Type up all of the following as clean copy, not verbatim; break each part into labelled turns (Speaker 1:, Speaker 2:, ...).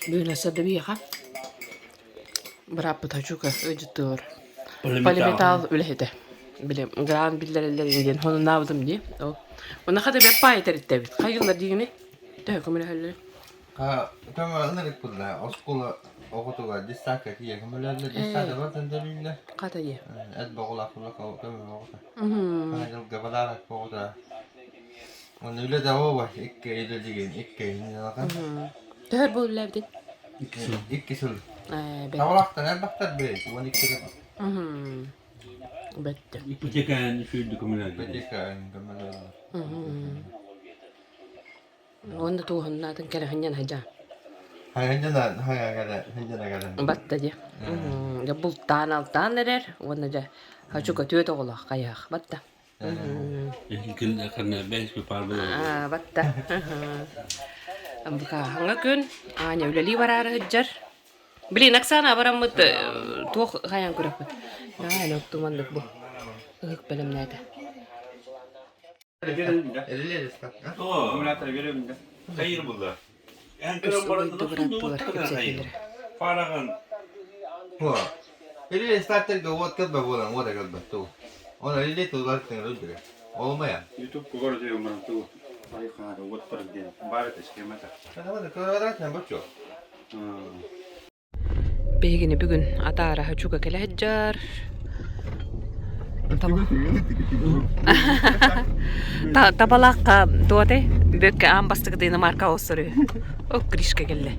Speaker 1: Бүгүн өссө да биһиэхэ бырааппыт Хочука ыалдьыттыыр. Полиметалл үлэһитэ. Били грант биллэрэллэр диэн хонуннаабытым дии. Ол. Онно хата бэт паай тэриттэбит. Хайыллар диигини? Төһө көмөлөһөллөр?
Speaker 2: Көмө ынырык булла. Оскуола оҕотугар десятка тиийэ көмөлөһөллөр. Десятка бартан төлүүллэр.
Speaker 1: Хата дии.
Speaker 2: Эт боҕулаах көмө оҕото. Ана дьылга балаара оҕото. Уонна үлэ да оба икки үлэлигин икки ыйын
Speaker 1: Төһөр бу үлэлээбитин?
Speaker 2: Икки сыл. Табалахтан элбэхтэр бэй, 12 сыл.
Speaker 1: Бэттэ.
Speaker 3: Ипотекаан сүүрдү көмөлөөллөр.
Speaker 2: Ипотекаан көмөлөөллөр.
Speaker 1: Уонна туоһуннаатын кэрэхинньэн хадьаа.
Speaker 2: Хайанньана хайа ханньана кэлэн.
Speaker 1: Батта дии. Дьэ бултаан алтаан эрэр уонна дьэ хачука түөт оҕолоох хайаах батта. Батта. Букааһаҥа күн Аня үлэлии бараары сылдьар. Блин, Оксана бараммыт туох хайаан көрөппүт. Аня оттуманнык бу ыһык бэлэмнээтэ. Үс угуйду бырааттылар кэпсэтиилэрэ.
Speaker 2: Или стартерга уот кэлбэ буолан уота кэлбэт туу. Оны или тулар тыҥыр үдүрэ. Олмая.
Speaker 3: Ютуб кугар өтөйөн туу. Ай хаары уоттар диэн баар этэ схемата.
Speaker 2: Квадратный бочу.
Speaker 1: Биһигини бүгүн атаара Хочука кэлэ сылдьар. Табалаахха туотай бүөккэ аан бастакы иномарка оҕустар үһү. О, Гришка кэллэ.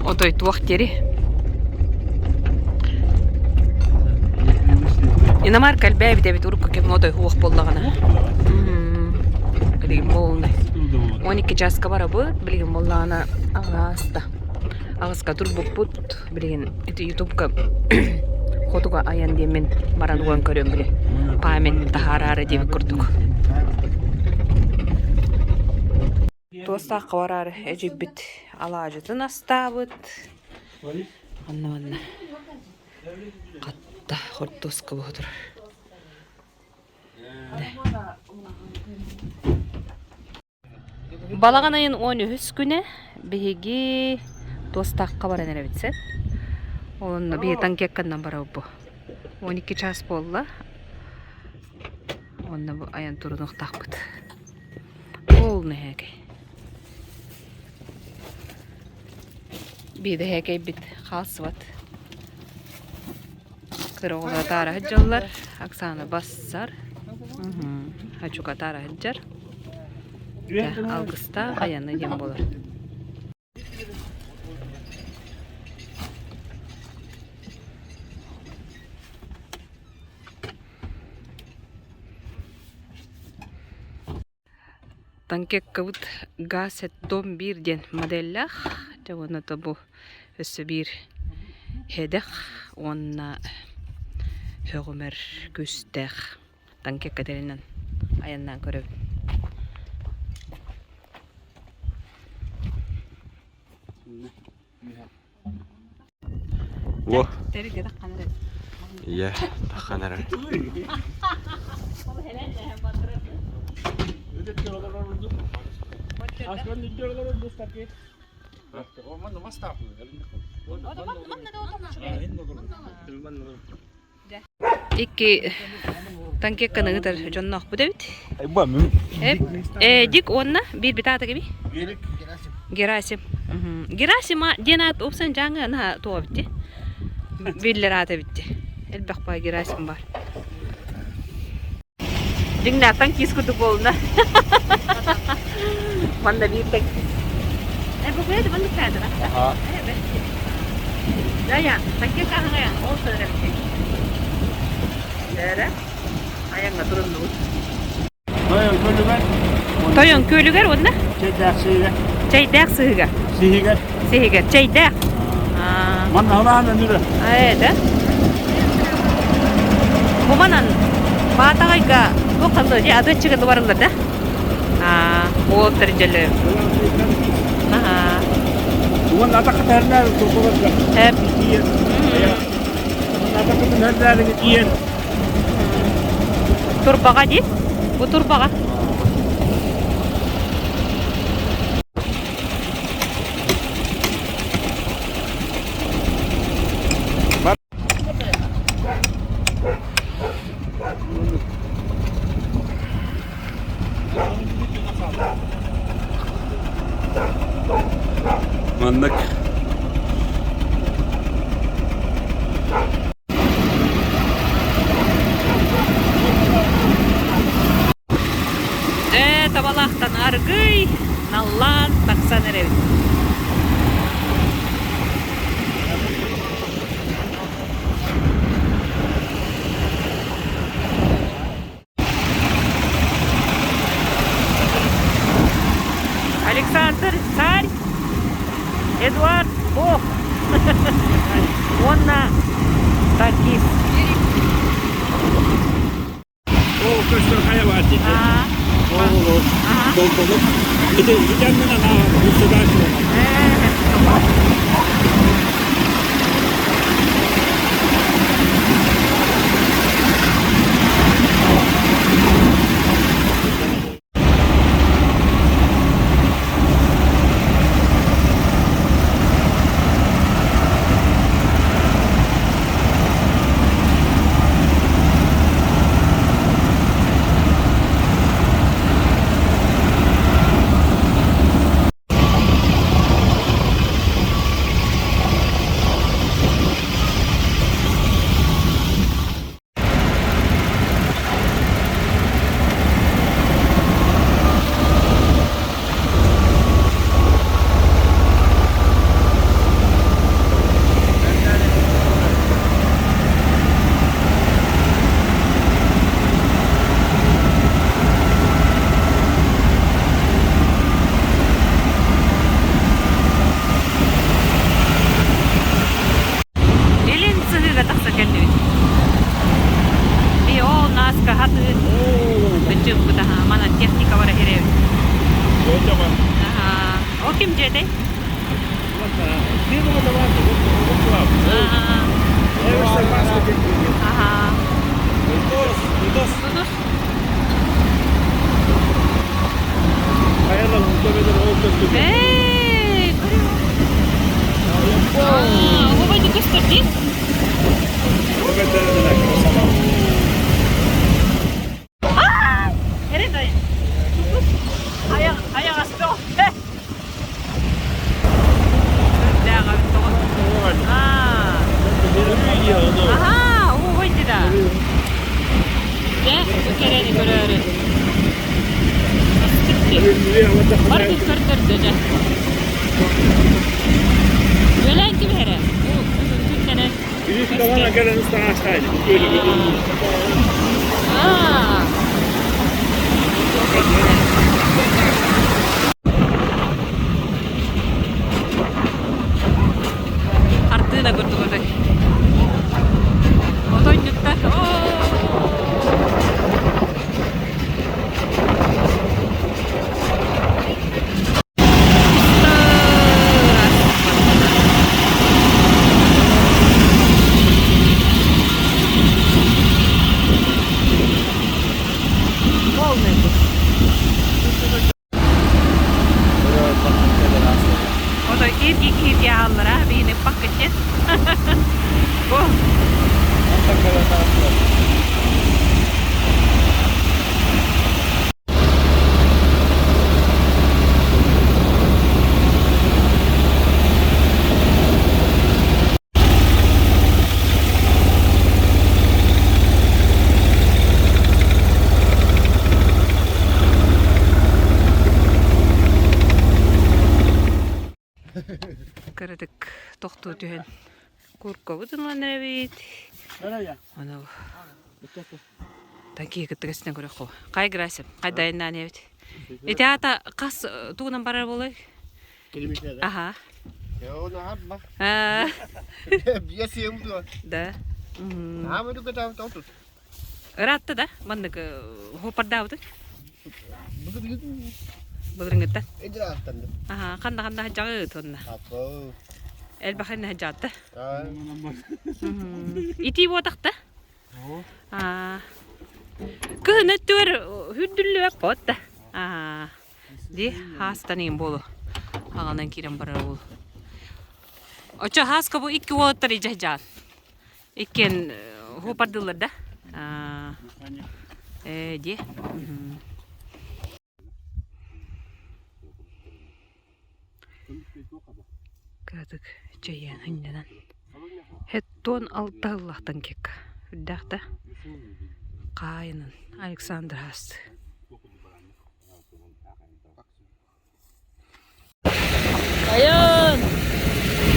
Speaker 1: Отой туох диэри? Иномарка элбээбит эбит урукку кэмҥэ отой уох буоллаҕына. Билигин буолунай. 12 чааска барабыт, билигин буоллаҕына аҕаста. Аҕыска турбуппут, билигин ити ютубка хотуга айан диэммин баран уган көрүөм били. Память таһаараары диэбит курдук. Туостаахха бараары эдьиийбит алаадьытын астаабыт. Онно-манна хатта хортуоска буһа турар. Балаҕан ыйын 13 күнэ биһиги Туостаахха баран эрэбит сөп. Онно биһиги танкекканнан барабыт бу. 12 чаас буолла. Онно бу айан турунуохтаахпыт. Полный һээкэй. Биирдэ һээкэйбит хаалсыбат. Кыра оҕолор атаара сылдьаллар. Оксана бассар. Хачука атаара сылдьар. Алгыстаах айаны диэн буолар. Танкеккабыт ГАЗ-дом биир диэн моделлээх. Дьэ уонна то бу өссө биир һэдэх уонна һөҕүмэр күүстээх танкекка тэринэн айаннаан көрөбүн.
Speaker 2: Во. Ийэ, таххан эрэр.
Speaker 1: Икки танкекканы ыытар дьонноохпут эбит. Эдик уонна биирбит аата кими? Герасим. Герасима диэн аат упсан дьааҥы наһаа туох эбит Биллэр аата эбит Элбэх баа Герасим бар. Дьиҥнээх танкист курдук буолуна. Манна биир танкист. Э, бу куйа маннык каадыра. Дая, танкист аһаҥая, ол сылар эбит. Дээрэ, айаҥҥа туруннубут.
Speaker 3: Тойон көлүгэр.
Speaker 1: Тойон күөлүгэр уонна?
Speaker 3: Чэйдээх сыһыгар.
Speaker 1: Чэйдээх сыһыгар.
Speaker 3: Сиһигэр.
Speaker 1: Сиһигэр. Чэйдээх.
Speaker 3: Манна халаан өнүрэ.
Speaker 1: Ээ, да? Бу манан Баатаҕайга туох ханна дии адыаччыга барыллар да? Аа, уолтар дьөлө. Аха.
Speaker 3: Уонна атахха тэһэрнээр турбаларга.
Speaker 1: Эп.
Speaker 3: Тиийэн. Атахха тэһэрнээр тиийэн.
Speaker 1: Турбаҕа дии? Бу турбаҕа.
Speaker 3: Маннык
Speaker 1: Ээ, табалаахтан аргый, наллаан тахсан эрэбит. Александр царь, Эдуард бог уонна танкист.
Speaker 3: Ол көстөр хайа баар дии. Ол долголук. Ити итэннэн анаа государство.
Speaker 1: Илин сыһыыга тахса кэллибит. Би ол нааска хатыы быччыппыт аха манан техника бара иһирэбит. Аха. Ол ким дьиэтэй? Аха. Тутус. Эй, Оҕобой көстөр дии. Аһаа, уһуй да. Дьэ, бу кэрэни көрөөрү. Барытын көрдөрдө дьэ. Үөлээн ким иһэрэ? Бу күннэнэн. Аа. Хартыына курдук отой. Отонньуттар. Полный был. Отой кип-кип яаллара биһини паккытет. Бу. Кыратык тохтуу түһэн куркабыт ылан эрэбит. Ону такие кыттыгастан көрөххө. Хай Грасим, хай дайыннаан эбит. Ити аата хас тугунан барар буолай? Аха. Да. Ыраатта да маннык хопардаабыты? Былырыҥҥыттан. Аха, ханна ханна сылдьаҕыт уонна? Элбэхин сылдьаатта. Итии буотахта? Кыһын өттүгэр үрдүллүбэт буотта. Ди хаастан иин буолу. Аҕанан киирэн барар уол. Оччо хааска бу икки уолаттар ижа жаан. Иккиэн хуопардыыллар да? Э, ди. Кыратык чэйээн сынньанан. Хэттон алта ыллахтан кекка. Үрдээх да хаайынан Александр Хаас. Айан!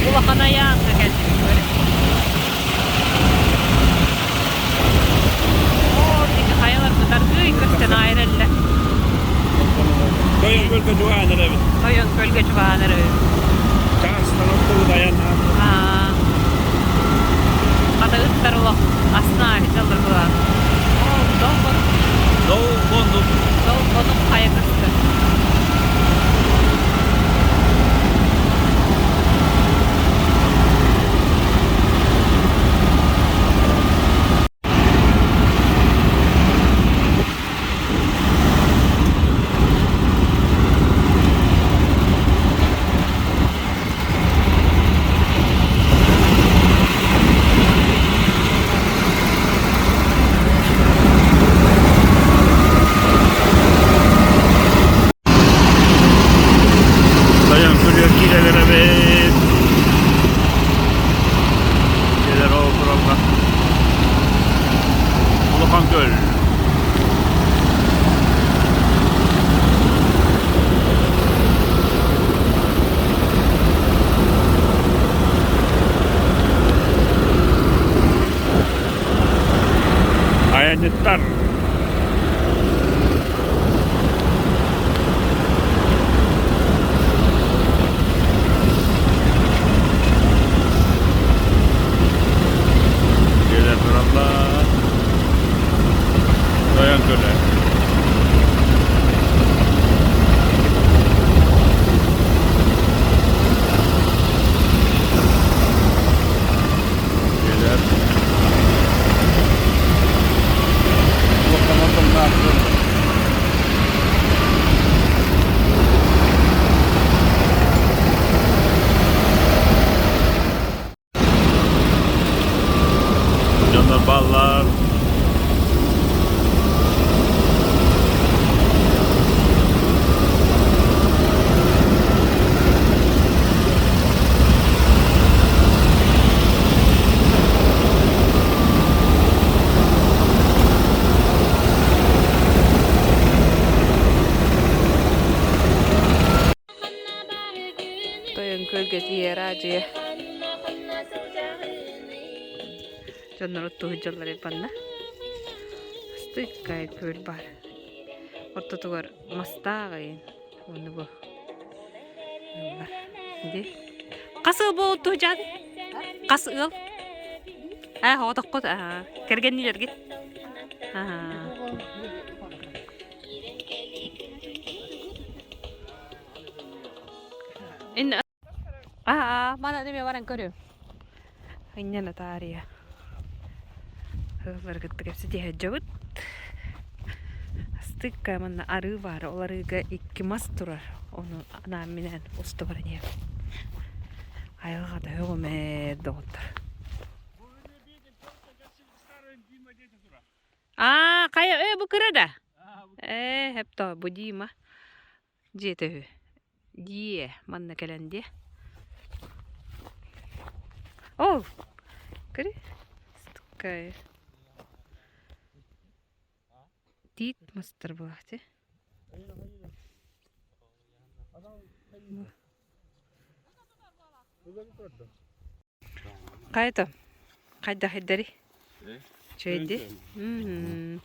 Speaker 1: Улахан айаанга кэлдим көрө. Оо, диги хайалар бытаргый көстөн айрелле.
Speaker 3: Тойон көлгө чугаанар эбит.
Speaker 1: Тойон көлгө чугаанар эбит.
Speaker 3: Чаастан оттубут айан.
Speaker 1: Аа. Хата ыттар олох астына аһыдьаллар буолан. Оо, долбонук.
Speaker 3: Долбонук.
Speaker 1: Долбонук хайа көстөр.
Speaker 3: Тойон көлүө киирэлэр эбит. Дьиэлэр ол тураллар. Улахан көл. Айанньыттар. Дьиэлэр тураллар. Тойон көлө. Дьиэлэр. Дьоннор бааллар.
Speaker 1: Тойон көлгө тиийэр аадьыйа. Дьоннор оттуһудьаллар ипанна. Астыккай күөл бар. Ортотугар мастаах ыйын. Уонна бу ыаллар. Ди. Хас ыал бу оттуһудьаат? Хас ыал? Аа, оҕотоххут аа. Кэргэнниилэргит? Аа. Ин Аа, мана неме баран көрүм. Ынньана таарыйа. Ыаллары кытта кэпсэтиһэ дьабыт. Астыкка манна арыы баар, ол арыыга икки мас турар. Ону анаан-минээн уста баран иһэбин. Айылҕата өҕүмэр доҕоттор. Аа, хайа, ээ, бу кыра да? Ээ, хепто, бу Дима. Дьиэтэ үһү. Дии, манна кэлэн диэ. Оо, көрү. Такая. Тиит мастар буолаахчы. Хайа хайдах иддэри? Үчүгэйди.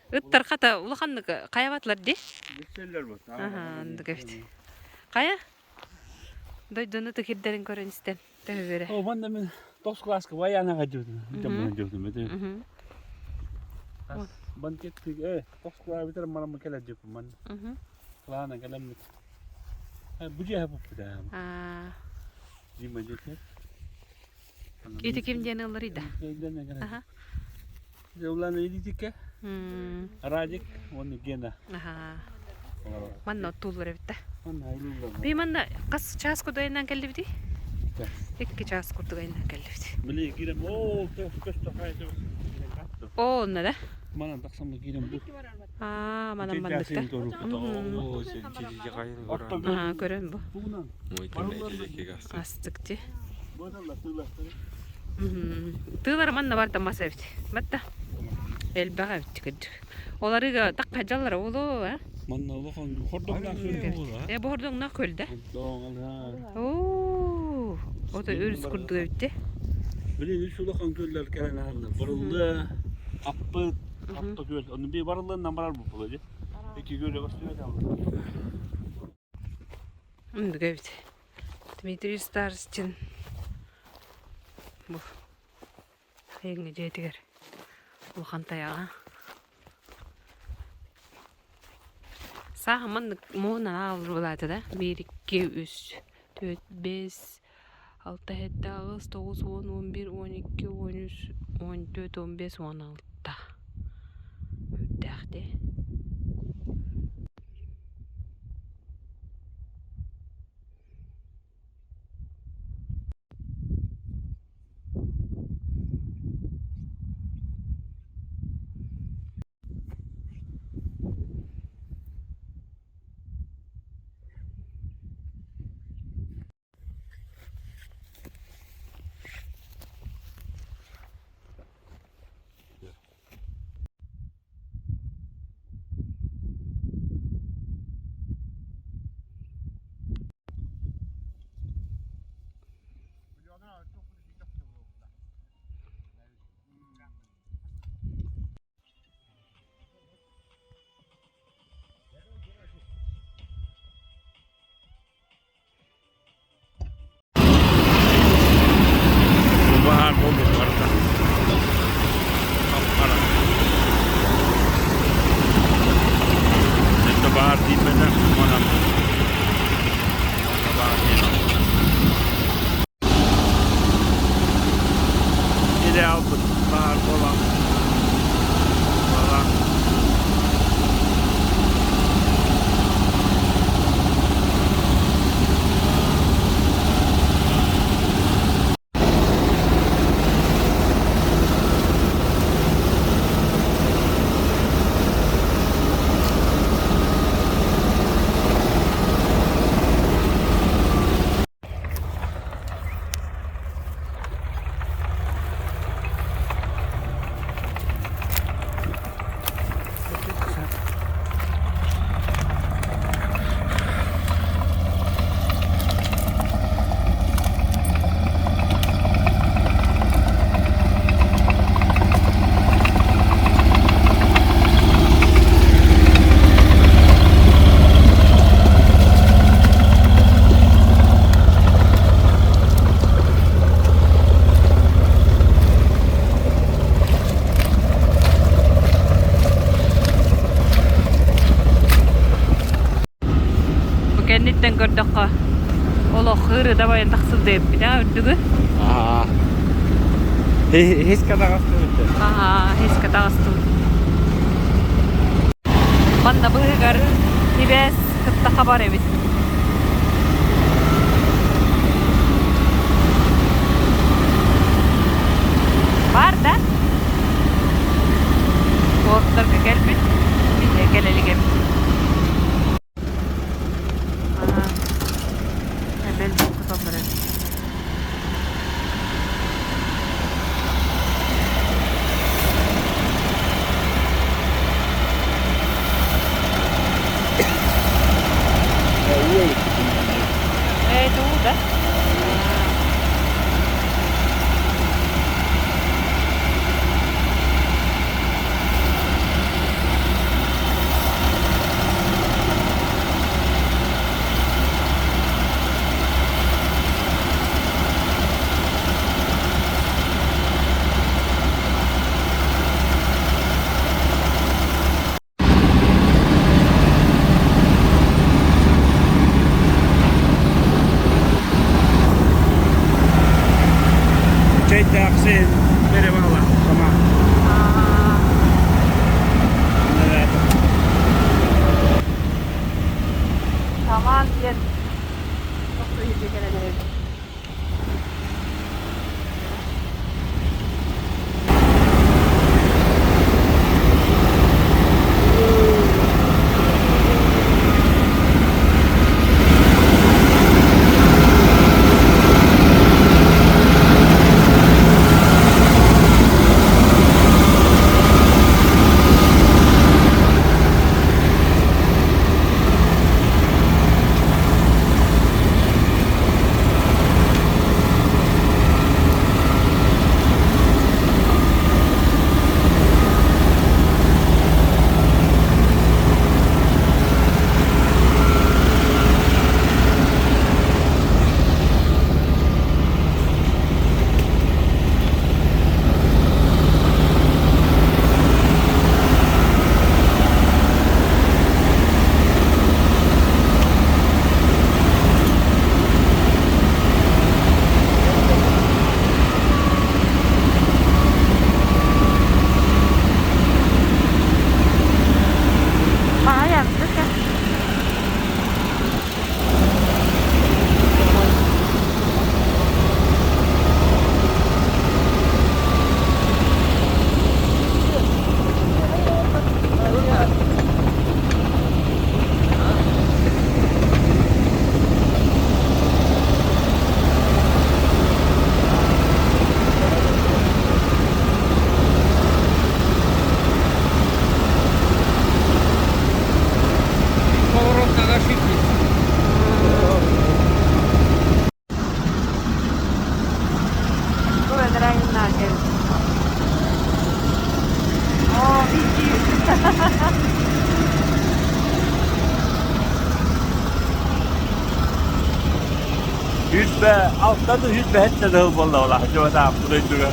Speaker 1: Ыттар хата улаханнык хайабатылар дии. Аха, оннук эбит. Хайа? Дойдуну тыхирдэрин көрөн истэн төһө
Speaker 3: О, манна мин тоҕус кылааска байаана гаджыбытым. Дьоммун Банкет тоҕус кылаа бүтэр мараммы кэлэр дьиппин манна. Кылаана кэлэммит. Бу дьиэһэ буппута. Дима диэтэ.
Speaker 1: Ити ким диэн ылларый да? Аха.
Speaker 3: Улан Эдитикке, Радик, уонна Гена.
Speaker 1: Аха. Манна оттууллар эбит да. Би манна хас чаас кудайынан кэллибитий? Икки чаас курдугайынан кэллибит.
Speaker 3: Били кирем оо көстө хайды.
Speaker 1: Оо, онно да?
Speaker 3: Манан тахсаммы кирем бу.
Speaker 1: Аа, манан манныкта. Аа, көрөн бу. Астык ти. Тыылар манна бар тамас эбит. Батта. Элбэх эбит кырдьык. Оларыга такка дьаллара болу, а?
Speaker 3: Манна улахан хордоҥнаах көл буолар.
Speaker 1: Э, бу хордоҥнаах көл да? Оо, ото өрүс курдук эбит де.
Speaker 3: Билин үс улахан көллөр кэлэн аһаллар. Барыллы, Аппыт, Аппа күөл. Онно би барыллыынан барар бу ди. Ики көлө көстүбэт
Speaker 1: Мындык эбит. Дмитрий Старостин бу сайыҥҥы дьиэтигэр улахан тайаҕа. Сааһа маннык муоһунан аҕалар буолаата да биир, икки, үс, түөрт, биэс, алта, сэттэ, аҕыс, тоҕус, уон, 11, 12, 13, 14, 15, 16. Үрдээх дии.
Speaker 3: Баһаар буолбут барыта. Хап-хара. Это баһаар тиийбэтэх, манан. Онно баһаар диэн. Илэ албыт баһаар буолан. Буолан.
Speaker 1: Бу кэнниттэн көрдөххө, олох ыры дабайан тахсыбыт эбиппит аа үрдүгү.
Speaker 2: Аа. Хискэ таҕыстыбыт.
Speaker 1: Аа, хискэ таҕыстыбыт. Манна быыһыгар сибээс кытта хабар эбит. Бар да? Куораттарга кэлбит, биһиэ кэлэ илик эбит. Бэл туталлар эбит. Ээ, дуу да?
Speaker 3: Чэйдээхсин перевала сама.
Speaker 1: Самаан диэн тохто иһирдьэ кэлэн эрэбит.
Speaker 3: Сүүрбэ алта да сүүрбэ сэттэ да сыл буолла буолла дьыбатаахпыт дойдуга.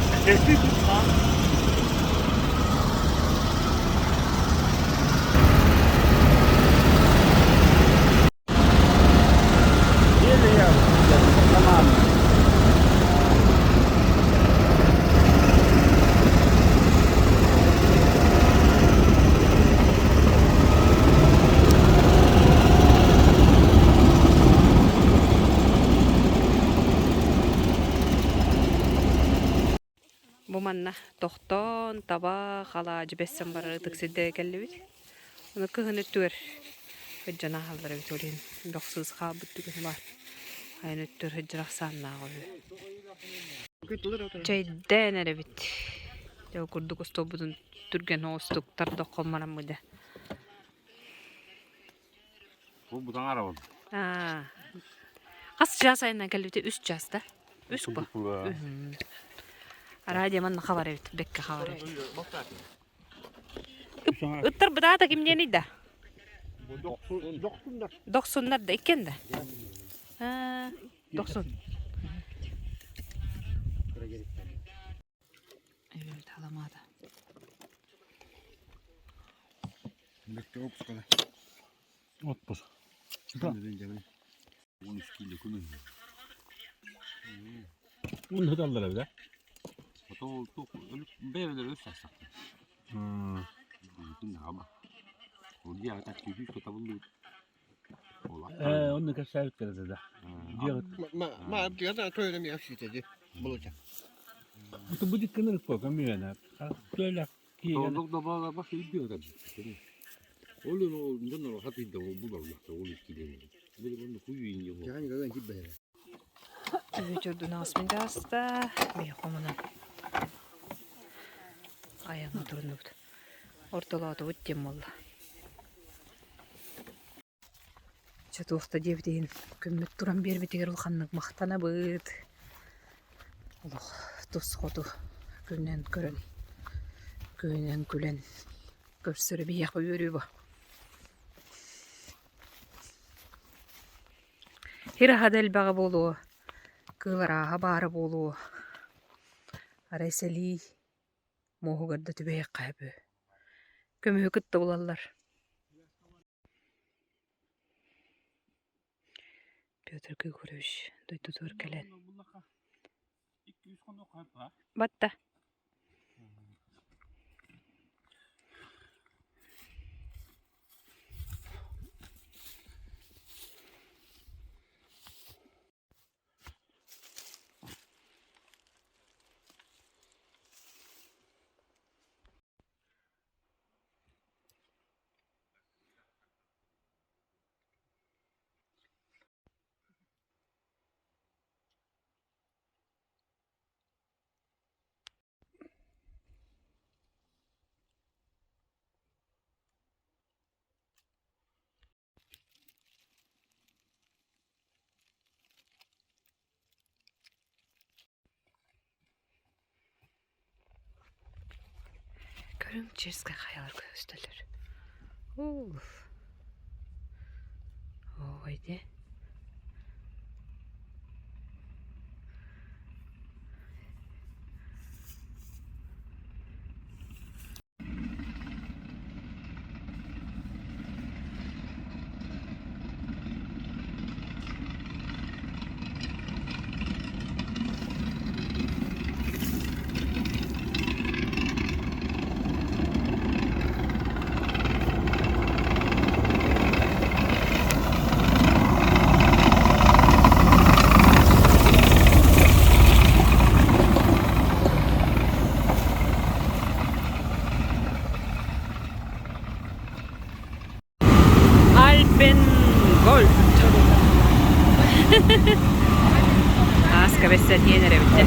Speaker 1: Бу манна тохтоон, таба, халаадьы бэссэн барар ытык сирдэргэ кэллибит. Ону кыһын өттүгэр сылдьан ааһаллар эбит ол иһин бөх сыыс хаалбыт түгэнэ баар. Айан өттүгэр сылдьар ахсааннаах үһү. Чэйдээн эрэбит. Дьэ ол курдук остуолбутун түргэн оҕустук тардоххо мараммыда.
Speaker 3: Бу бутаҥар ол.
Speaker 1: Аа. Хас чаас айаннан кэлбитэ? Үс чаас да? Үс по. Араа манна хабар эбит, бэккэ хабар эбит. Ыттар бытаата кимниэний да? Дохсуннар да иккен да? Дохсун. Эбэбит халамаата.
Speaker 3: Отпуск. Bunu hıdallar evde. Onu keserler de.
Speaker 2: Ma toyla bir hafif Bulacak.
Speaker 3: Bu dikkanı kokamıyor. Böyle
Speaker 4: Толдук да баала бах үйдү öyle. Олун ол донор хат идде ол булар улахта ол искилен. Били bunu кую инге бу.
Speaker 2: Yani gagan gibi.
Speaker 1: Түбүтүрдүн аспиндаста мехомунан аяңа турунубут. Ортолоотубут диэн буолла. Чотуохта диэбитин күммүт туран биэрбитигэр улаханнык махтанабыт. Олох тус хоту күннэн көрөн, күнүнэн күлэн көрсөрө биһиэхэ үөрүү бу. Хир аһа да элбэҕэ буолуо, кыыл арааһа баара буолуо. Арай сэлии муоһугар да түбэһиэххэ сөп үһү. Көмүһү кытта булаллар. Петр Григорьевич дойдутугар кэлэн Батта. Көрүҥ Черскэй хайалар көстөллөр. Уф. Ой дии. Alpen Gold. Ааска бэссэтиэн эрэбиттэ.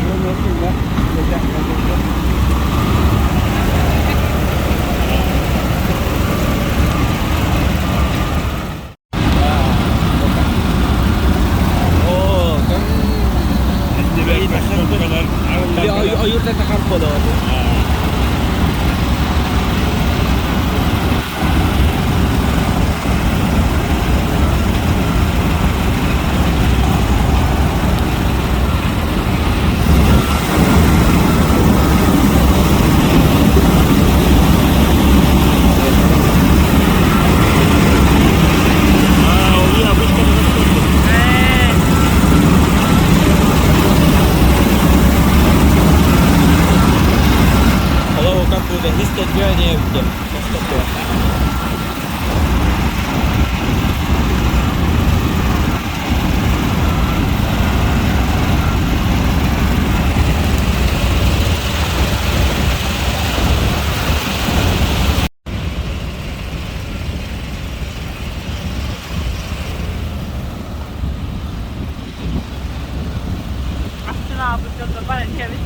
Speaker 1: аабыт дьоннор баран иһэбит.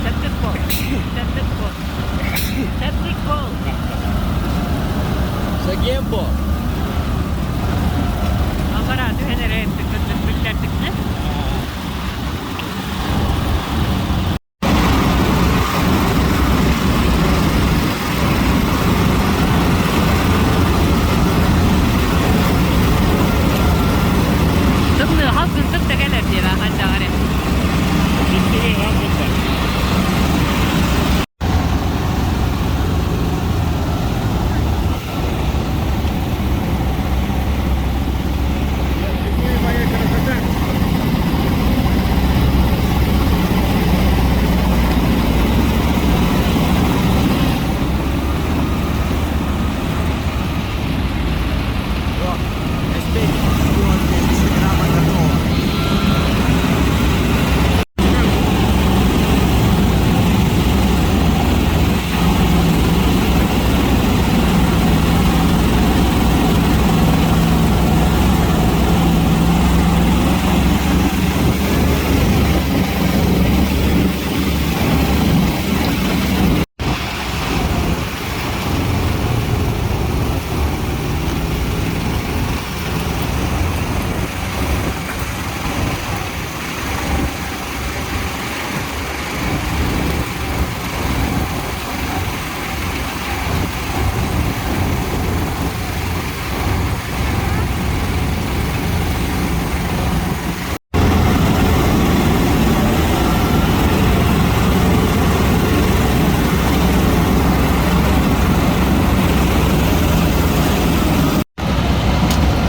Speaker 1: Septic bol. Septic bol. Septic bol.
Speaker 2: Сагембо.
Speaker 1: Аллараа түһэн эрэ биллэрдикнэ. Тымныы хас сырдык да кэлэр диэбэ ханчаҕар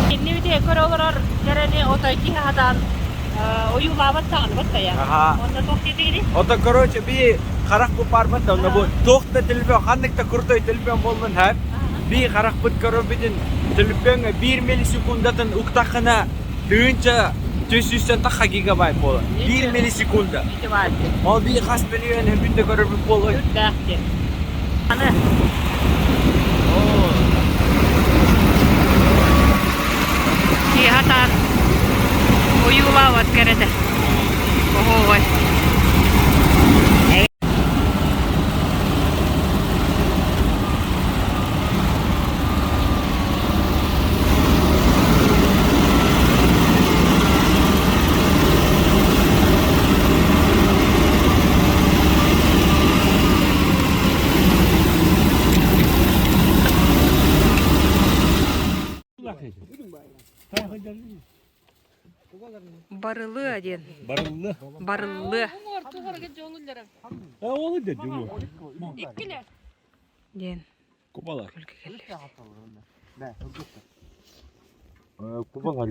Speaker 1: Иннибити көрө олорор кэрэни отой киһи хатаан ойуулаабат даҕаны баттайа. Онно туох диэтигиний?
Speaker 2: Ото короче би харах бу барбат онно бу туох да телефон ханнык да крутой телефон буоллун һэп би харахпыт көрөбүтүн телефоҥҥа биир миллисекундатын уктаххына тыынча түс сүүстэн тахха гигабайт буолар биир миллисекунда ол би хас миллион өбүн да көрөрбүт буолуой
Speaker 1: Үрдээх диэн. Аны киһи хатаан ойуулаабат кэрэтэ. Оһуобай. Барылыа диэн.
Speaker 3: Барыллы.
Speaker 1: Барыллыа.
Speaker 3: Ол да дьуҥу.
Speaker 1: Диэн.
Speaker 3: Кубалар.
Speaker 1: Күлкү кэллибит.
Speaker 4: Кубалар.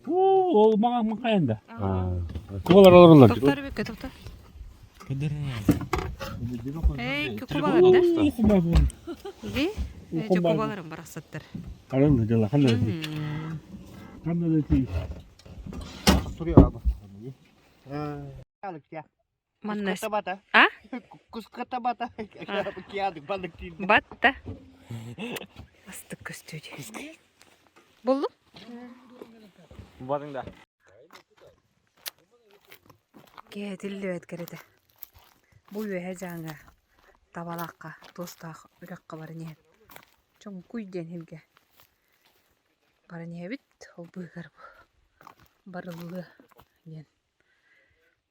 Speaker 3: Ол мага махайында. Кубалар олорлар.
Speaker 1: Тоқтар бекке тоқтар. Эй, кубалар да? Би? Эти кубаларым барахсаттар.
Speaker 3: Каранды жала кандай. Кандай ти.
Speaker 1: Манна. А? Батта. Астык көстүдү. Болду?
Speaker 2: Бадыңда.
Speaker 1: Киэтиллибэт кэрэтэ. Бу үөһэ дьааҥы табалаахха, туостаах үрэххэ баран иһэн Чоҥкуй диэн сиргэ баран иһэбит. Ол быыһыгар бу барыллыа диэн.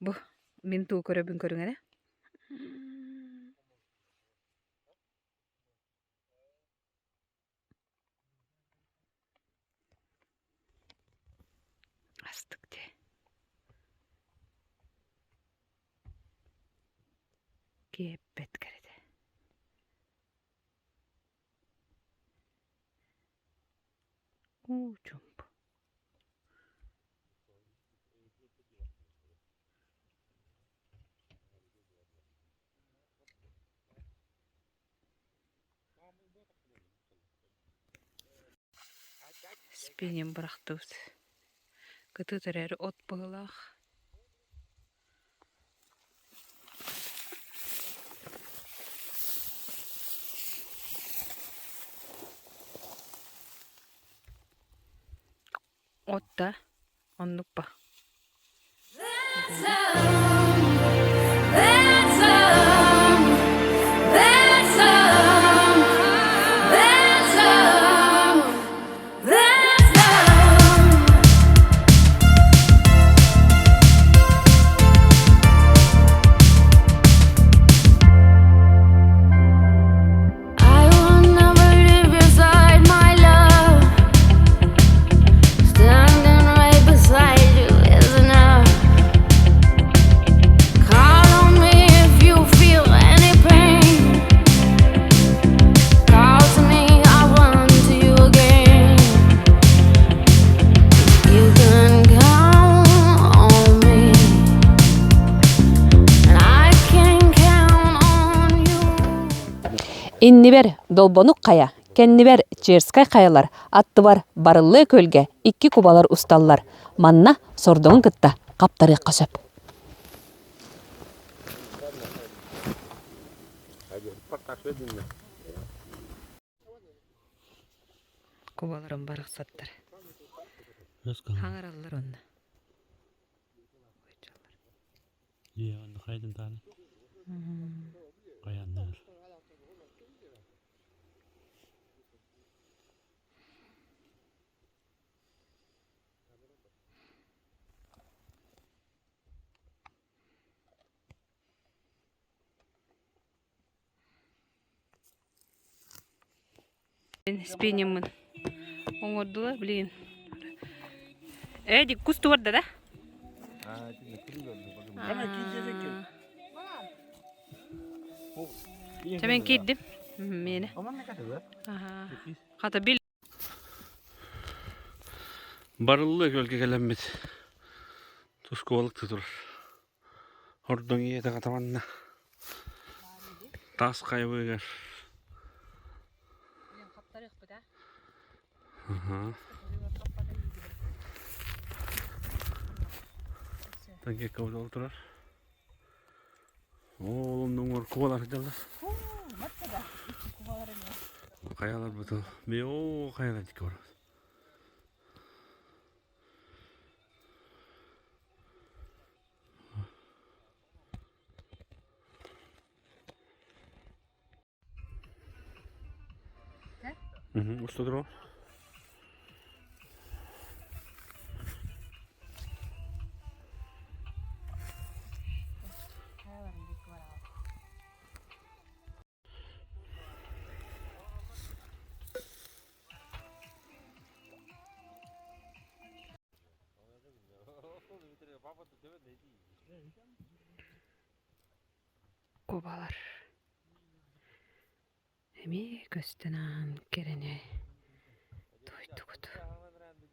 Speaker 1: Бу мин тугу көрөбүн көрүҥ эрэ. Астык дии. Киэппэт кэрэтэ. Уу чумпу. Спиннинг бырахтыбыт. Кытыт эрээри от быһыылаах. От да оннук ба.
Speaker 5: I will never leave your side, my love. Standing right beside you is enough. Call on me if you feel any pain. Call to me, I'll run to you again. You can count on me, and I can count on you.
Speaker 1: Иннибэр Долбонук хайа, кэннибэр Черскай хайалар, аттыбар Барыллыа күөлгэ икки кубалар усталлар. Манна сордоҥун кытта хаптарыахха сөп. Кубаларым барахсаттар. Хаҥараллар онно.
Speaker 3: Хайдын тааны. Хайаннар.
Speaker 1: Спинниммын оҥордулар билигин. Эдик кус туорда да? Чэ киирдим. Миэнэ. Хата бил.
Speaker 3: Барыллы көлгө кэлэммит тускуолык турар. Ордуҥ ийэтэ хатаманна таас хайабыыгар Таҥкекка ол турар. Ол оннуҥ кубалар сылдьаллар. Хайалар буту. Оо хайалар дикки барабыт. Уста турар.
Speaker 1: Кубалар эмиэ көстөн ааһан кэрэни туойдугут.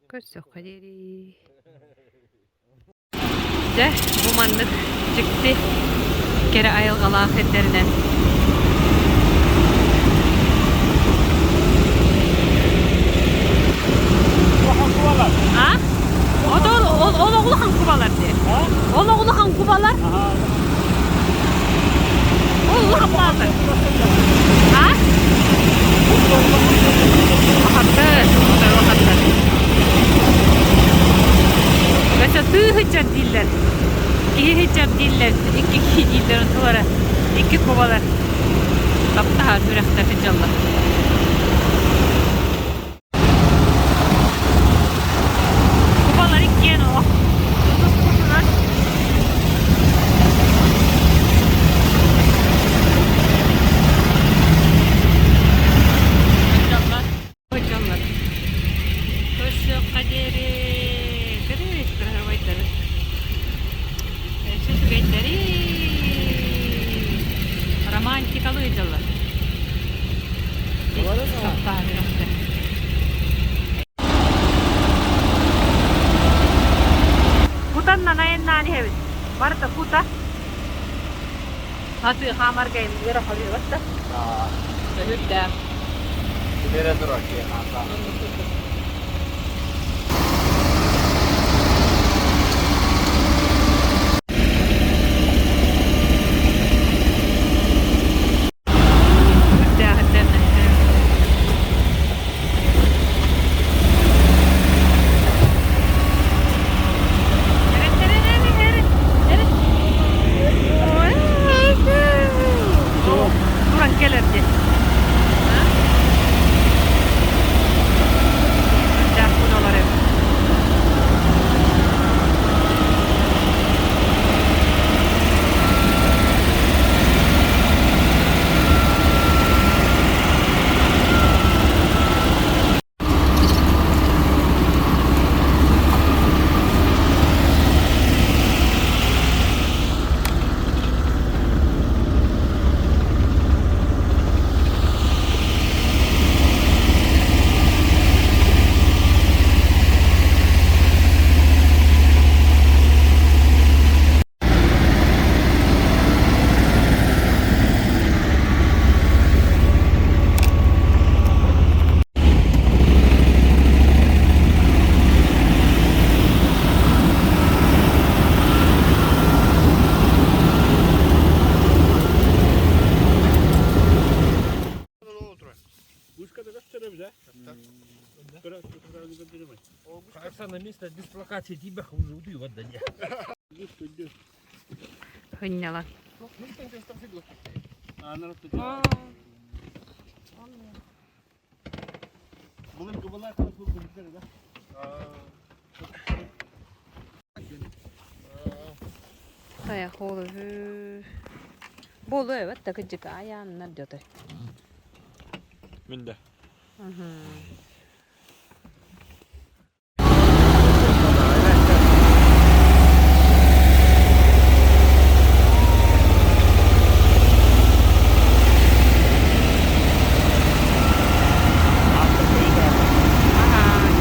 Speaker 1: Көрсөххө диэри. Дьэ, бу маннык дьикти кэрэ айылҕалаах сирдэринэн А? Ол ол оҕулахан кубалар дии. Ол оҕулахан кубалар. Ол улахан бааллар. А? Улахаттар, улахаттар. Өссө тыы дииллэр. Киһи сылдьар дииллэр, икки киһи дииллэр онтулара икки кубалар таптаһар сүрэхтэр сылдьаллар. Кубалар иккиэн олох тутуспутунан сылдьаллар. Дьоннор көрсүөххэ диэри көрү кыраһыабайдары өссө үчүгэйдэри романтикалыы дьаллар таптаан үрэхтэр Кутаннан айаннаан иһэбит. Барыта кута. Аты хаамарга ыарахан да. Өһүрдээх.
Speaker 2: Бере турар киһи хаамта.
Speaker 4: Оксана, место дислокации тебя уже убью отдать.
Speaker 1: Хынньалан. Тайах оолу Буолуо эбэт да кырдьык айааннар дьотой.
Speaker 2: Мин да.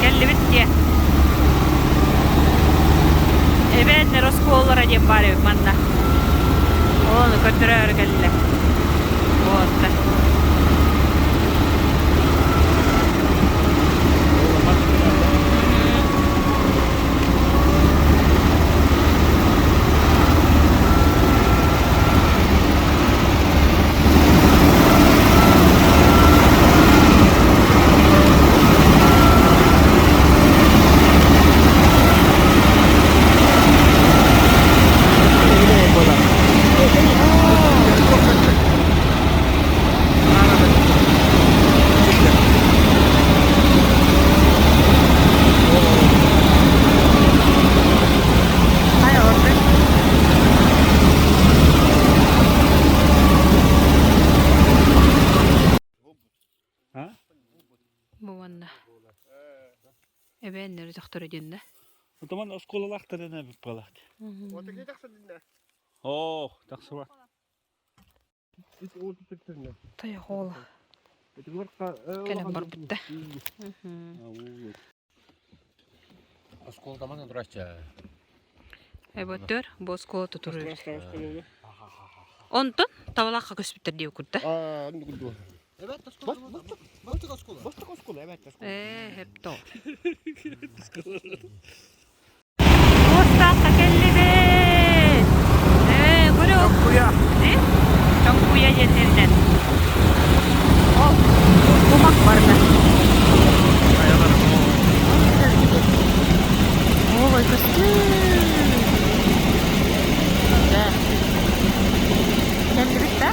Speaker 1: Кэллибит дии. Эбээннэр оскуолалара диэн баар эбит манна. Ону көрдөрөөрү кэллэ. Вот. Бу манна эбээннэри тохторо диэн да.
Speaker 3: Отоман оскуолалаахтарына эбит буолаат. Оо, тахсыба.
Speaker 1: Тайхола. Кэлэн барбыт да.
Speaker 4: Оскуола турачча.
Speaker 1: Эботтөр бу оскуола тутурур. Онтон табалаахха көспүттэр диэбит курда. Ээ, хепто. Туостаахха кэллибит. Ээ, көрө.
Speaker 2: Чоҥкуйа.
Speaker 1: Чоҥкуйа диэн Ол, кумах барда. Ой, көстүү. Да. Кэллибит да?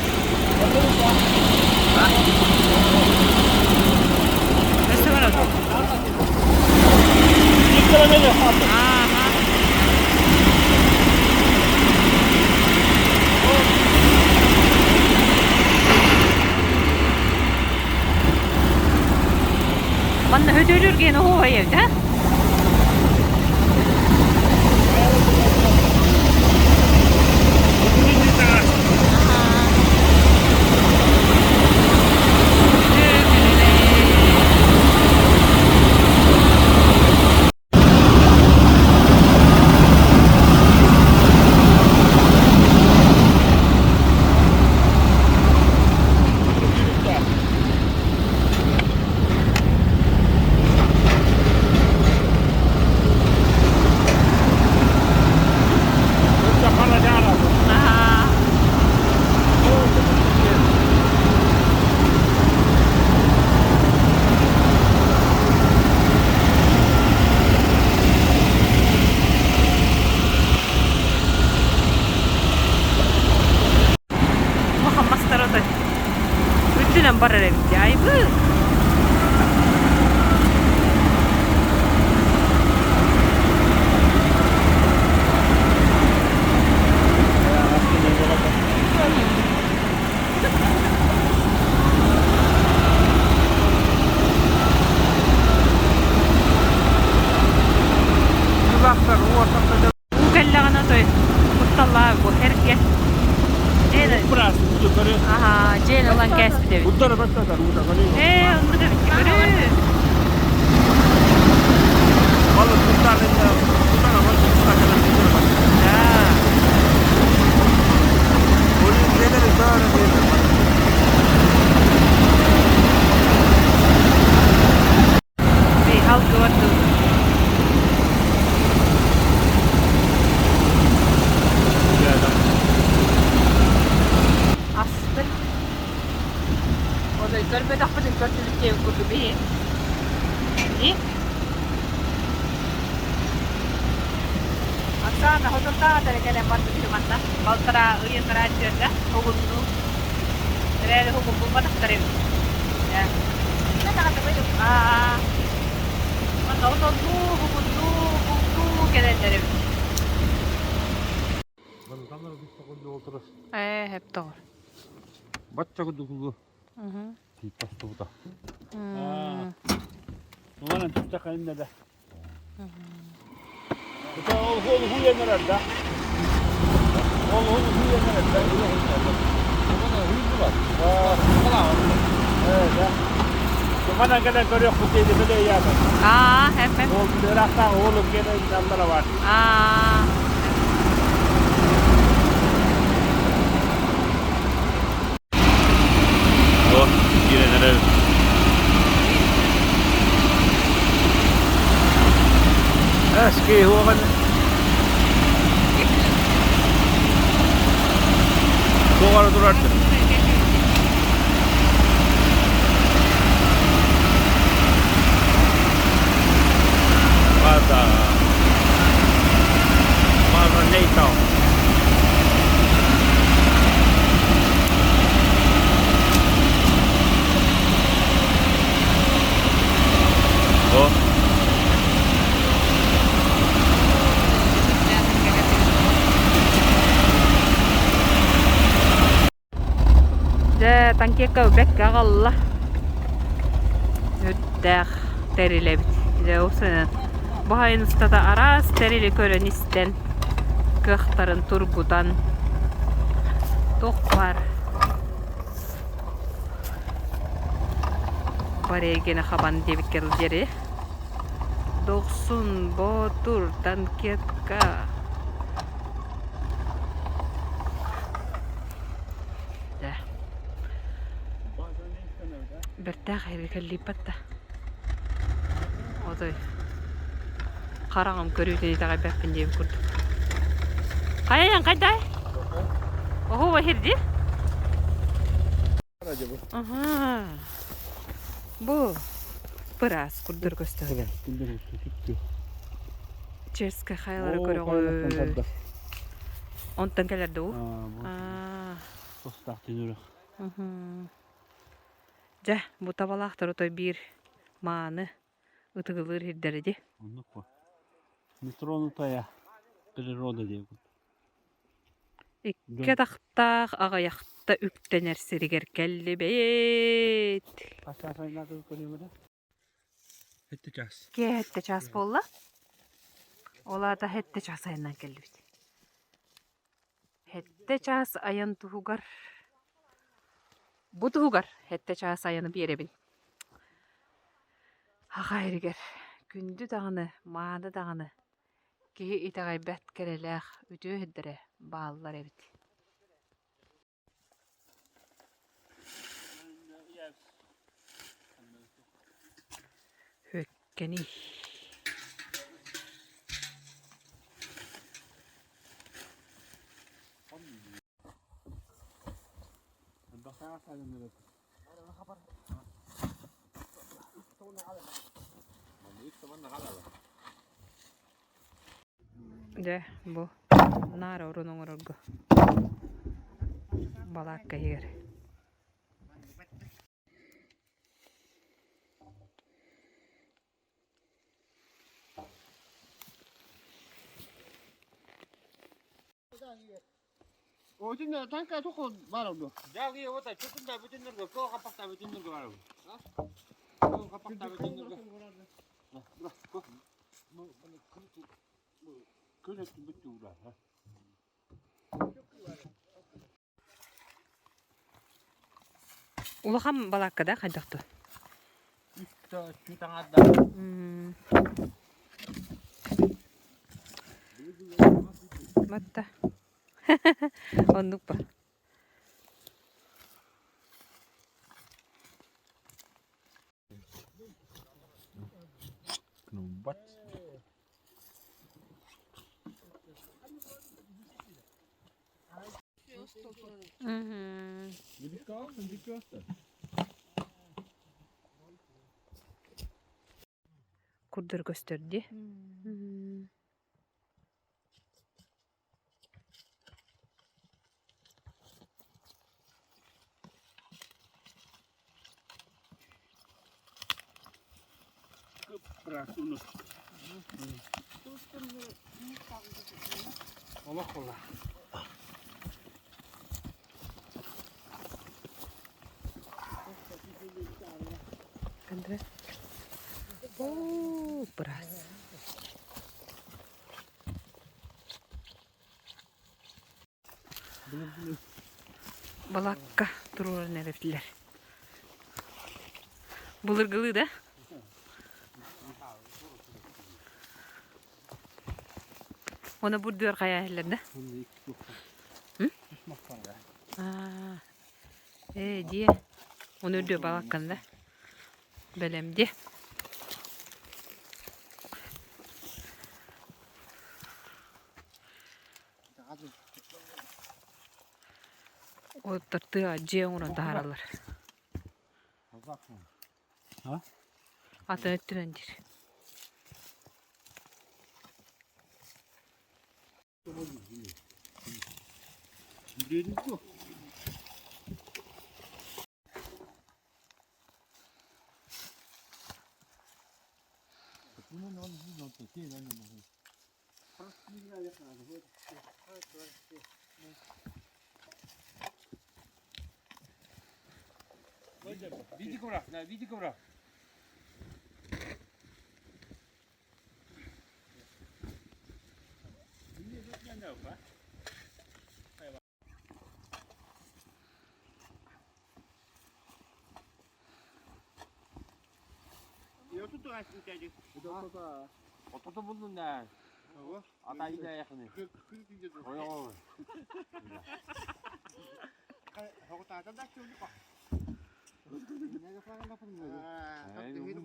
Speaker 1: Өссө барабыт. Ага. Манна хөтөлүрген оһуобай эбит, а? Улахан мастар отой. Үрдүнэн барар эбит дии. Айбы. Уу кэллэҕинэ отой кутталлаах бу эргэ. Дьиэн Аха, дьиэн ылан кээспит эбит. Ээ, оннук эбит көрүү. Да. Halkı vardı. Астык. Отой көрбөтөхпүтүн көрсүбүт диэн курдук биһи. Дии? Оксана хотуртааҕа эрэ кэлэн барбыт үһү манна. Балтараа ый ынараа түөрдэ угуннуу. Эрээри угун булбатахтар эбит. Дьэ. Аа. Манна отоннуу, угуннуу, бултуу кэлэллэр эбит. Ээ, хэп тоҕор.
Speaker 4: Бачча курдук тииппастыбыта.
Speaker 3: Улан тутта инне да. Ол ол хуйанар да. Ол ол хуйанар да. Мана кэлэн көрүөхпүт диэти билэ яата.
Speaker 1: Аа, хэп хэп.
Speaker 3: Ол ыраахтааҕы уолум кэлэн аллара бар.
Speaker 1: Аа.
Speaker 3: О, киирэн эрэр. Эски хуоган. Тугары турар. База. База Нейтал.
Speaker 2: О,
Speaker 1: Дьэ, танкетка бэккэ аҕалла. Үрдээх тэрил эбит. Дьэ, ол сынан бу сайын устата араас тэрили көрөн-истэн, кыахтарын тургутан, туох баар бар эйгэни хабан диэбиккэ диэри Дохсун, Боотур, танкетка Дьэ бэртээх эһиги кэллииппэт да отой хараҕым көрүүтүн итэҕэйбэппин диэбит курдук хайайан хайдай оһуоба иһирди аһаа бу быраас курдур көстөр Черскэй хайалары көрөҕүт онтон кэлэр дуу аа
Speaker 3: Тостаах түнүрэх.
Speaker 1: Дьэ, бу табалаахтар отой биир мааны ытыгылыыр сирдэрэ дии.
Speaker 3: Оннук бу. Нетронутая природа диэбит.
Speaker 1: Икки атахтаах аҕыйахта үктэнэр сиригэр кэллибит.
Speaker 2: Сэттэ чаас.
Speaker 1: Киэһэ сэттэ чаас буолла. Ол аата сэттэ чаас айаннаан кэллибит. Сэттэ чаас айан туһугар бу туһугар сэттэ чаас айаны биэрэбин. Аҕа эригэр күндү даҕаны, мааны даҕаны киһи итэҕэйбэт кэрэлээх үтүө сирдэрэ бааллар эбит. Һүөккэний Дьэ, бу наар орун оҥорорго балаакка иһигэр. Улахан балаакка да хайдах да? Батта. Оннук ба. Курдары көстөр дии. Андре. Оо, быраас. Балакка туруоран эрэптилэр. Былыргылыы да? Оны бурдуар хайа да? Аа, ээ, дьиэ. Оны үрдүө балаккан да? Бэлэм дьиэ. Оттор тыа дьиэ оҥорон таһаараллар. Атын өттүнэн диир.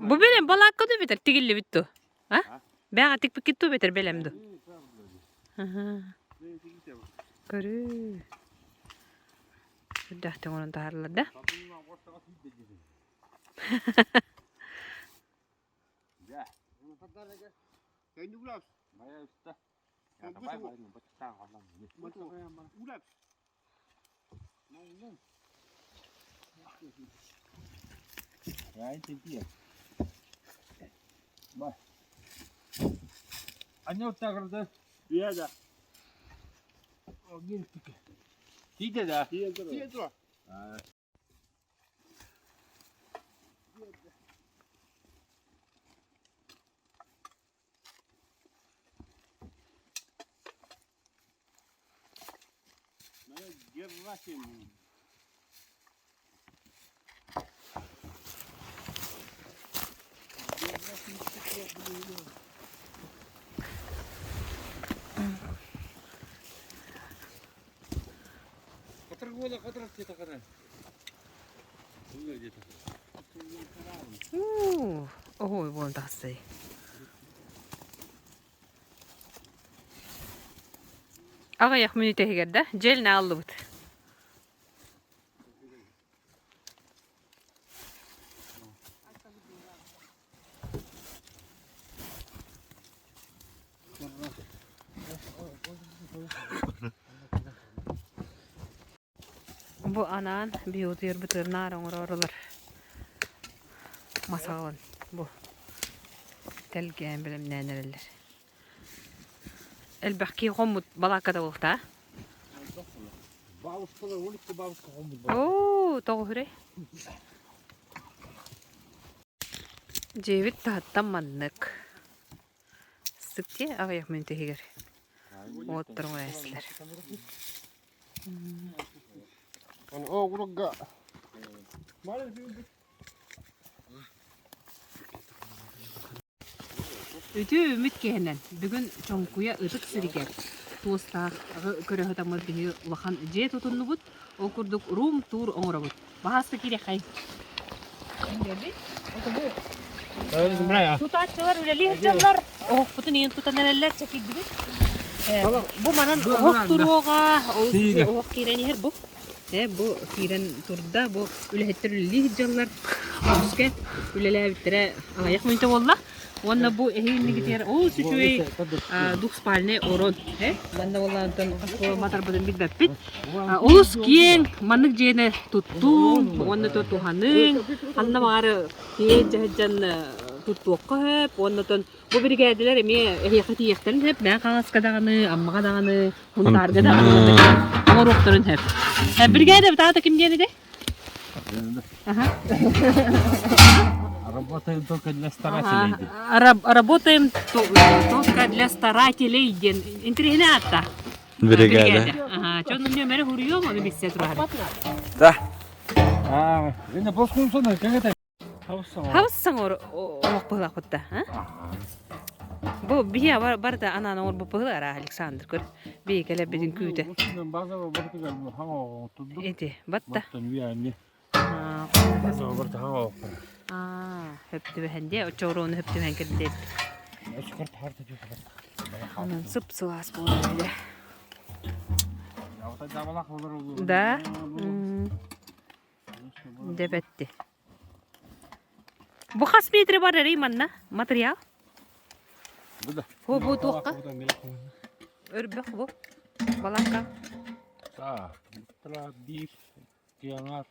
Speaker 1: Бу бэлэм балаакка ду битэр тигиллибит ду? А? Бэҕэ тикпиккит ду битэр бэлэм ду? Көрүү. Үрдэхтэн оҥорон таһаараллар да? Уу, оһуой буолан тахсай. Аҕыйах мүнүүтэ иһигэр да дьиэлин ааллыбыт. Бу анаан биотуйарбытыгар наар оҥороорулар мас аҕалан бу тэлгээн бэлэмнээн эрэллэр. Элбэх киһи хоммут балаакката буолта. Оо, тоҕо үрэй. Дьиэбит таһыттан маннык. Сык дии аҕыйах мүнүүтэ иһигэр уоттар оҥоро Үтүө үмүт киһинэн бүгүн Чоҥкуйа ытык сиригэр туостаах көрө сытаммыт биһиги улахан дьиэ тутуннубут. Ол курдук рум-тур оҥоробут. Баһааста киириэххэй. Тутааччылар үлэлии сылдьаллар. Оһохпутун иин тутан эрэллэр, чэкийдибит. Бу манан оһох туруоҕа, оһох киирэн иһэр бу. Бу киирэн турда, бу үлэһиттэр үлэлии сылдьаллар. Үгүскэ үлэлээбиттэрэ аҕыйах мүнүүтэ буолла. Уонна бу эһииннигитигэр олус үчүгэй двухспальный орон. Манна буоллаантан матарбытын билбэппит. Олус киэҥ маннык дьиэни туттуҥ уонна туһаныҥ. Ханна баҕар тиэйэн дьаһайдьан туттуохха сөп. Уонна бу биригээдэлэр эмиэ эһиэхэ тиийиэхтэрин сөп. Мэҥэ Хаҥаласка даҕаны, Аммаҕа даҕаны, Сунтаарга даҕаны оҥоруохтарын сөп. Биригээдэ таата ким диэн этэй?
Speaker 3: Работаем только для старателей.
Speaker 1: Работаем только для старателей диэн интириэһинэй аатта.
Speaker 2: Бригада.
Speaker 1: Ага, чон нүөмэри хуруйуом, оны билсе турар.
Speaker 2: Да.
Speaker 3: А, энэ босхунсана, как это?
Speaker 1: Хабыс олох быһылаахпытта. Бу биһи барыта анаан оҥорбут быһылар Александр көр. Бии кэлэрбитин күүтэ. Ити батта. Аа, хөптүбэһэн дии, оччоҕуруону хөптүбэһэн кэлбит. Онон сып-сылаас буолар этэ. Да? Дебетти. Бу хас метр бар эрий манна материал? Бу бу туохха? Өрбөх бу. Балакка.
Speaker 3: Тра биир киаҥар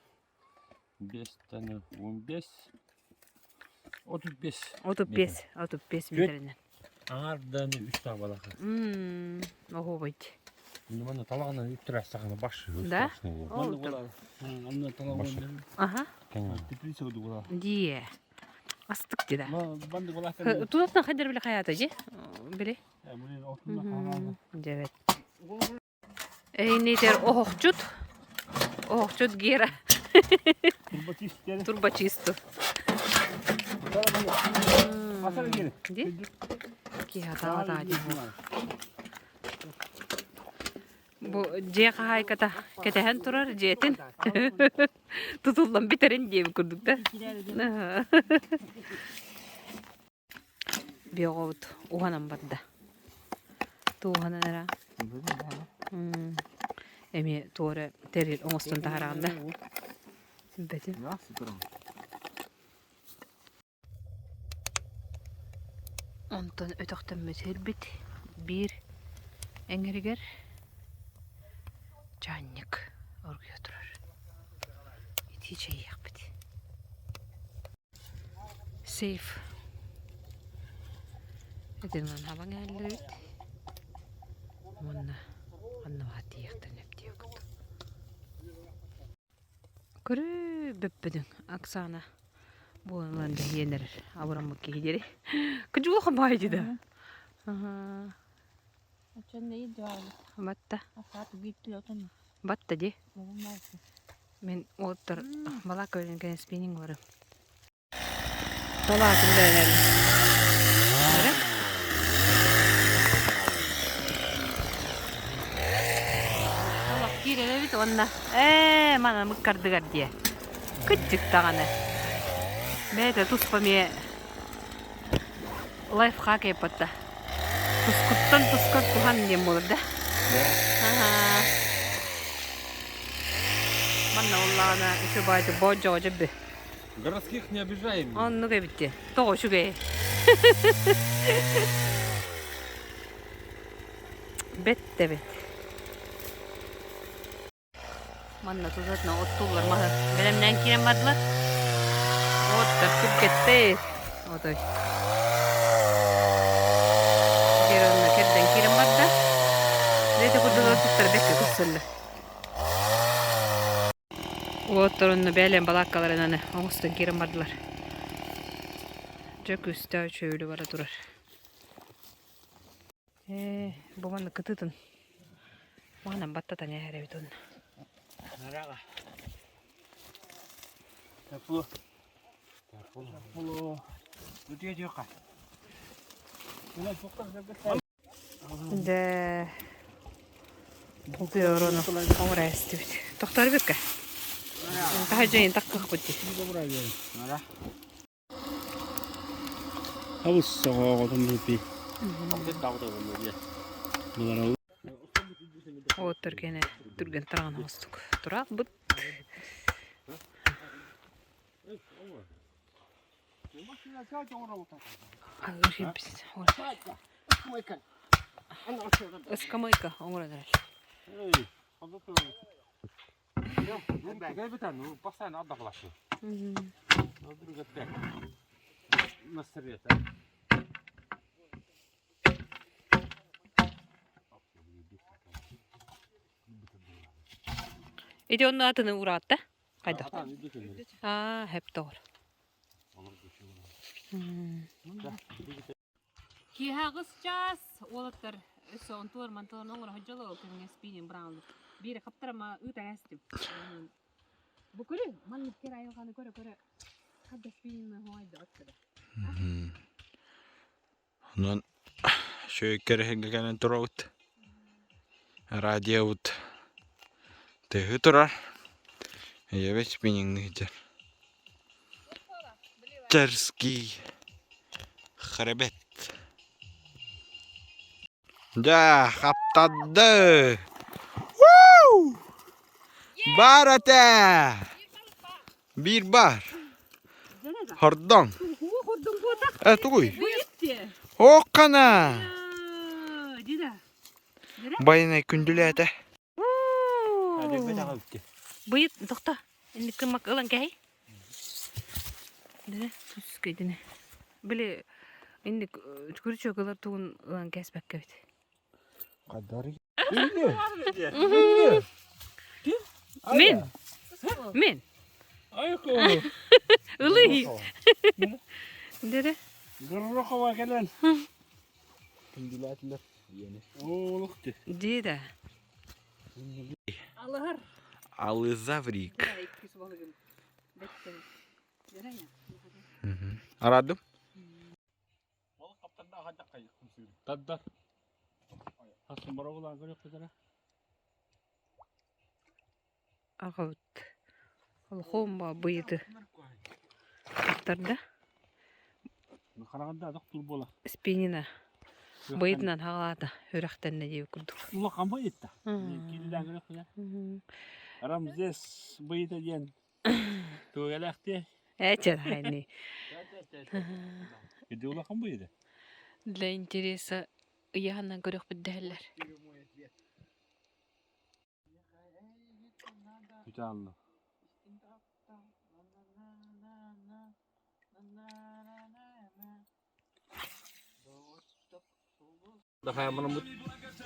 Speaker 3: бестен 15 35
Speaker 1: 35 35 метринен.
Speaker 3: Аҥардан үс табалаха.
Speaker 1: Оһуобайт.
Speaker 4: Маны талаҕынан үттүрэ саханы баш.
Speaker 1: Да? Ага. Дие. Астык дии да. Тутатынан хайдар биле хаята же. Биле. Дебет. Эйнитер оһохчут. Оһохчут Гера. Турбочисту. Ди? Киһата Бу дьиэ хаһаайката кэтэһэн турар дьиэтин тутуллан бүтэрин диэбит курдук да. Биоҕобут уһанан барда. Тууһанан эрэ. Эмиэ туора тэрил оҥостон таһараҕын да. Бэтин. Онтон өтөхтөммүт сирбит биир эҥэригэр чаанньык оргуйа турар. Итии чэйиэхпит. Сейф. Итинэн хабаҥ эһэллэбит уонна ханна тиийиэхтэрин эптиэхпит. Көрүү бүппүтүҥ, Оксана буолан иһэн эрэр абыраммыт киһи диэри. Кыдьулаха баайды да. Батта. Батта ди. Мин уоттар балаакка өлөн кэлэн спиннинг барым. Толаатын бэринэн. Олох киирэр эбит уонна ээ мана мыккардыгар диэ. Кыдьык даҕаны. Бэйэтэ туспа эмиэ лайфхак эппатта. Тускуттан тускар туһан диэн буолар да. Манна оллаҕына үчү баайты боодьоҕо дьөббү.
Speaker 4: Городских не обижаем.
Speaker 1: Оннук эбит дии. Тоҕо үчүгэй. Бэт да эбит. Манна тутатына оттууллар маһы бэлэмнээн киирэн бардылар. Оттор түргэттэр. Отой. Геронна кэрдэн киирэн барда. Бэйэтэ курдук туттар бэккэ көрсөллөр. Уоттар онно бээлэн балааккаларын аны оҥостон киирэн бардылар. Дьэ күстээх үчүгэй бара турар. Ээ, бу манна кытыытын маанан баттатан эһэр эбит онно.
Speaker 3: Нараҕа. Тепло. Тепло. Утуйа түөххэ.
Speaker 1: Дэ Утуйа орону оҥоро эстибит. Тохтоорбукка. Таһырдьа иһин таккыахпыт дии.
Speaker 3: Абыс соҕоҕотун бипи.
Speaker 1: Оттор кэнэ түргэн тараҕан оҥостук тураахпыт. Ыскамыайка оҥорон эрэр. Ити онно атыны ураатта? Хайдах? Аа, хэп тоҕор. Киэһэ аҕыс чаас уолаттар өссө онтулар мантыларын оҥоро сылдьаллар ол кэмҥэ спиннинг быраҕаллар. Биири хаптарама ыыт ээстим. Бу көрү, маннык кэр айылҕаны көрө-көрө хадда спиннинг оҥойдоҕот да.
Speaker 2: Онон үчүгэй кэлэн турабыт. Радиобут тыаһыы турар. Ийэбит спинниҥныы сылдьар. Черский хребет. Дьэ, хаптарды! Уу! Баар этэ! Биир баар. Хордоҥ. Э, тугуй? Ооккана! Байанай күндүлээтэ.
Speaker 1: Быйыт, тохто. Инник мак ылан кэһэй. Дэ, түскэйдине. Били инник күрүчүөк ылар тугун ылан кээспэккэ эбит. Мин. Мин. Ылый. Дере.
Speaker 3: Горохова кэлэн.
Speaker 2: Күндүлээтилэр.
Speaker 1: Дии да.
Speaker 2: Алызаврик. Арадым.
Speaker 3: Тардар.
Speaker 1: Аҕабыт олохуом быйыты туттарда.
Speaker 3: Хараҕында тохтуур буола.
Speaker 1: Спинина быйытынан хаҕалаата үрэхтэннэ диэбит курдук.
Speaker 3: Улахан быйытта. Киирилээн көрөхпүнэ. Рамзес быйыта диэн тугэлээхтиэ.
Speaker 1: Эчэ хайни.
Speaker 3: Иди улахан быйыта.
Speaker 1: Для интереса ыйаһынан көрөхпүт дэһэллэр.
Speaker 3: Бүтэ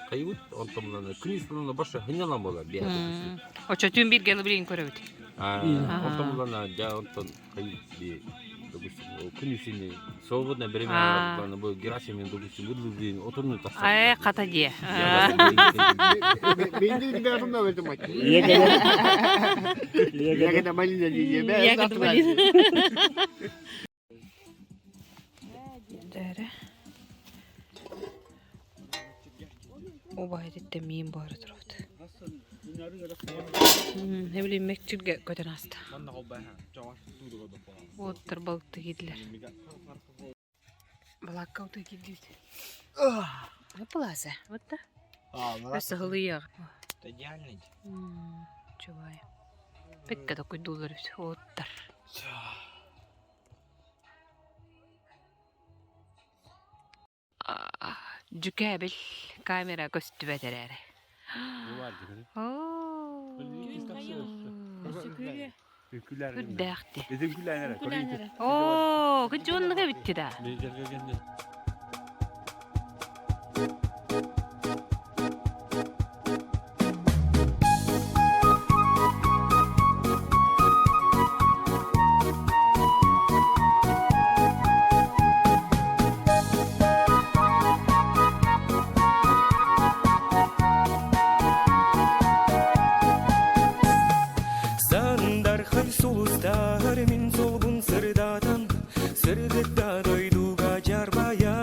Speaker 4: Хайыбыт онтон күнүс булана баша хынньалан буолар биһиэхэ.
Speaker 1: Оччотуун бииргэ ылыбырин көрөбүт.
Speaker 4: Онтон булана дьэ онтон хайы допустим күнүсүнү свободное время бу Герасимин допустим выдлыдын отурну тахсар.
Speaker 1: Э, хата дие.
Speaker 6: Ягода малина
Speaker 1: Ягода малина. Дәрі. Убайдыттан миин буһара турабыт. Не билим мекчирге көтөн аста. Уоттар балыкты киирдилэр. Балаакка утуй киирдибит. Плаза. Вот да. Өссө хылыйыаҕа.
Speaker 2: Идеальный.
Speaker 1: Чубай. Пекке токуйдуулар үс. Уоттар. Дьүкээбил камера көстүбэт эрээри. Үрдээхти. Оо, кыдьуоннуга бүтти да.
Speaker 7: Сандархай сулустар мин солбун сырдатан, сырдыкта дойдуга жарбая.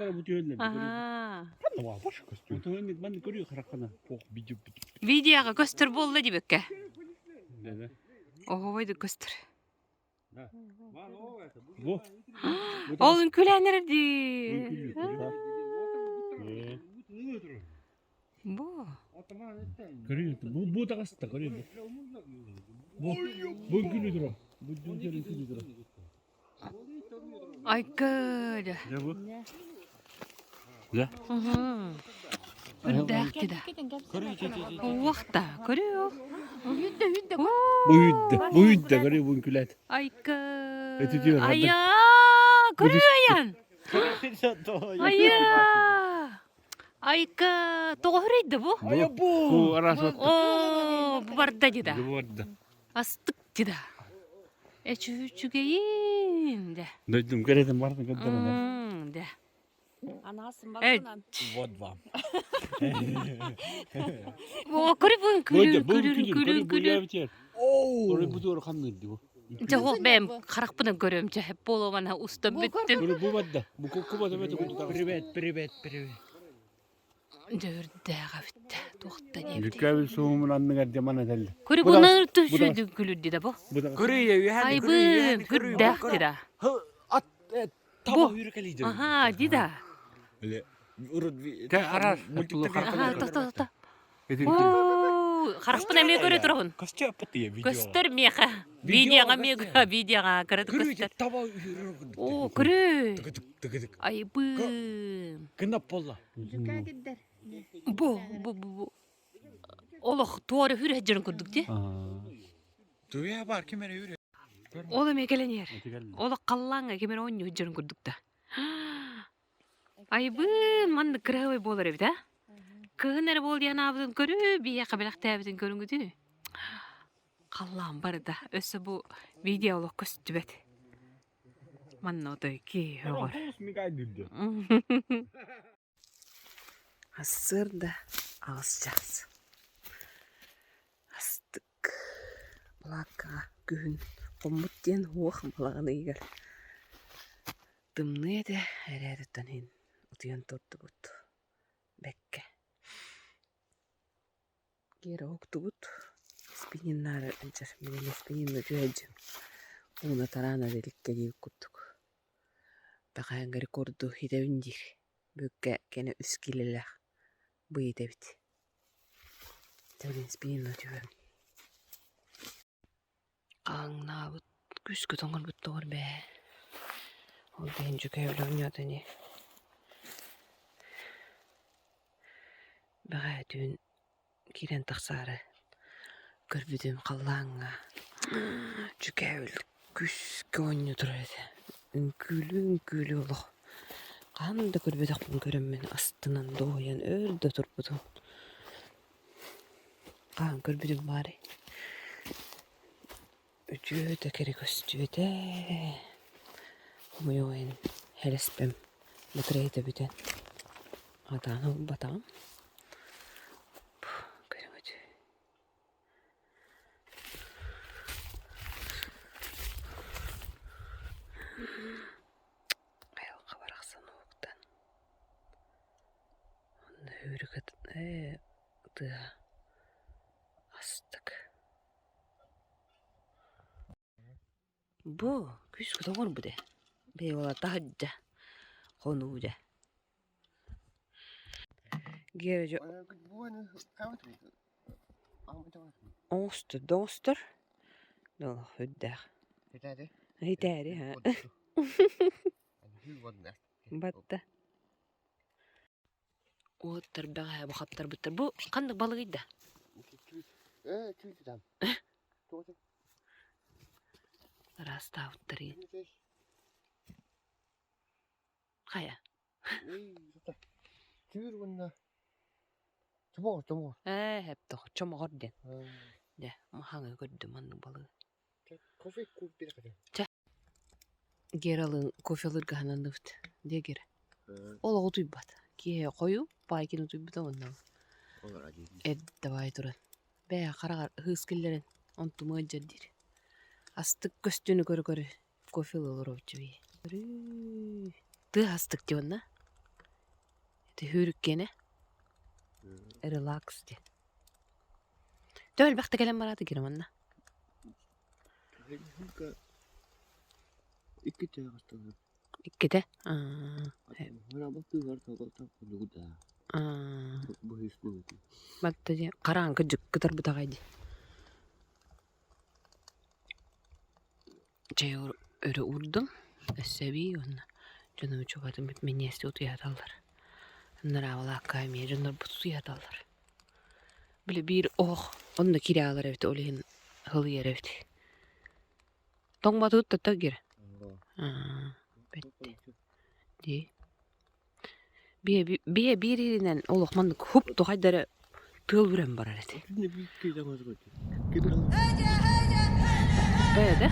Speaker 3: Табалара бу түһэллэр.
Speaker 1: Аһаа.
Speaker 3: Отуһун манна көрүү хараххана.
Speaker 1: Видеоҕа көстөр буолла диэбэккэ.
Speaker 3: Да-да.
Speaker 1: Оһобойдук көстөр.
Speaker 3: Бу.
Speaker 1: Ол үҥкүүлээн эрэр дии. Бу.
Speaker 3: Көрүү бу бу таҕыста көрүү бу. Бу бу үҥкүүлүү турар. Бу үҥкүүлүү турар.
Speaker 1: Айгы дьэ.
Speaker 3: Дьэ бу. Дьэ.
Speaker 1: Үрдээх да. Уохта, көрүө.
Speaker 3: Бу үйдэ, бу үйдэ көрүө бу үҥкүүлээт.
Speaker 1: Айгы.
Speaker 3: Эти түөр
Speaker 1: Айа, көрүө айан. Айа. Айка, тоҕо үрейді бу?
Speaker 3: Бу араас
Speaker 1: О, бу барда дии
Speaker 3: Бу барда.
Speaker 1: Астык дии Эчүчүгэйин дэ.
Speaker 3: Дойдум кэрэтин бартын көрдөрөн.
Speaker 1: Дэ.
Speaker 2: Вот вам.
Speaker 1: О, көрү бу күлү күлү күлү күлү.
Speaker 3: Орой бу туора хамныыр бу.
Speaker 1: Дьэ ол бэйэм харахпынан көрөм дьэ буолуомана устан бүттүм.
Speaker 3: Көрү бу барда. Бу куккуба төбөтө куту.
Speaker 2: Привет, привет, привет.
Speaker 1: Дьэ үрдээҕэ бүттэ. Туохта диэбит.
Speaker 3: Бүккәбил суумун анныгар дьаман этэллэ.
Speaker 1: Көрү бунан түшүдү күлүрдү да бу.
Speaker 2: Көрү үһэн
Speaker 1: Айбын үрдээх да.
Speaker 2: Ат таба хүркэлийди.
Speaker 1: Аха, ди да.
Speaker 3: Тэ арас
Speaker 1: Аха, тохто тохто. Оо, харахпын эмиэ көрө турабын.
Speaker 2: Көстө аппыт видео.
Speaker 1: Көстөр миэхэ. Видеоҕа миэхэ видеоҕа кыра көстөр.
Speaker 2: Таба
Speaker 1: Оо, көрү.
Speaker 2: Тыгыдык.
Speaker 1: Айбын.
Speaker 2: Кынап болла.
Speaker 1: Бу, бу, бу, бу. Олох туора хүрэ дьон курдук дии.
Speaker 2: Туя бар ким эрэ үрэ.
Speaker 1: Ол эмиэ кэлэн иһэр. Олох халлааҥҥа ким эрэ оонньуу дьон курдук да. Айбын, маннык кыраһыабай буолар эбит, а? Кыһын эрэ буол диэн аабытын көрүү, биһиэхэ бэлэхтээбитин көрүҥүтү. Халлаан барыта. Өссө бу видео олох көстүбэт. Манна отой киһи оҕор. Сарсыарда аҕыс чаас. Астык балааккаҕа күһүн хоммут диэн уох балаҕан ыйыгар тымныы этэ эрээриттэн иһин утуйан турдубут бэккэ. Киэр уһуктубут спининнаары ынчар билигин спининна түһэ ууна тараана иликкэ диэбит курдук бэҕэһээҥҥи рекорду итэбин диир бүккэ кэнэ үс киилэлээх быйыт эбит билигин спининна түһүөм Хаҥнаабыт күүскэ тоҥорбут тоҕор бээ ол да иһин дьүкээбил оонньоото ини Бэҕэһээ түүн киирэн тахсаары көрбүтүм халлааҥҥа дьүкээбил күүскэ оонньуу турар этэ. Үҥкүүлүү-үҥкүүлүү олох хаһан да көрбөтөхпүн көрөммүн астынан дуоһуйан өр да турбутум. Хаһан көрбүтүм баарый? Үтүө да кэрэ көстүбэтэ. Хомойуох иһин хэлэспэм батарейата бүтэн хатаан ылбатаҕым. Көрүҥүт. Айылҕа барахсан уһуктан онно үүрүк ээ тыаһа астык. Бу күүскэ тоҥорбут ээ, бэйэ таһырдьа хонуу дьэ. Гера дьэ оҥостор да оҥостор, үрдээх. Итээри Батта. Уоттар бэҕэһээ бу хаптарбыттар. Бу ханнык балыгый да? Ыраастаабыттар Хайа? Ээ, хэптох чомоҕор диэн. Дьэ, маһаҥы көрдүм маннык балыгы. Чэ. Гералыын кофелыырга сананныбыт. Дьэ Гера. Ол оҕо утуйбат. Киэһэ хойуу, Паайкин утуйбута уонна эрдэ баай туран. Бээ, хараҕар ыһыыс киллэрэн, онтум ыалдьар диир. Астык көстүүнү көрө-көрө кофе ыла олоробут дьэ Тыа астык дии уонна. Ити хүүрүккиэнэ релакс диэн. Төһө элбэхтэ кэлэн бараата киирэ манна? Иккитэ? Батта диэн хараанка дьыккытарбытаҕай дии. Чэй өрө уурдум, өссө эбии уонна дьонум чугатын минньиэстик утуйааталлар. Ыннараабалаакка эмиэ дьоннорбут утуйааталлар. Били биир оһох онно киирэ аалар эбит, ол иһин һылыйар эбит. Тоҥмотугут да киирэ. Бэттэ. Дии. Биэ биир иһинэн олох маннык хуп тухайдара тыал үрэн барар этэ. Ээ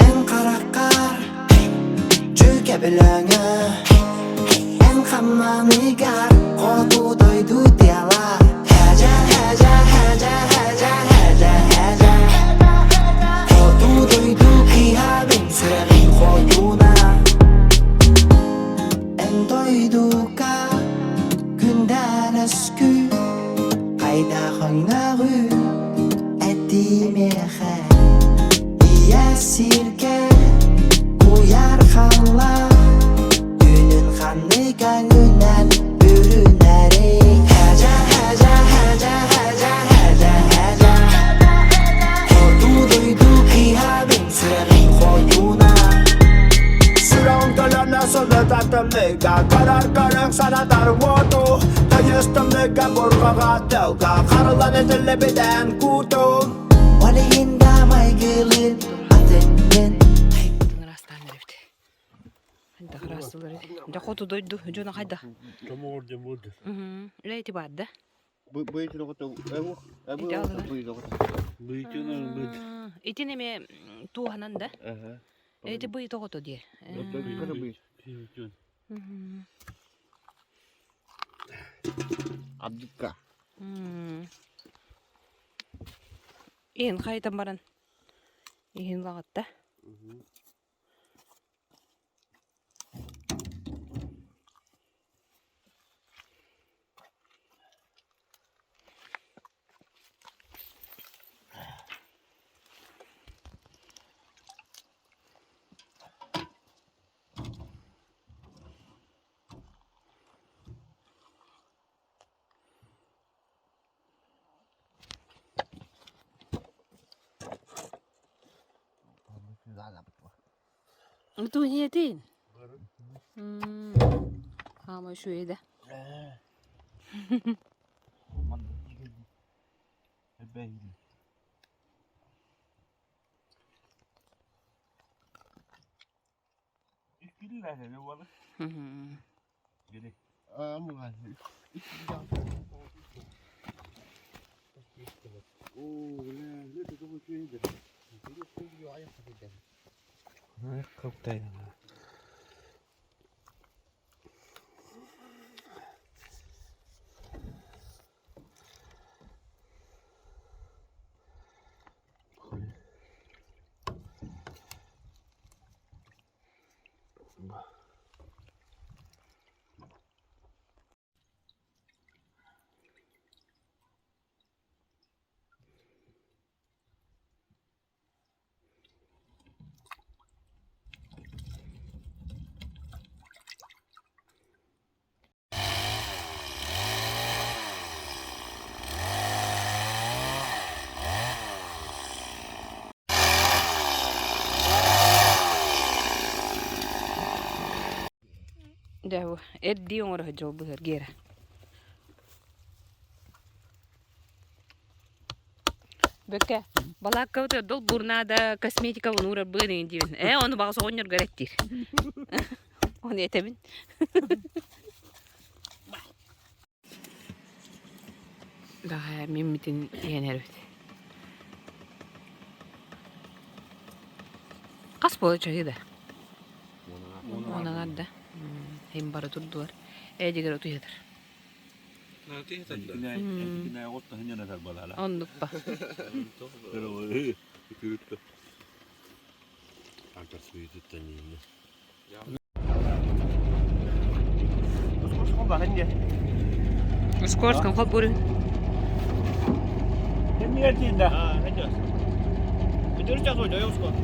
Speaker 8: Эн хараххар Дьүкэбилэҥэ Эн хамнаныгар Хоту дойду тыала Һэдьэ һэдьэ һэдьэ һэдьэ һэдьэ һэдьэ Хоту дойду кыыһа мин сүрэҕим хотуна Эн дойдуга күндэлэскү Хайдах өҥнөҕү этимиэхэ Ийэ сиргэ куйаар халлаан Түүнүн ханнык өҥүнэн бүрүнэрий Һэдьэ һэдьэ һэдьэ һэдьэ һэдьэ һэдьэ Хоту дойду кыыһа мин сүрэҕим хотуна
Speaker 9: Сүрэҕим төлөнө сылытар тымныыга Көрөр көрүҥ санатар уоту Тыйыс тымныыга бурҕаҕа тылга Харылан этиллибитэн куутун
Speaker 8: Ол иһин да майгылыын атыҥҥын
Speaker 1: Ыраастаан эрэбит. Хайдах ыраастыылар эбит. Дьэ хоту дойду дьоно хайдах?
Speaker 3: Чомоҕор дьэ буолду.
Speaker 1: Үлэ ити баар да? Итин эмиэ туоһанан да? Эти бый тоҕото диэ.
Speaker 6: Абдыкка.
Speaker 1: Иһин хайтан баран иһин лаҕатта. Туһиэтин. Хаама үчүгэй да. Дьэ бу эрдии оҥоро сылдьар быһыар Гера. Бөккө, балааккабыт долбуур наада косметикабын уурарбын иҥин диибин. Ээ, ону баҕас оҕонньорго эрэттиир. Ону этэбин. Бэҕэһээ миммитин иһэн эрэбит. Хас буола чаһыы да? Уон аҥар да. Иһин бары турдулар. Эдигер утуйатар. Оннук ба. Скорском хопуру.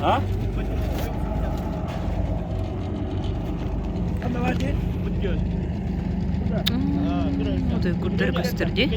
Speaker 3: А?
Speaker 1: Отой курдары көстөр дии.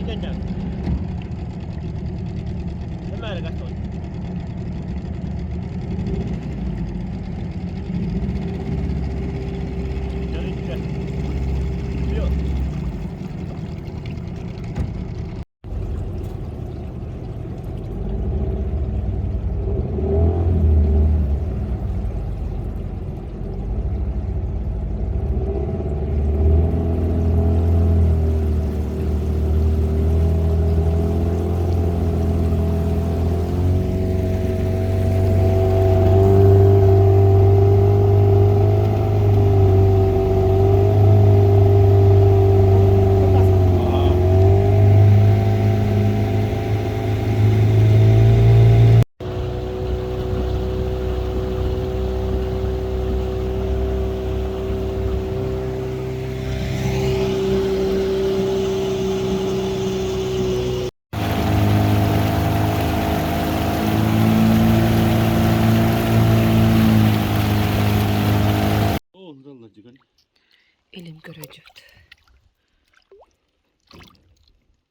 Speaker 1: Илин көрөдьүт.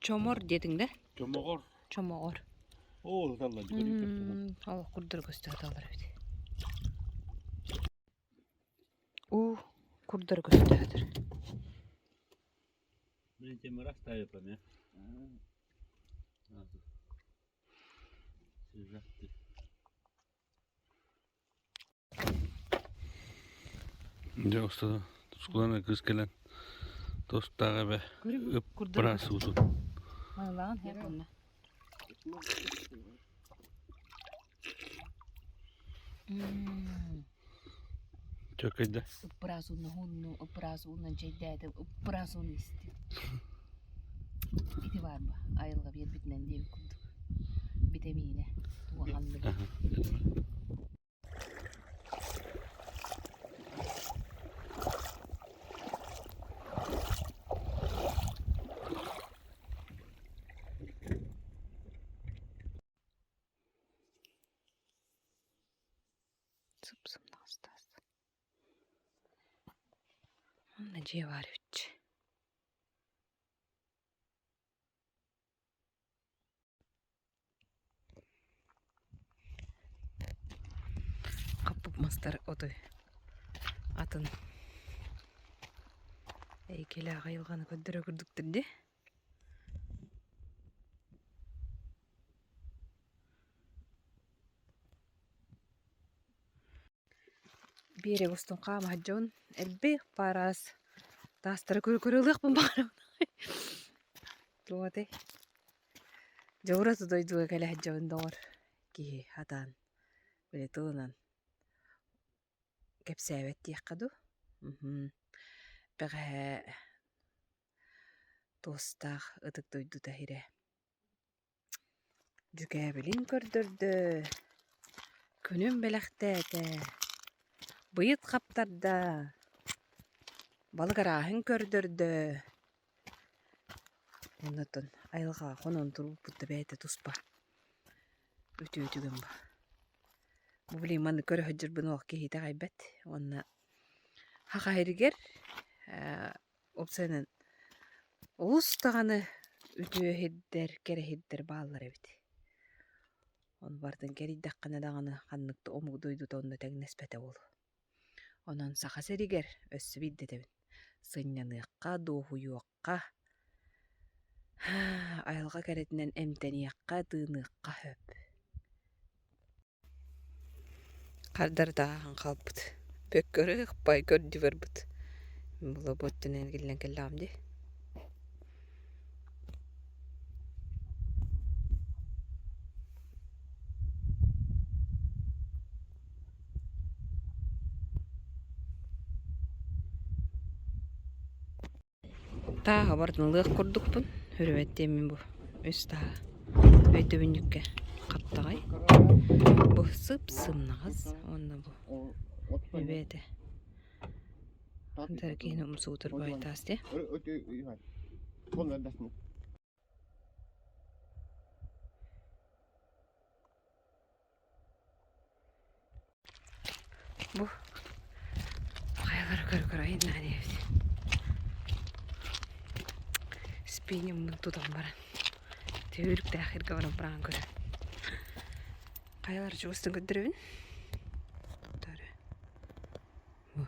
Speaker 1: Чомор диэтиҥ да?
Speaker 3: Чомоҕор.
Speaker 1: Чомоҕор.
Speaker 3: Ол ыталлар
Speaker 1: Ол курдур көстө ыталлар эбит. Уу курдары көстө атар.
Speaker 3: Блин, тем раз ставил память.
Speaker 4: Дьэ устата тускулана кыыс кэлэн тостаах эбэ ып быраас уутун.
Speaker 1: Майлаан һэ онно.
Speaker 4: Чөкөйдө.
Speaker 1: Ыппыраас уунна уунну, ыппыраас ууннан чэйдээтим, ыппыраас ууну истим. Ити баар ба, айылҕа биэрбитинэн диэбит курдук. Битэмиинэ, туоханныга. Сып-сымнаҕас таас. Онно дьиэ баар эбит. Хаппыт мастар отой атын эйгэлээх айылҕаны көрдөрө курдуктар дии. Биэрэк устун хаама сылдьабын элбэх паараас таастары көрө-көрө ылыахпын баҕарабын Туох этэй Дьоҕура дойдуга кэлэ сылдьабын доҕор киһи сатаан били тылынан кэпсээбэт диэххэ дуу Бэҕэһээ туостаах ытык дойдута сирэ Дьүкээбилин көрдөрдө, күнүм бэлэхтээтэ, быйыт хаптарда, балык арааһын көрдөрдө. Оннуттан айылҕаҕа хонон турбуппут да бэйэтэ туспа үтүө түгэн баар. Бу билигин маннык көрө сылдьарбын олох киһи итэҕэйбэт уонна саха сиригэр Уопсайынан, олус даҕаны үтүө иһирдэр, кэрэ иһирдэр бааллар эбит. Ону барытын кэрийдэххинэ даҕаны ханнык да омук дойдута онно тэҥнэспэтэ буолуо. Онон Саха сиригэр өссө биирдэ этэбин, сынньаныахха, дуоһуйуохха, айылҕа кэрэтинэн эмтэниэххэ, тыыныахха сөп. Хардары ааһан хаалбыт. Бөккөрү ыкпай көрдүү барбыт. Була бу өттүнэн эргиллэн кэллэҕим дии. Тааһа барытын ылыах курдукпун. Өрүбэттиэм мин бу үс тааһа. Өйдөбүнньүккэ хаптаҕай. Бу сып-сымнаҕас уонна бу үбэ этэ. Киһини умсугутар баайтаас дии. Бу хайалары көрө-көрө айаннаан иһэбит. Спиннингмын тутан баран түөрүктээх иргэ баран баран көрө. Хайалары чугастан көрдөрөбүн. Төрө. Бу.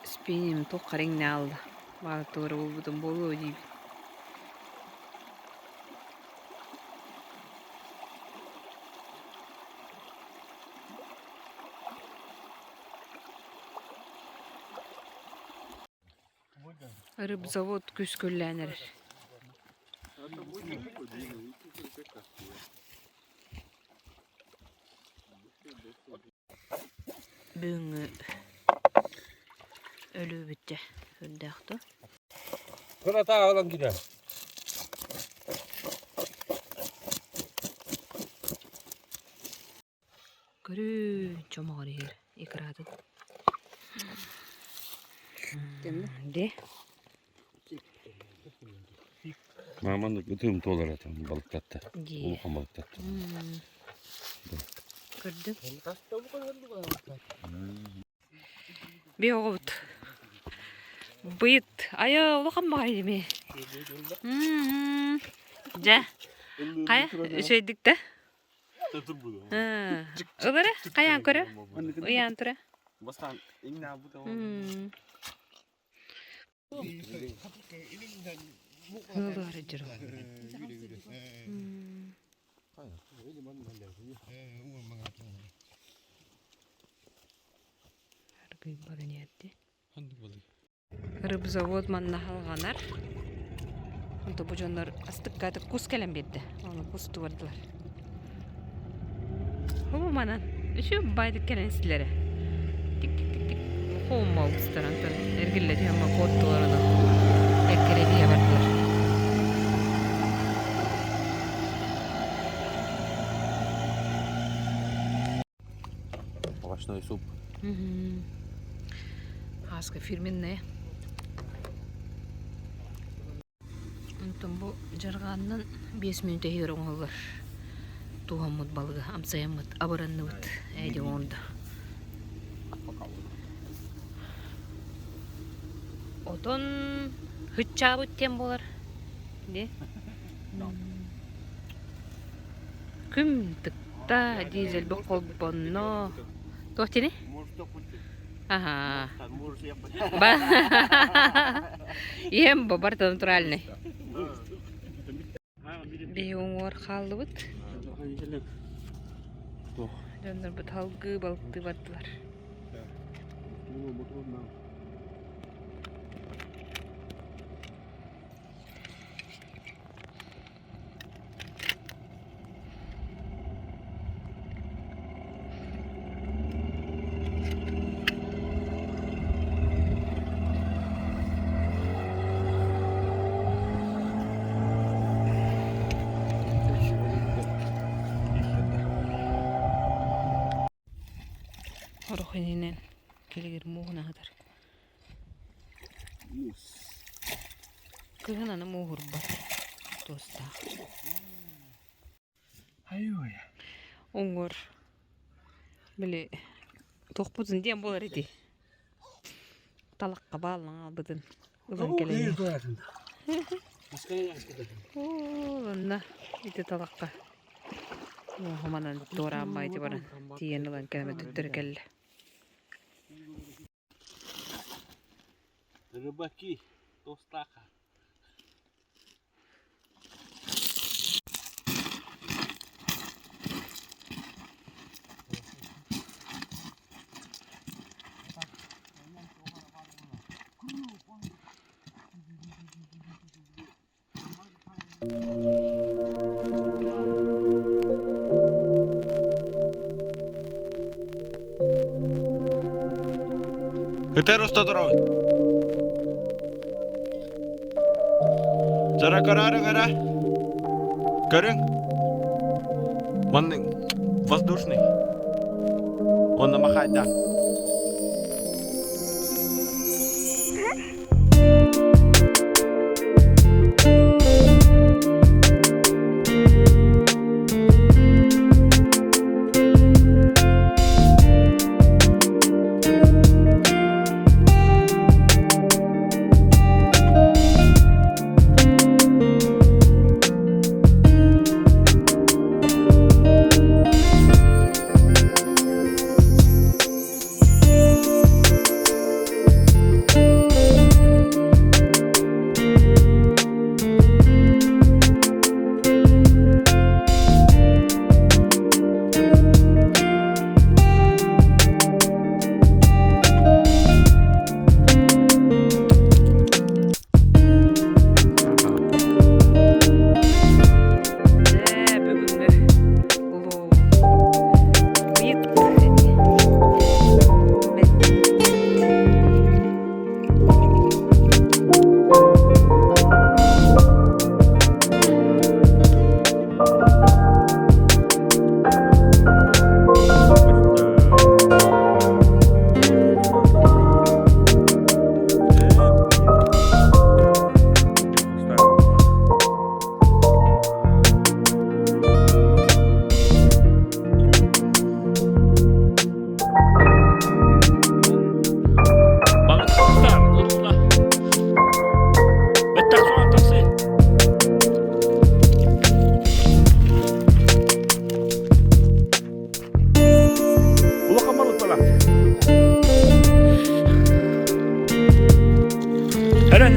Speaker 1: Спиннинг туох хариҥ наалла баҕар туора буолбутум буолуо диибин. Рыбзавод күскүллээн эрэр. Бүгүҥҥү өлүүбүт дьэ үрдээх дуо?
Speaker 4: Кырата аҕалан киирэр.
Speaker 1: Көрүү чомоҕор иһэр икратын. Де?
Speaker 4: Маман ытыым туолар этим балыктатта. Улахан балыктатта.
Speaker 1: Көрдүм. Би оҕобут. Быйыт. Айа улахан баҕайы дими. Дьэ. Хайа үчүгэйдик да? Ылара хайаан көрө? Ыйаан тура. Ыалыары дьоро. Аргый баран иһэрди. Рыбзавод манна халҕанар. Онто бу дьоннор астыкка кус кэлэн биэрдэ. Ону кус тубардылар. Ху манан үчү байдык кэлэн истилэрэ. Тик-тик-тик-тик. Хоумма устаран эргиллэ түһэн куоттулар ону. Эккирэ тиһэ бардылар.
Speaker 4: Овощной суп.
Speaker 1: Аска фирменная. Онтон бу дьарҕаанынан 5 мүнүүтэ иһигэр оҥоһуллар тууһаммыт балыгы амсайаммыт абыранныбыт ээди оҥордо. Отон хыччаабыт диэн буолар. Де? Күм тыкта дизельбэ холбонно. Туох тини? Ага. Ба. Иэм бу барыта натуральный. Биһи уҥуор хааллыбыт. Дьоннорбут халгыы балыктыы бардылар. иннинэн килигир мууһун аһытар. Кыһын аны мууһурбат туостаах. Уҥуор били туохпутун диэн буолар ити талахха бааллан хаалбытын ылан кэлэн Оо, онно ити талахха муоһуманан туораан ити баран тиийэн ылан кэлэн төттөрү кэллэ.
Speaker 3: Рыбаки, тостаха.
Speaker 2: Ытар уста турабын. Зара көрөөрүҥ эрэ. Көрүҥ. Маннык воздушный. Онно махайда.
Speaker 1: Дьэ, бүгүҥҥү улуу ыйыт
Speaker 3: Балыксыттар, ылла. Бэттэх суон тахсы.
Speaker 2: Улахан балыктала.
Speaker 3: Эрэн.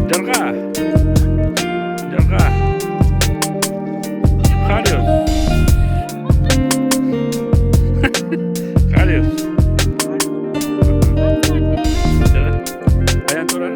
Speaker 3: Дьарҕаа. Дьарҕаа. Хариус. Хариус. Айан турар.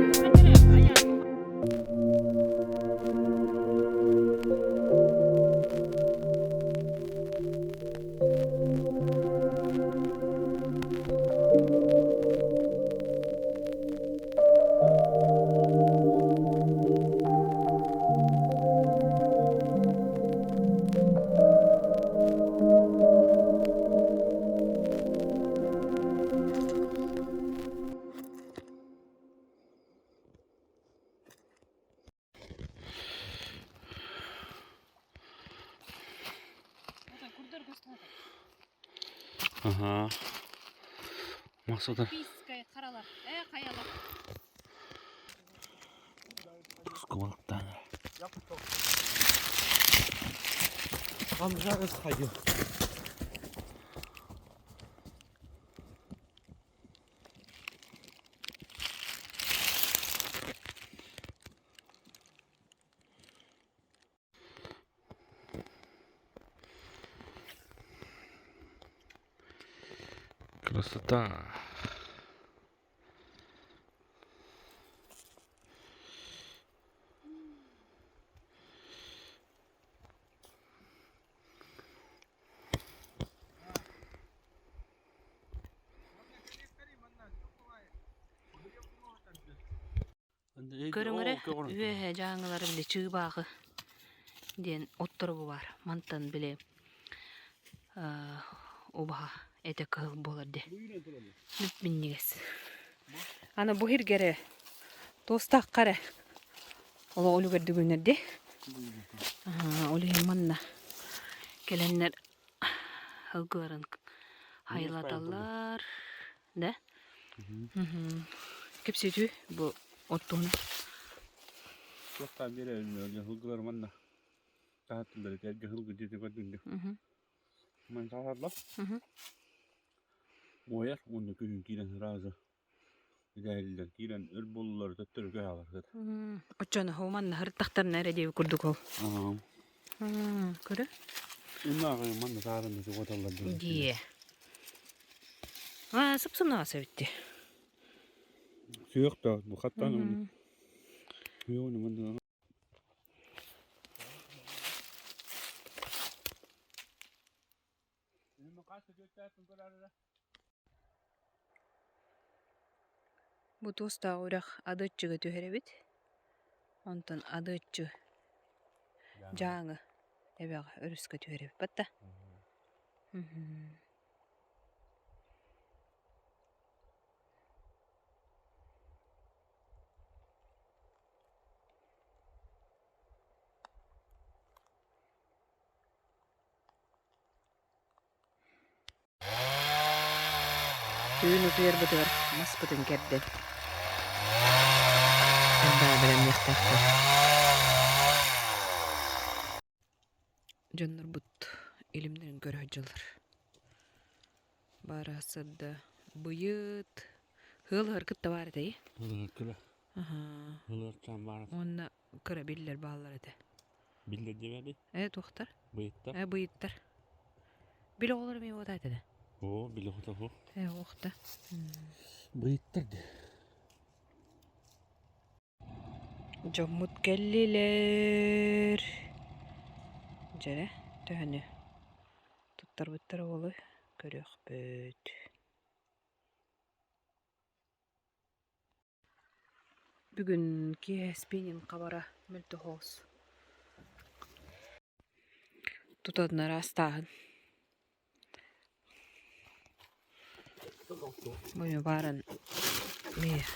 Speaker 4: Ага. Мақсаты. Сколықтан. Красота.
Speaker 1: Көрүҥ эрэ, үөһэ дьааҥылары били чыыбааҕы диэн отторо бу баар. Мантан били Убаһа этэ кыһыл буолар дии. Минньигэс. Аны бу сиргэ эрэ туостаахха эрэ олох үлүгэрдик үүнэр дии. Ол иһин манна кэлэннэр ылгыларын хайылаталлар. Да? Кэпсэтүү бу оттуһун.
Speaker 3: Туохтаан биэрэ ылгылар манна таһаттылар эргэ ылгы диэти көрдүндү. Ман саһарла. Уойар уонна күһүн киирэн сразу идэһэллэр киирэн өр буоллулар төттөрү көһөҕөр.
Speaker 1: Оччону манна һырыттахтарына эрэ диэби курдук ол. Көрө.
Speaker 3: Уннааҕы манна саарынна суготаллар.
Speaker 1: Дии. Аа, сып-сымнаҕас эбитти.
Speaker 3: Сүөх да бу хаттан оны. Сүөх манна
Speaker 1: Бу туостаах үрэх Адыаччыга түһэр эбит. Онтон Адыаччы Дьааҥы эбэҕэ өрүскэ түһэр эбит батта. Түүн утуйарбытыгар маспытын кэрдэн элбэҕи бэлэмниэхтээхтэр. Дьоннорбут илимнэрин көрө сылдьаллар. Баара сырда быйыт ыал кытта баар этэй?
Speaker 3: Кыра.
Speaker 1: Уонна кыра биллэр бааллар этэ.
Speaker 3: Биллэр диэбэди?
Speaker 1: Ээ туохтар?
Speaker 3: Быйыттар.
Speaker 1: Ээ быйыттар. Били оҕолор эмиэ уота этэ да?
Speaker 3: Оо, били оҕото хо.
Speaker 1: Ээ уохта.
Speaker 3: Быйыттар де.
Speaker 1: Дьоммут кэллилэр. Дьэрэ, төһөнү туттарбыттар уолу көрүөхпүт. Бүгүн киэһэ спиннинг хабара мөлтөх Тутатына ыраастааһын. Бу баарын эмиэ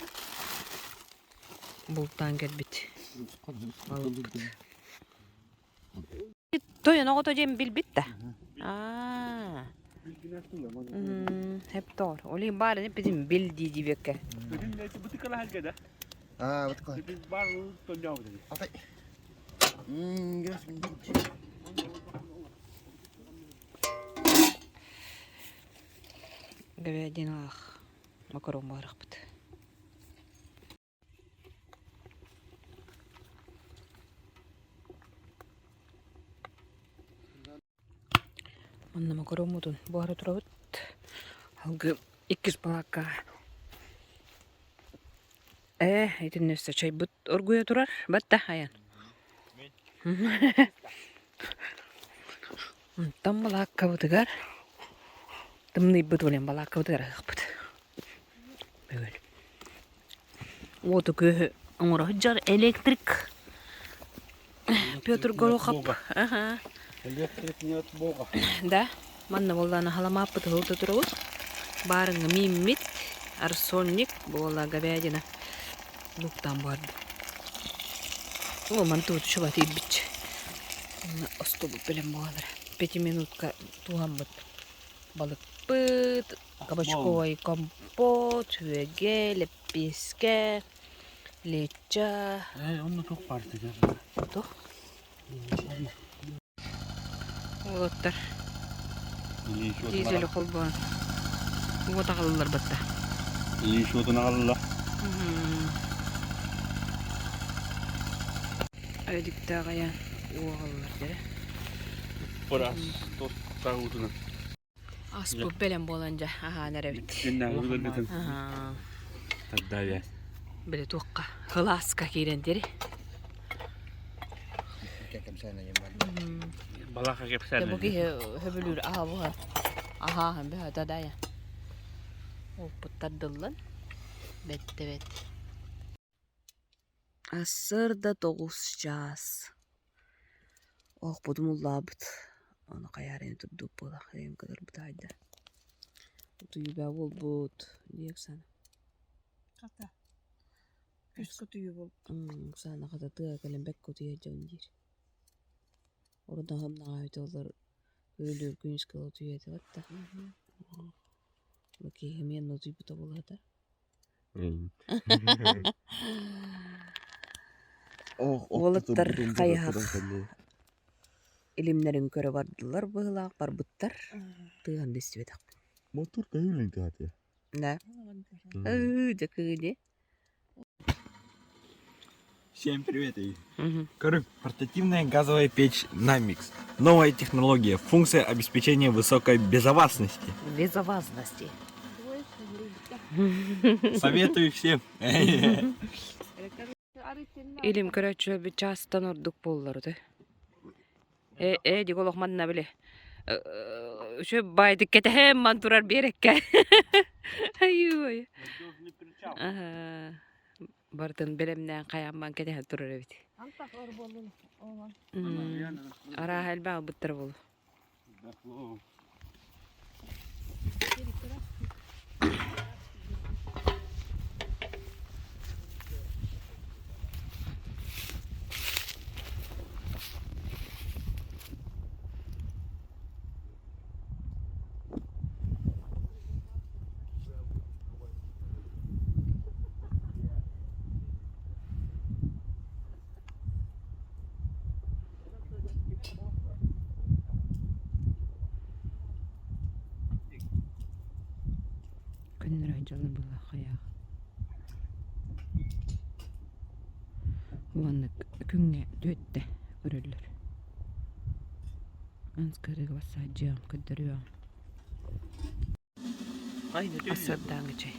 Speaker 1: бултаан кэлбит балыкпыт. Тойон оҕото диэн билбит да. Аа. Хептор. Ол иһин баарын эппитим бил дии диэбэккэ.
Speaker 6: Аа, вот такой. Атай.
Speaker 1: Говядиналаах макарон буһарахпыт. Манна макароммутун буһара турабыт. Алгы иккис балаакка Ээ, итиннэ өссө чайбыт оргуйа турар. Батта айан. Онтон балааккабытыгар тымныйбыт уолен балааккабытыгар аһыахпыт. Бүгүн. Уоту күөһү оҥоро сылдьар электрик Петр Горохов. Ага.
Speaker 3: Электрик нет бога.
Speaker 1: Да, манна буоллаана халамааппыт ыһылта турабыт. Баарыҥҥа мииммит, арсонник буола говядина луктаан буһарда. О, мантыбыт чуба тиийбит. Онно остуолбут бэлэм буолар. Пятиминутка туһаммыт балыкпыт, кабачковай компот, үөгэ, лэппиэскэ, леча.
Speaker 3: Ээ, онно туох баар этэ?
Speaker 1: Туох? Уолаттар дизели холбоон уот аҕаллылар батта.
Speaker 3: Илии суотун аҕалла.
Speaker 1: Эдиктээх айан уу аҕаллылар дэрэ.
Speaker 3: Быраас туттаа уутунан.
Speaker 1: Аспыт бэлэм буолан дьэ аһаан эрэбит.
Speaker 3: Тардаайа.
Speaker 1: Били туохха кылааска киирэн дири.
Speaker 3: Балаха кэпсээн.
Speaker 1: Бу киһи хөбүлүүр аһа буһа аһааһын бөһө тадая. Оппуттардыллан бэтте бэт. Ассыр да 9 чаас. Оохпутум уллаабыт. Ону хайаарыйан турдубут буоллах эйэм кытарбыта аайда. Утуйбаа буолбут дии Оксана.
Speaker 10: Хата. Үс утуйуу буолбут.
Speaker 1: Оксана хата тыа кэлэн бэккэ утуйар дьон диир. Урут наҕаа олор Өлөр күнүскэ утуйа этэ да. Бу киһи эмиэ утуйбута буолуо Уолаттар хайыһах илимнэрин көрө бардылар быһыылаах барбыттар. Тыаһын да истибэтэхпин.
Speaker 11: Мотор көһүлүн тыһатыа.
Speaker 1: Да. Ыы, дьэ дии.
Speaker 2: Всем привет! Короче, портативная газовая печь Namix. Новая технология, функция обеспечения высокой безопасности.
Speaker 1: Безопасности.
Speaker 2: Советую всем.
Speaker 1: Илим көрөөччүлэр бит чаастан ордук буоллар үтө. Э, э, дик олох манна били. Үчү баайдык кэтэһэм ман турар биэрэккэ. Айыы. Барытын бэлэмнээн хайаамман кэтэһэн турар эбит. Арааһа элбэх ылбыттар буолу. Күннэрэ дьоло буолла хайаах Уонна күҥҥэ түөттэ көрөллөр. Анскарыга бассаадьыам көрдөрүөм. Ассырдааҥы чэй.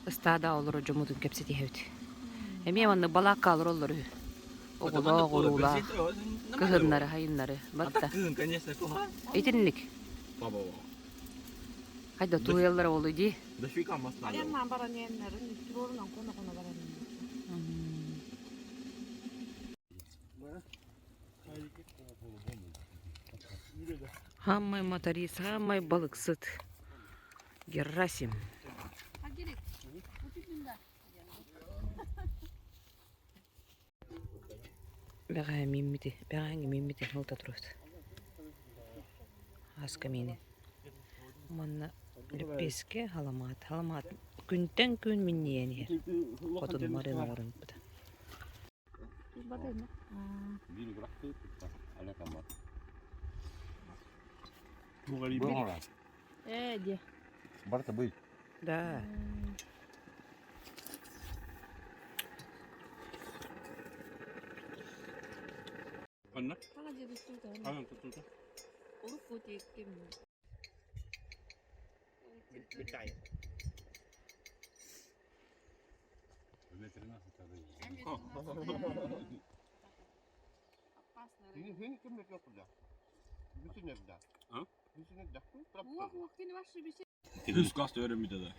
Speaker 1: Ыстаада олорор дьоммутун кэпсэтиһэбит. Эмиэ маннык балаакка олороллор үһү. Оҕолоох, уруулаах, кыһыннары, хайыннары. Батта. Итинник. Хайда тууйаллара буолуй дии.
Speaker 10: Аяннаан баран иэннэрин туруорунан коно-коно баран
Speaker 1: Самый моторист, самый балыксыт Герасим. Бэҕэһээ мииммити, бэҕэһээҥҥи мииммити ылта турабыт. Ааска миинин. Манна лэппиэскэ халамаат, халамаат күнтэн күн минньийэн иһэр. Хотун Марина оҥорон ыыппыта.
Speaker 10: Ээ диэ.
Speaker 4: Барыта бый.
Speaker 1: Да.
Speaker 3: Ханна? Ханна тутута?
Speaker 2: Үс газ өрөмүтэ да.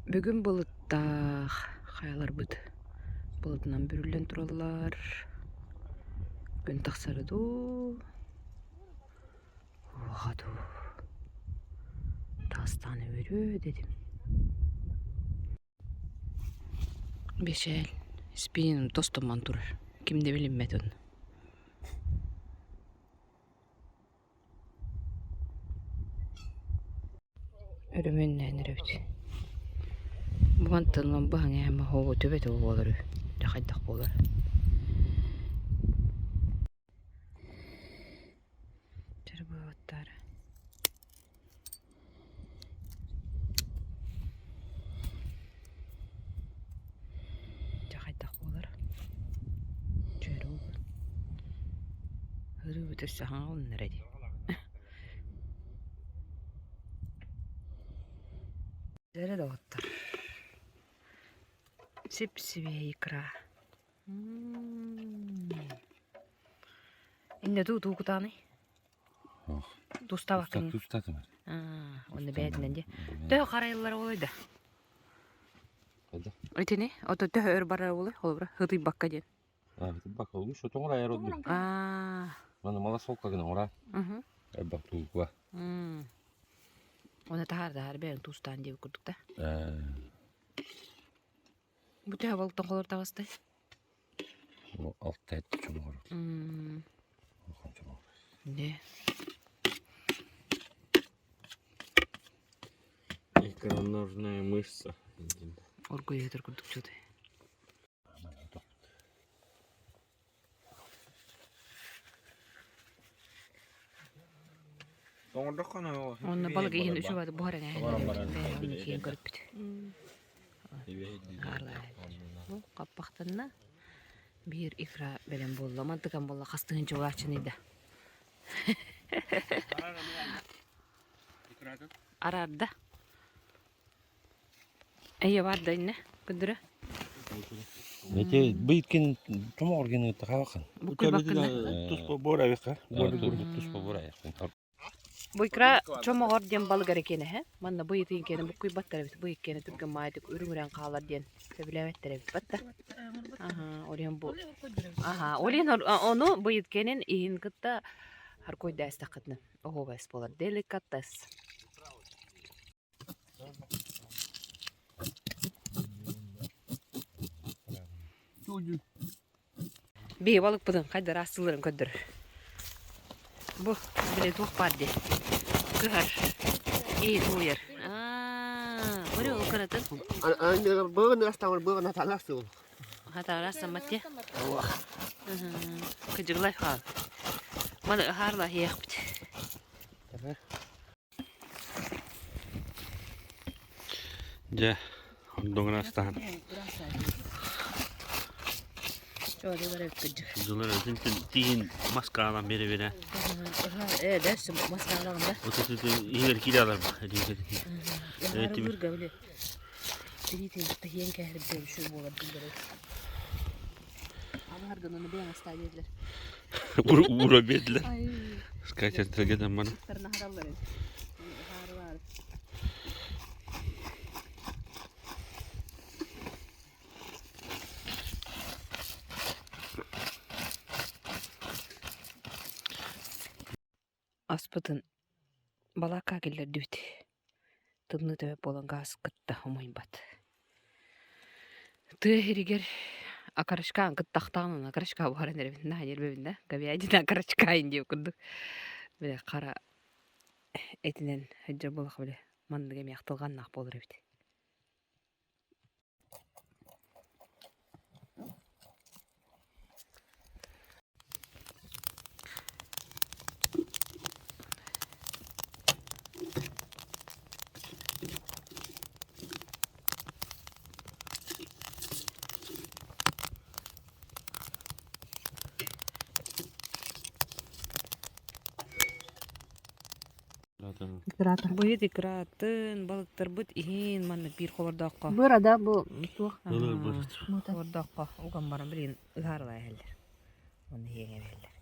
Speaker 1: Бүгүн былыттаах хайаларбыт былытынан бүрүллэн тураллар. Күн тахсара дуу, уоҕа дуу, таастаан үөрүө дедим. Бэшээл спинин тостоммон турар. Ким да билиммэт онно. Өрөмүөннээн эрэбит. Бу мантан ылан быһан иһэн оһоҕу төбөтө буолар үһү. Дьэ хайдах буолар. Чарбыаттара. Ырыыбыт өссө хаҥалыннара дии. Дьэрэ доҕоттор. Сип-сибиэһэй икра. Иннэ туу туу кутааный? Тустаабаккын.
Speaker 4: Тустаатым.
Speaker 1: Онно бэйэтинэн дии. Төһө харайыллара буолуой да? Итини, ото төһө өр барара буолуой? Холобура, ытыйбакка диэн.
Speaker 4: Ытыйбакка, үс отоҥор айар отбут. Маны малосолка гына оҥора. Элбэх туукуа.
Speaker 1: Оны таһаар таһаар бэйэҥ туустаан диэбит курдук да. Бу төһө болтон холор таҕыстай?
Speaker 4: Алта этти чомоҕор.
Speaker 1: Не.
Speaker 3: Икроножная мышца.
Speaker 1: Оргуйатыр курдук чуотай. Онно балык иһин үчүгэй буһар эҥээһин киин көрүппүт. Бу хаппахтанна биир икра бэлэм буолла. Мантыкан буолла хастыһын чугааччыный да. Араарда. Эйэ бар да инне күндүрэ.
Speaker 4: Эти быйткин томоҕор гин тахабакын.
Speaker 3: Туспа буор авиха.
Speaker 4: Туспа буор аяқпын.
Speaker 1: Бу икра чомоҕор диэн балык эрэ киэнэ эһэ. Манна бу ыйытыын киэнэ буккуйбаттар эбит. Бу иккиэнэ түргэн маайдык үрүҥүрэн хаалар диэн сөбүлээбэттэр эбит батта. Аха, ол бу. Аха, ол ону бу ыйыткэнин иһин кытта харкойдаастаххытына оһуобайс буолар. Деликатес. Биһи балыкпытын хайдар астыларын көрдөрөр. Бу били туох баар дии. Кыһар. Иһит ууйар. Аа, көрү ол кыратын.
Speaker 6: Быгын астамыр быгын аталар суол.
Speaker 1: Хатара астаммат дии. Кыдьыглай хаал. Маны ыһаарла иһиэхпит.
Speaker 3: Дьэ, ордугун астаһан. Дьылар өтүн тииһин маскаалан бере-бере.
Speaker 1: Э, да, маскаалан да.
Speaker 3: Вот это иһигэр киирэ алар
Speaker 1: Тириитин тахиен кэһирбэ үчүгэй буолар дииллэр. Аны бэйэҥ астаа диэтилэр.
Speaker 3: Уура биэрдилэр. Скатертьга маны.
Speaker 1: Аспытын балаакка киллэрдибит. Тымныы төбө буолан гаас кытта умайбат. Тыа иһигэр окорочкаан кыттахтаҕына окорочка буһаран эрэбин наһаа ньирбэбин да говядина окорочкаайын диэбит курдук били хара этинэн сылдьар буоллахха били маннык эмиэ ахтылҕаннаах буолар эбит. Быйыт икратын, балыктарбыт иһин маннык биир холордооххо.
Speaker 10: Бырада бу туох
Speaker 1: Холордооххо уган баран билигин ыһаарылаа иһэллэр. Уонна иһиэҥ эбэллэр.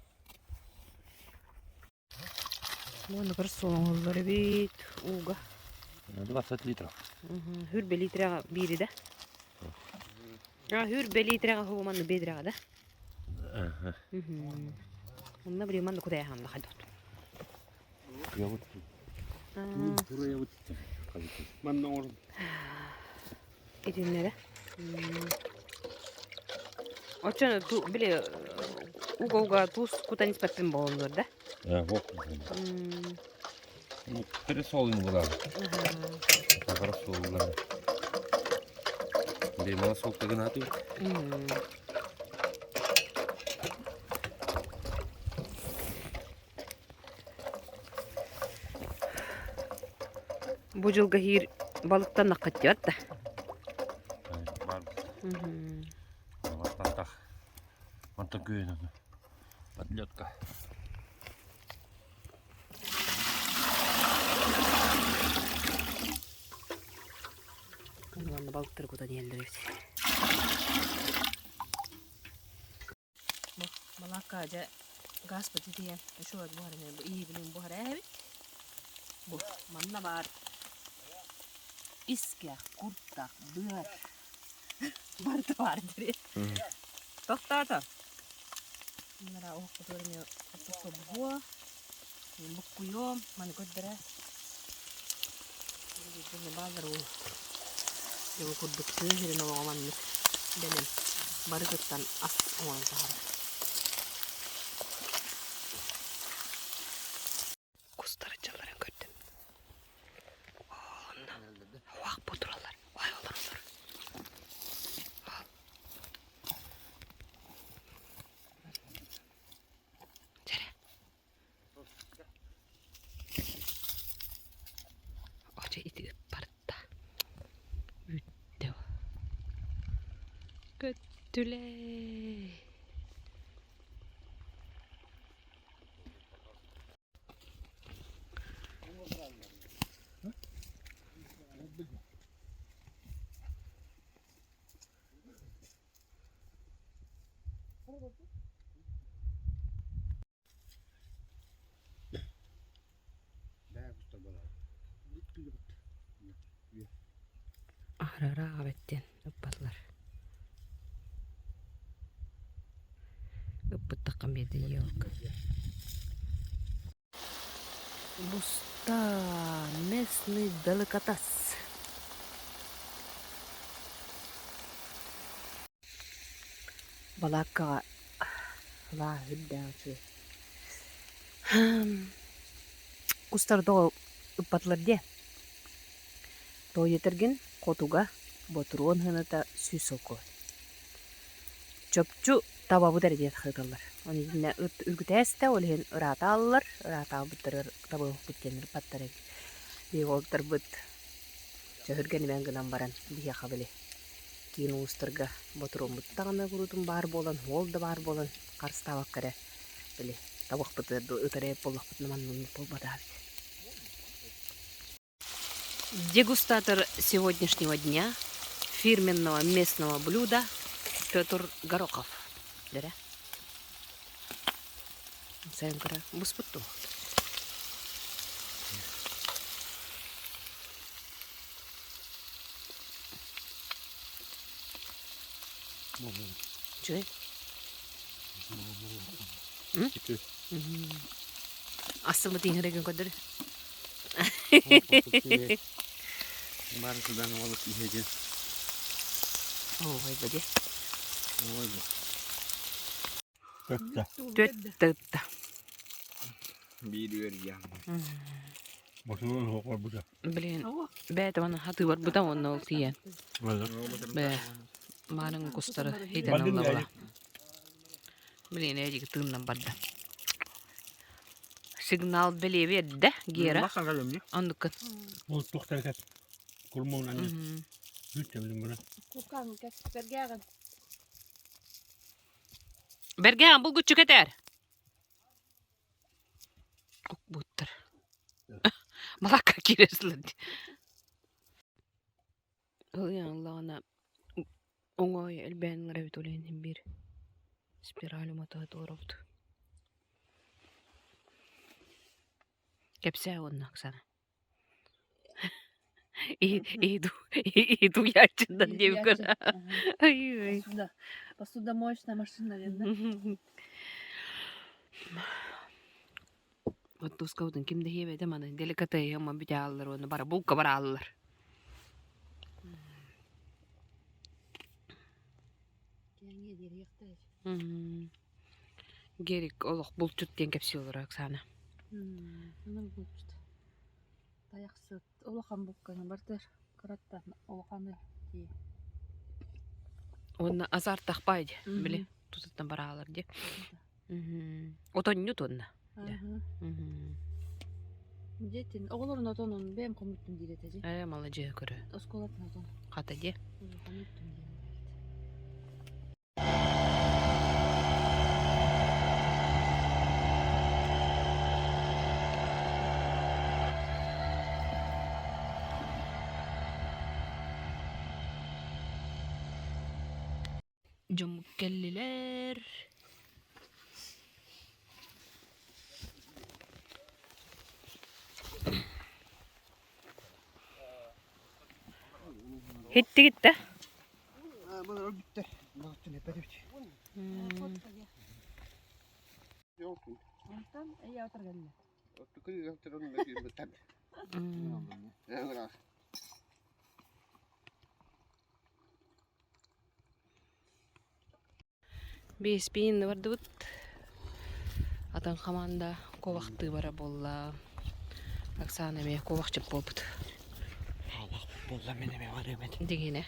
Speaker 1: Уонна кыр суоҥуллар эбит ууга.
Speaker 4: 20 литров.
Speaker 1: Хүрбэ литрэҕэ биири да. А, хүрбэ литрэҕэ ху манна бедрэҕэ да. Онно били манна кутайаханна хайдах.
Speaker 3: Манна оҥорон.
Speaker 1: Итиннэрэ. Оччону ту били уга-уга туус кутан испэппин буоллар да?
Speaker 4: Ну, пересолын была. Хорошо была. Где малосолка гнаты?
Speaker 1: Бу дьылга иһиир балыктан наххаттыбат да.
Speaker 4: Мантан күөн Подлетка.
Speaker 1: балыктары кутан иһэллэр эбит. Балаакка дьэ гааспыт итийэн үчүгэй буһар ини бу иһибилин буһар эбит. Бу манна баар искэх, куртах, быар барыта баар дири. Тохтоото. Мара оһохпутугар эмиэ буһуо. Буккуйуом, маны көрдөрө. Бааллар уу. Дьэ курдук тыа сирин олоҕо маннык бэлэм барытыттан ас оҥорон таһаарар. Кустар дьалларын көрдүм. Онно уах бу тураллар. Ой олороллор. Дьэрэ. Очо ити ыт барда. Үүттэ. Көттүлээ. Аһарара эбэттиэн ыппатылар. Ыппыттаххын биэрдэ елка. Буста местный деликатес. Балааккаҕа лаа үрдээх үчүгэй. Кустар тоҕо ыппатылар диэ. Тоҕо диэтэргин хотуга ботуруон сыаната 100 солкуобай. Чопчу табабыт эрэ диэн ыыталлар. Ону итиннэ ыт үргүтээстэ, ол иһин ыраатааллар, ыраатаабыттарыгар табыахпыт диэн ыппаттар эбит. Биһиги уолаттарбыт чөһүргэнимэн гынан баран биһиэхэ били киин улуустарга ботуруоммут даҕаны куруутун баар буолан, уол да баар буолан харыстаабакка эрэ били табахпытыгар дуу ытар эбит буоллахпытына манна буолбатах эбит. Дегустатор сегодняшнего дня фирменного местного блюда Петр Горохов. Дэрэ. Сайын кыра буспут дуо? Үчүгэй? Астыммыт иҥэрэгин көрдөр.
Speaker 4: Бары сыдан олус иһэдин.
Speaker 1: Ой, бади.
Speaker 4: Ой, бу.
Speaker 1: Түөттэ ытта.
Speaker 2: Биир үөрүйэх.
Speaker 3: Ботуруон суох
Speaker 1: Блин, бэйэтэ маны хатыы барбыта уонна ол тиийэн. Бээ, маарын кустары хитэн ылла була. Блин, эдик тыыннан барда. Сигнал бэлиэ биэрдэ, Гера. Оннуккун.
Speaker 3: Ол туохтар кэс. Курмуун анньы. Бүт билим бuna.
Speaker 10: Кукан кэс бэргээҕин.
Speaker 1: Бэргээҕин булгуччу кэтээр. Укпуттар. Балакка киирэ сылдьар. Ыллаҕына оҥой элбээн ыҥырабыт ол иһин биир спираль уматыга туруорабыт. Кэпсээ уонна Оксана. Иду иду яаччындан диэбиккин. Ай-ай.
Speaker 10: Посудомоечная машина, верно?
Speaker 1: Оттускабытын ким да иһиэбэтэ маны деликатеһы бүтэ ааллар уонна бара булка барааллар. Герик олох булчут диэн кэпсии олорор Оксана.
Speaker 10: Булчут. Тайахсыт улахан букканы бартыр кыраттан улаханы дии.
Speaker 1: Уонна азартахпай дии били тутуттан бараалар дии. Отонньут уонна.
Speaker 10: Дьиэтин оҕолорун отонун бэйэм хомуттум диир этэ дии.
Speaker 1: Ээ маладьыаһы көрө.
Speaker 10: Оскуолатын отон.
Speaker 1: Хата дии.
Speaker 10: Хомуттум диэн.
Speaker 1: Дьоммут кэллилэр. Иттигит да? Биэспиин бардыбыт. Атын хамаанда куобахтыы бара буолла. Оксана эмиэ куобахчыт буолбут.
Speaker 6: Буолла мин эмиэ барыам этим.
Speaker 1: Дигине.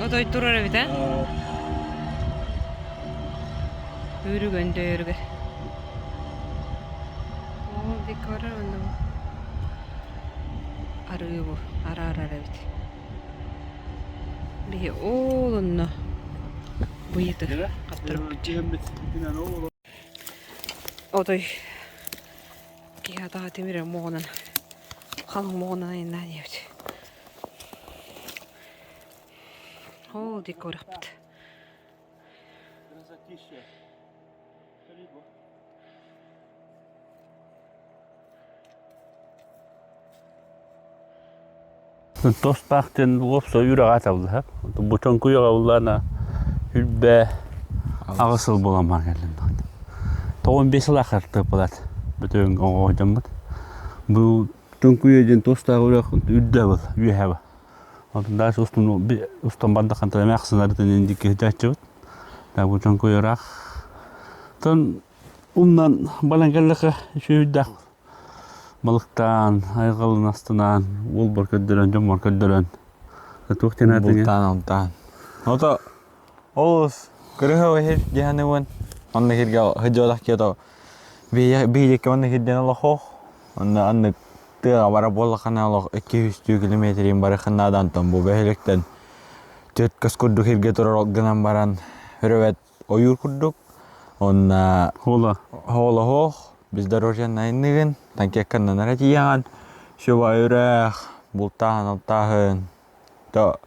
Speaker 1: Отой турар эбит ээ? Үрүгэн дөөрүгэр. Ол диэки барар уонна бу арыы бу араарар эбит. Биһи ол онно быйыты хаттарбыт. Отой киһи атаҕа тимирэр муоҕунан халыҥ муоҕунан айаннаан иһэбит. Ол диэки барыахпыт.
Speaker 3: Тостаах диэн уопсай үрэҕэ аталлаһар. Бу чоҥкуйаҕа улаана үрбэ аҕыс сыл буолан баран кэллим. Тоҕун биэс сыл ахырты булат. Бүтүн оҕо дьоммут. Бу чоҥкуйа диэн тостаах үрэх үрдэ был, үөһэ был. Онтон дальше устун устан бардаххан эмээхсин арытын индикки сытааччыбыт. Бу чоҥкуйа ыраах. Тон умнан балан кэллэхэ үчүгүйдээх. Балыктаан, айылҕалын астынаан, уолбар көрдөрөн, дьоммор көрдөрөн. Туох диэн аатыҥый?
Speaker 2: Бултаан алтаан. Ото олус кырыһа иһир диһаныгын. Онно киргэ хыдьуолах киото биһиэккэ онно кирдэн олохох. Онно аннык тыаҕа бара буоллаххына олох 200 километрин барыххын наада онтон бу бөһүөлэктэн түөрт көс курдук сиргэ турар гынан баран өрөбөт ойуур курдук. Онно
Speaker 3: Хола.
Speaker 2: Хоолоһуох, бездорожье айныгын, танкекканнан эрэ тиийэҕин, сүба үрэх, бултааһын, алтааһын. То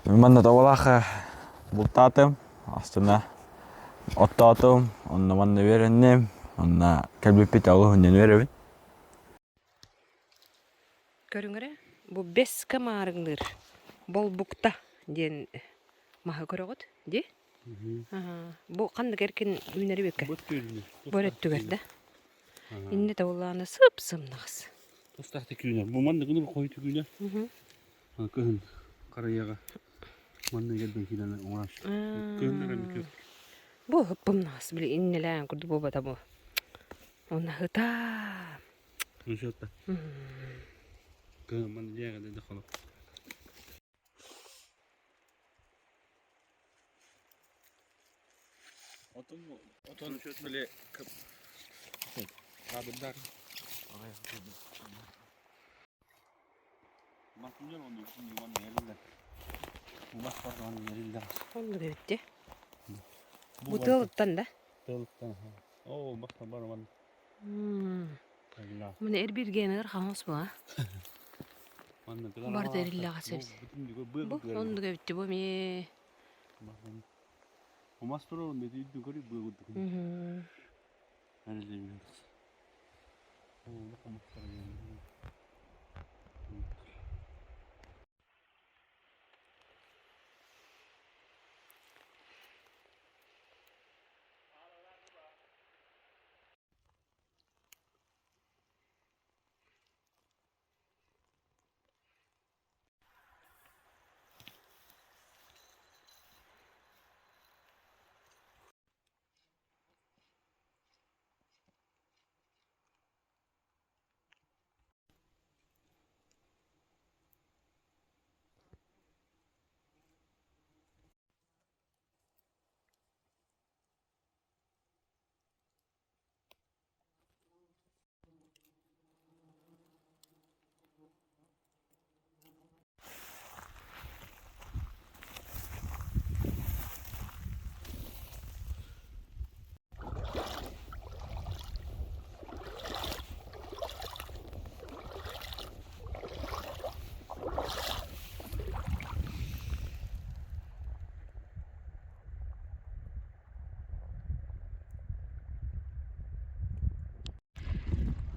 Speaker 2: манна тобалаах бултаатым, астына оттоотум, онно манна үөрэнним, онно кэлбиппит олуһунньан үөрэбин.
Speaker 1: Көрүҥ эрэ, бу бэскэ маарыҥныыр болбукта диэн маһы көрөҕүт дии? Бу ханнык эркин үүнэр эбиккэ? Бу өрөттүгэр да. Иннэ табыллаана сып-сымнаҕас.
Speaker 3: Тустаах күүнэр. Бу маннык гыныр хойуту күүнэр. Кыһын харайаҕа манна кэлбин киинэн оҥорор. Кыһыннар эми күөх.
Speaker 1: Бу ыппымнаҕас били иннэлээн курдук буолбата бу. Онно ытаа.
Speaker 3: Нучетта. Кыһын манна дьиэҕэ да холоп.
Speaker 11: Отун отун били кадрдар.
Speaker 1: Оннук эбит дии. Бу тыалыттан да?
Speaker 3: Тыалыттан. Оо, бахта бар ман.
Speaker 1: Муну эрбиргeenигэр хаҥас бу а? Барда эриллэҕэ сөп. Бу оннук эбит бу эмиэ.
Speaker 3: Умас турар онно үрдүн көрүй быа курдук.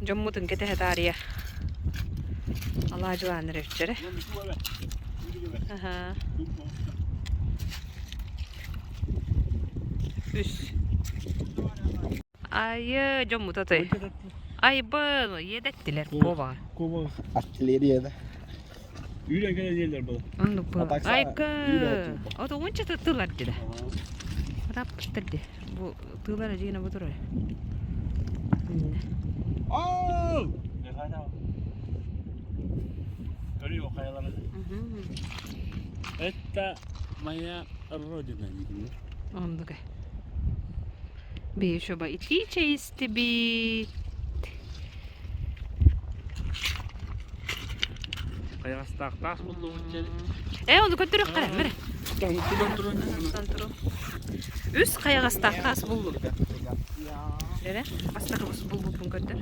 Speaker 1: Дьоммутун кэтэһэ таарыйа алаадьылаан эрэвчэрэ. Аха. Үс. Айы дьоммут атай. Айбын иэдэттилэр куобаҕа.
Speaker 11: Куобах артиллерия да.
Speaker 3: Үүрэн кэлэн иэллэр була.
Speaker 1: Оннук бу. Айка. Ото уонча тылар дилэ. Раппыттар ди. Бу тыылар эдьиэнэ бу турар.
Speaker 3: Оу! Көрүө хайалары. Это моя родина.
Speaker 1: Оннук. Би еще ба итии чэй истибит.
Speaker 3: Хайаҕастаах таас буллубут дьэ.
Speaker 1: Ээ, ону көрдөрүөххэ эрэ. Үс хайаҕастаах таас буллум. Эрэ, бастакы булбуппун көрдөр.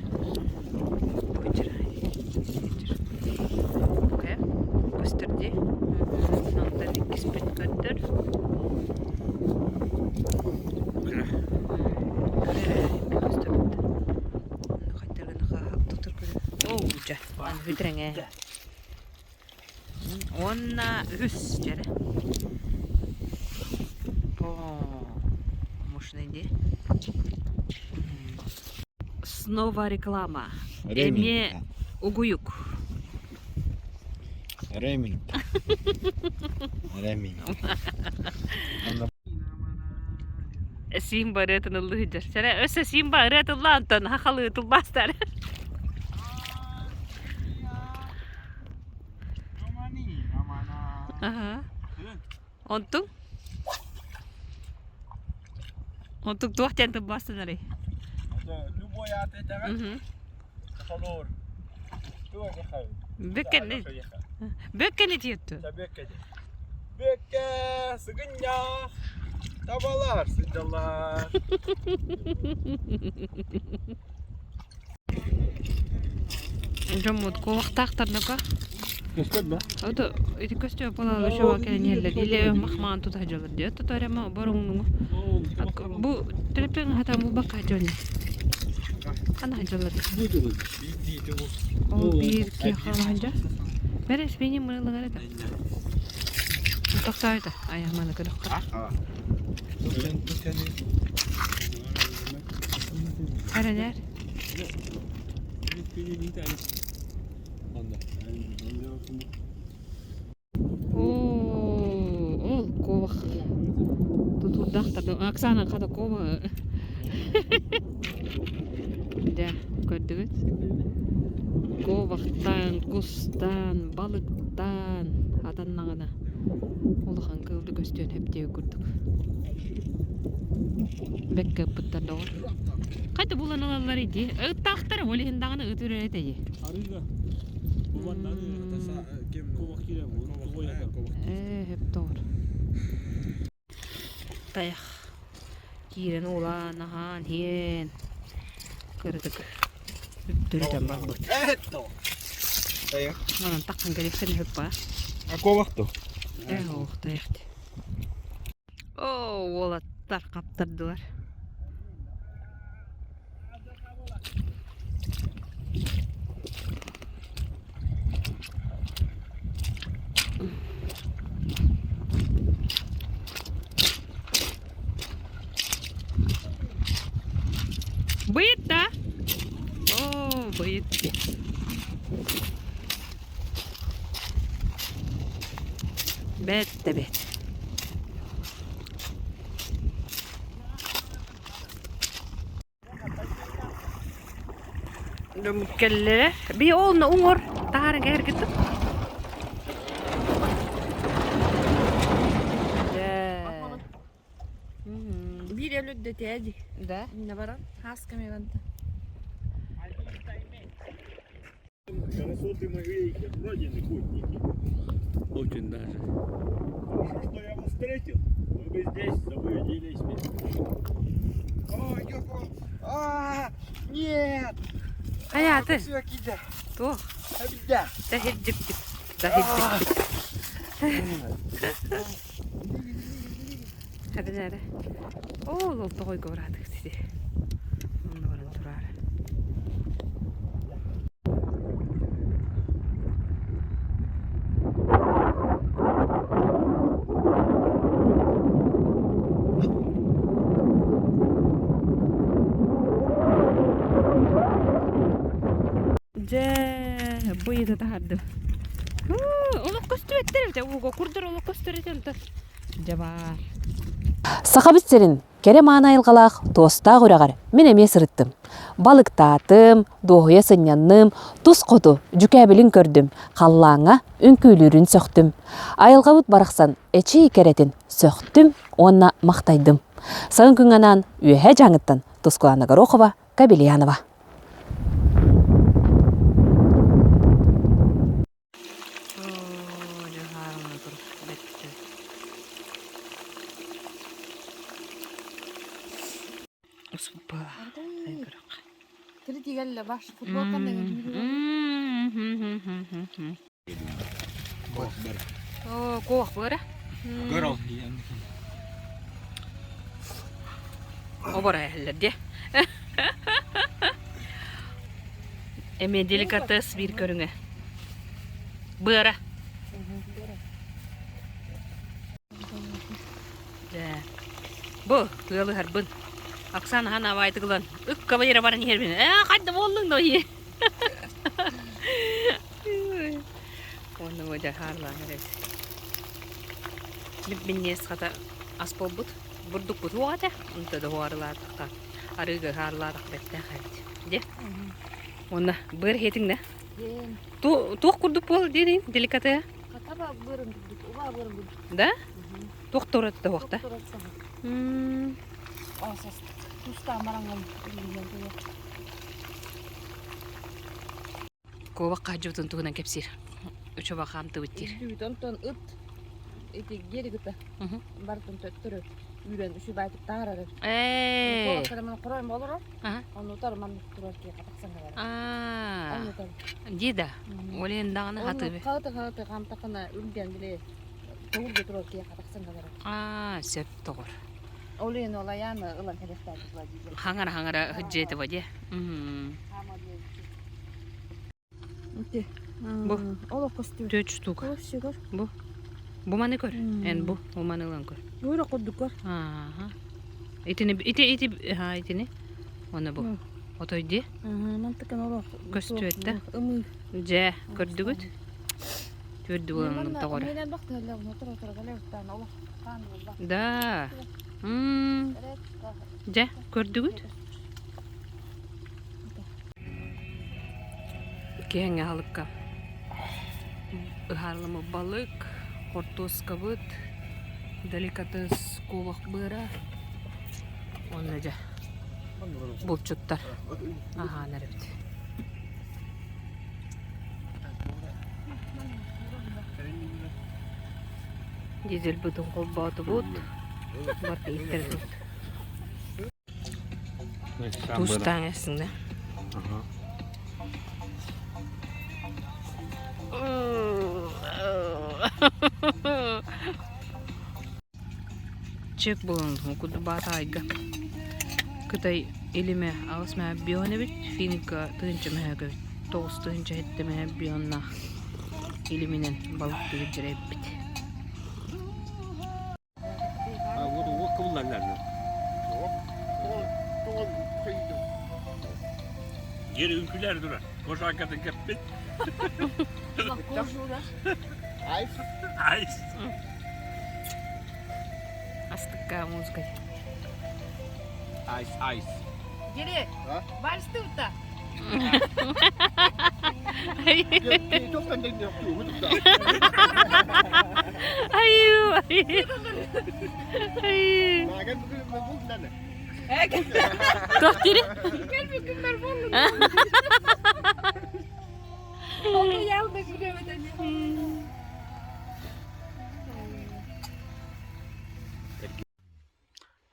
Speaker 1: Көччөр. Окей. Көстөр дии. Онтон иккиспин көрдөр. Уонна үһүс дьэрэ. О, мощный дии. Снова реклама. Эмиэ угуйук.
Speaker 11: Реминг. Реминг.
Speaker 1: Симба ырыатын ыллыы сылдьар. Сэрэ, өссө Симба ырыа тыллаан, онтон хахалыы тылбаастар. Онтуҥ? Онтуҥ туох диэн тылбаастанарый?
Speaker 2: Любой ааты этэҕин. Холоор.
Speaker 1: Бөккэнни. Бөккэнни тиэтту.
Speaker 2: Бөккэ сыгынньах табалар сылдьаллар.
Speaker 1: Дьоммут куобахтаахтарнака.
Speaker 3: Көстөр да?
Speaker 1: Ото ити көстөр буолан өшө кэлэн иһэллэр. Или махмаан тута дьолор диye. Тото эрэ боруҥнуҥу. Бу төлөпүөн хата бу бакка дьони. Ана дьолор. Ол биир киһи Бэрэ свиньи мырылыгар это. Тохтоойто. Аяхманы көрөххө. Эрэнэр. Оо, ол куобах. Тутуурдаахтар. Оксана хата куоба. Дьэ, көрдүгүт? Куобахтаан, кустаан, балыктаан атаннаҕына улахан кыылды көстүөн сөп диэбит курдук. Бэккэ ыппыттар доҕор. Хайда булан ылаллар ити? Ыттаахтар, ол иһин даҕаны ыт үрэр этэ дии. Ээ, сөп доҕор. Тайах киирэн уулаан, аһаан, иһэн кыратык үптүрүтэн барбыт. Манан таххан кэлиэхтэрин сөп баа.
Speaker 2: Куобах дуо?
Speaker 1: Ээ, оох, тайах дии. Оо, уолаттар хаптардылар. Быйыт да? Оо, быйыт. Бэт да бэт. Кэллэрэ. Би ол уҥор таһааран кэһэргиттим.
Speaker 10: Биир өлүддэ тээди.
Speaker 1: Да.
Speaker 10: Инне баран, хаас камеранта.
Speaker 2: Красоты моей родины, путники.
Speaker 3: Очень даже.
Speaker 2: Хорошо, что я вас встретил. Мы бы здесь заблудились. Ой, А, нет!
Speaker 1: Хайааты.
Speaker 2: Все, кида.
Speaker 1: Туох.
Speaker 2: Обида.
Speaker 1: Тэһирдиппит. Тэһирдиппит. Хадынары. Оо, лолтоҕой гобраатык сити. Онно баран турар. Дьэ, быйыта таһардым. Олох көстүбэттэр эбит, ууга курдар олох көстөр этэ онтон. Дьэ баар.
Speaker 12: Сахабыт сирин кэрэ мааны айылҕалаах туостаах үрэҕэр мин эмиэ сырыттым. Балыктаатым, дуоһуйа сынньанным, тус хоту дьүкээбилин көрдүм, халлааҥҥа үҥкүүлүүрүн сөхтүм. Айылҕабыт барахсан эчий кэрэтин сөхтүм уонна махтайдым. Сайын күҥҥэ анаан Үөһээ Дьааҥыттан Тускулаана Горохова, Кабельянова.
Speaker 1: Оо, дьаһаарына тур бэттэ. Успа.
Speaker 10: Тиритигэллэ баш футболкам
Speaker 1: Оо, куох быара.
Speaker 2: Көрөл.
Speaker 1: Обора эһэллэр дии. Эмиэ деликатес биир көрүҥэ. Быара. Дьэ. Бу тыалыһарбын. Оксана хаан абаайтыгылан ыкка байыра баран иһэрбин. Ээ, хайда буоллуҥ да иһи. Уонна бу дьэ хаарлаан эрэбит. Минньиэс хата ас буолбут. Бурдукпут уох этэ. Онто да уһаарылаатахха, арыыга ыһаарылаатах бэттээх эбит. Дьэ. Уонна быар иһиэтиҥ да? Туох курдук буол диэриҥ деликатеа?
Speaker 10: Хатаба быарын курдук, уба быарын курдук.
Speaker 1: Да? Туох да уратыта суох да? Куобах хаһдьыбытын туһунан кэпсиир. Учуба хаамтыбыт диир.
Speaker 10: Онтон ыт ити геригыта бартын төттөрү үүрэн үчүбайтык таарар.
Speaker 1: Ээ.
Speaker 10: Хорой болоро. Ону тар маннык турар ки хатахсан барар.
Speaker 1: Аа. Ди да. Олен даҕаны хатыбы.
Speaker 10: Хаты хаты хамтакына үрген биле тоҕурга турар ки хатахсан барар.
Speaker 1: Аа, сөп тоҕор.
Speaker 10: Олен олаяны ылан кэлэхтээбит Владимир.
Speaker 1: Хаҥара хаҥара хыдьыэты воде. Бу.
Speaker 10: Олох көстүү.
Speaker 1: Төрт штука. Бу. Бу маны көр. Эн бу. Бу маны ылан көр.
Speaker 10: Бура курдук көр.
Speaker 1: Ааха. Итини ити ити ха итини. Оны бу. Отой ди.
Speaker 10: Мантыкын олох.
Speaker 1: Көстүөттэ.
Speaker 10: Ымыы.
Speaker 1: Дьэ, көрдүгүт? Төрдү буолан тоҕор.
Speaker 10: Мен бахтыһаллар, отор отор галеуттан олох хаан буолла.
Speaker 1: Да. Дьэ, көрдүгүт? Киэҥ аһылыкка ыһаарыламмыт балык, хортуоскабыт, деликатес куобах быара уонна дьэ булчуттар аһаан эрэбит. Дизельбытын холбоотубут, барыта иттэрдибит. Туустаан эсиҥ да. Чек буолан кудубаатаайга Кытай илимэ аҕыс мөһө бион эбит, финка тыһыынча мөһөөкө эбит, 9 тыһыынча мөһө бионнаах илиминэн балыктыыр дьэрэйбит.
Speaker 3: Geri ülküler durar. Koşarkadın keppi. Айс.
Speaker 1: Астыкка музыка.
Speaker 2: Айс, айс.
Speaker 10: Geri, вальстыбыта.
Speaker 1: Айыы, айыы. Туох дири?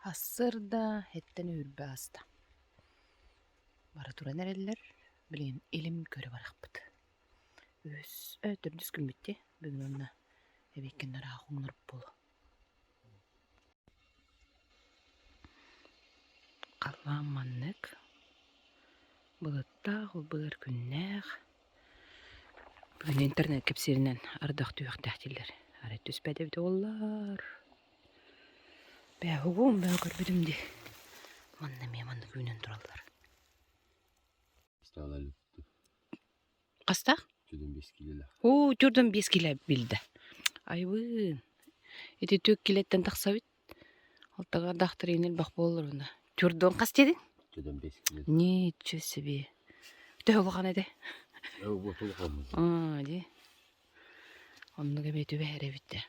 Speaker 1: Ассырда эттэн үүрбэ аста. Бара туран эрэллэр, билигин илим көрө барахпыт. Үс, төрдүс күммүт дии. Бүгүн онно эбиэккин араах уҥнар буолуо. Халлаан маннык былыттаах, улбыгар күннээх. Бүгүн интернет кэпсииринэн ардах түһүөхтээх дииллэр. Арай түспэт эбит уоллар. Бээ, угуум бээ көрбүтүм дии. Манна эмиэ маннык үүнэн тураллар. Хастаах? Оо, төрдөн биэс килэ билдэ. Айбыын. Ити түк килэттэн тахсабыт. Алтагардаахтар иин элбэх буоллар уна. Түрдөн хас диэдин? Ничего себе. Төһө улахан этэ? Аа, дии. Оннук эмиэ түбэһэр эбит да.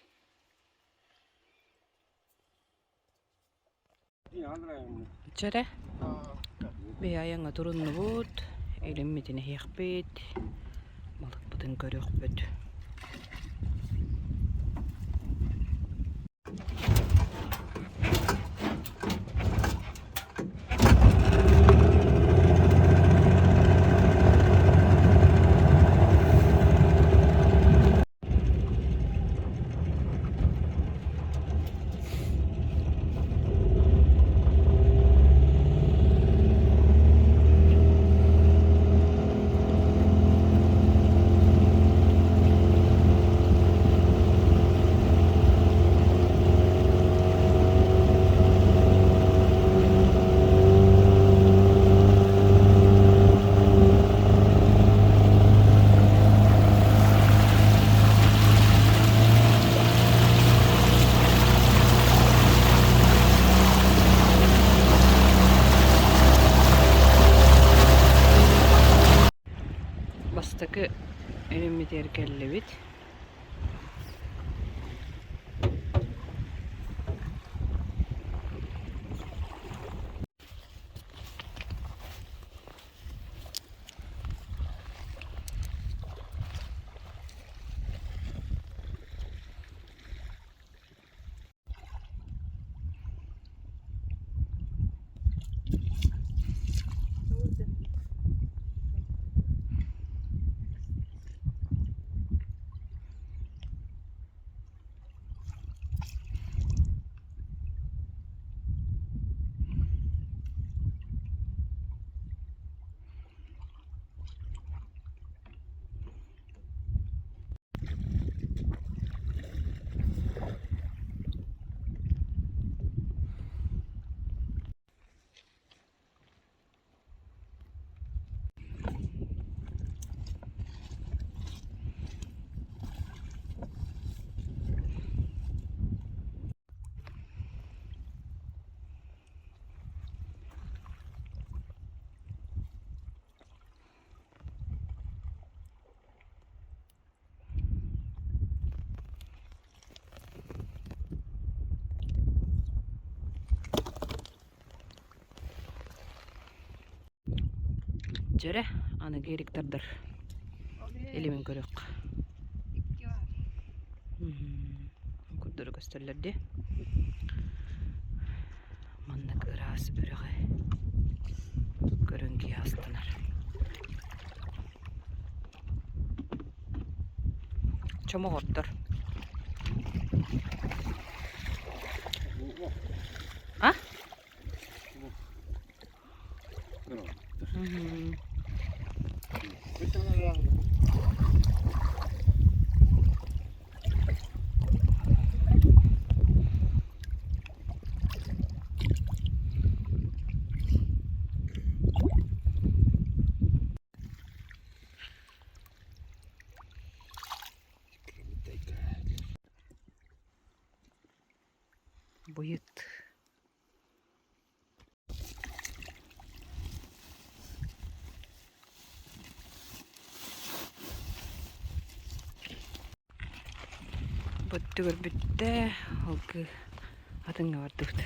Speaker 1: Чэрэ, биһи айаҥҥа туруннубут, илиммитин иһиэхпит, балыкпытын көрүөхпүт. Бастакы илиммитигэр кэллибит. Дьэрэ, аны гериктордар илимин көрүөххэ. Курдары көстөллөр дии. Маннык ыраас үрэҕи көрөн киһи астынар. Чомоҕордор. А? Быйыт Быттыгар бүттэ, алгыы атыҥҥа бардыбыт.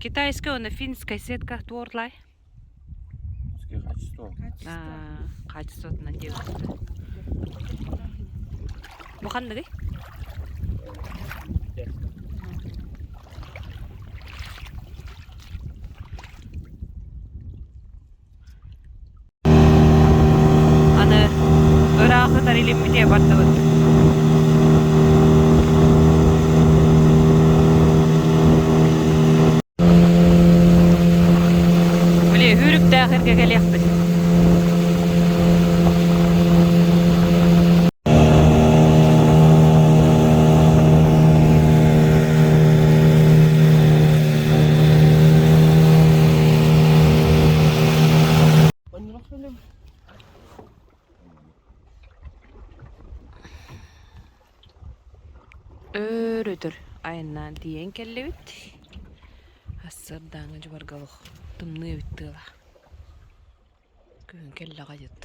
Speaker 1: Китайская уонна финская сетка туорлай.
Speaker 4: Качество.
Speaker 1: Качествотынан диэбит. Бу ханныгый? Аны ыраах ытар илиммитиэ бардыбыт. Били үүрүктээх эргэ кэлиэхпит. Өр-өтөр айаннаан тиийэн кэллибит. Сарсыардааҥҥы дьыбарга олох тымныы эбит тыала. Күһүн кэллэҕэ дьыт.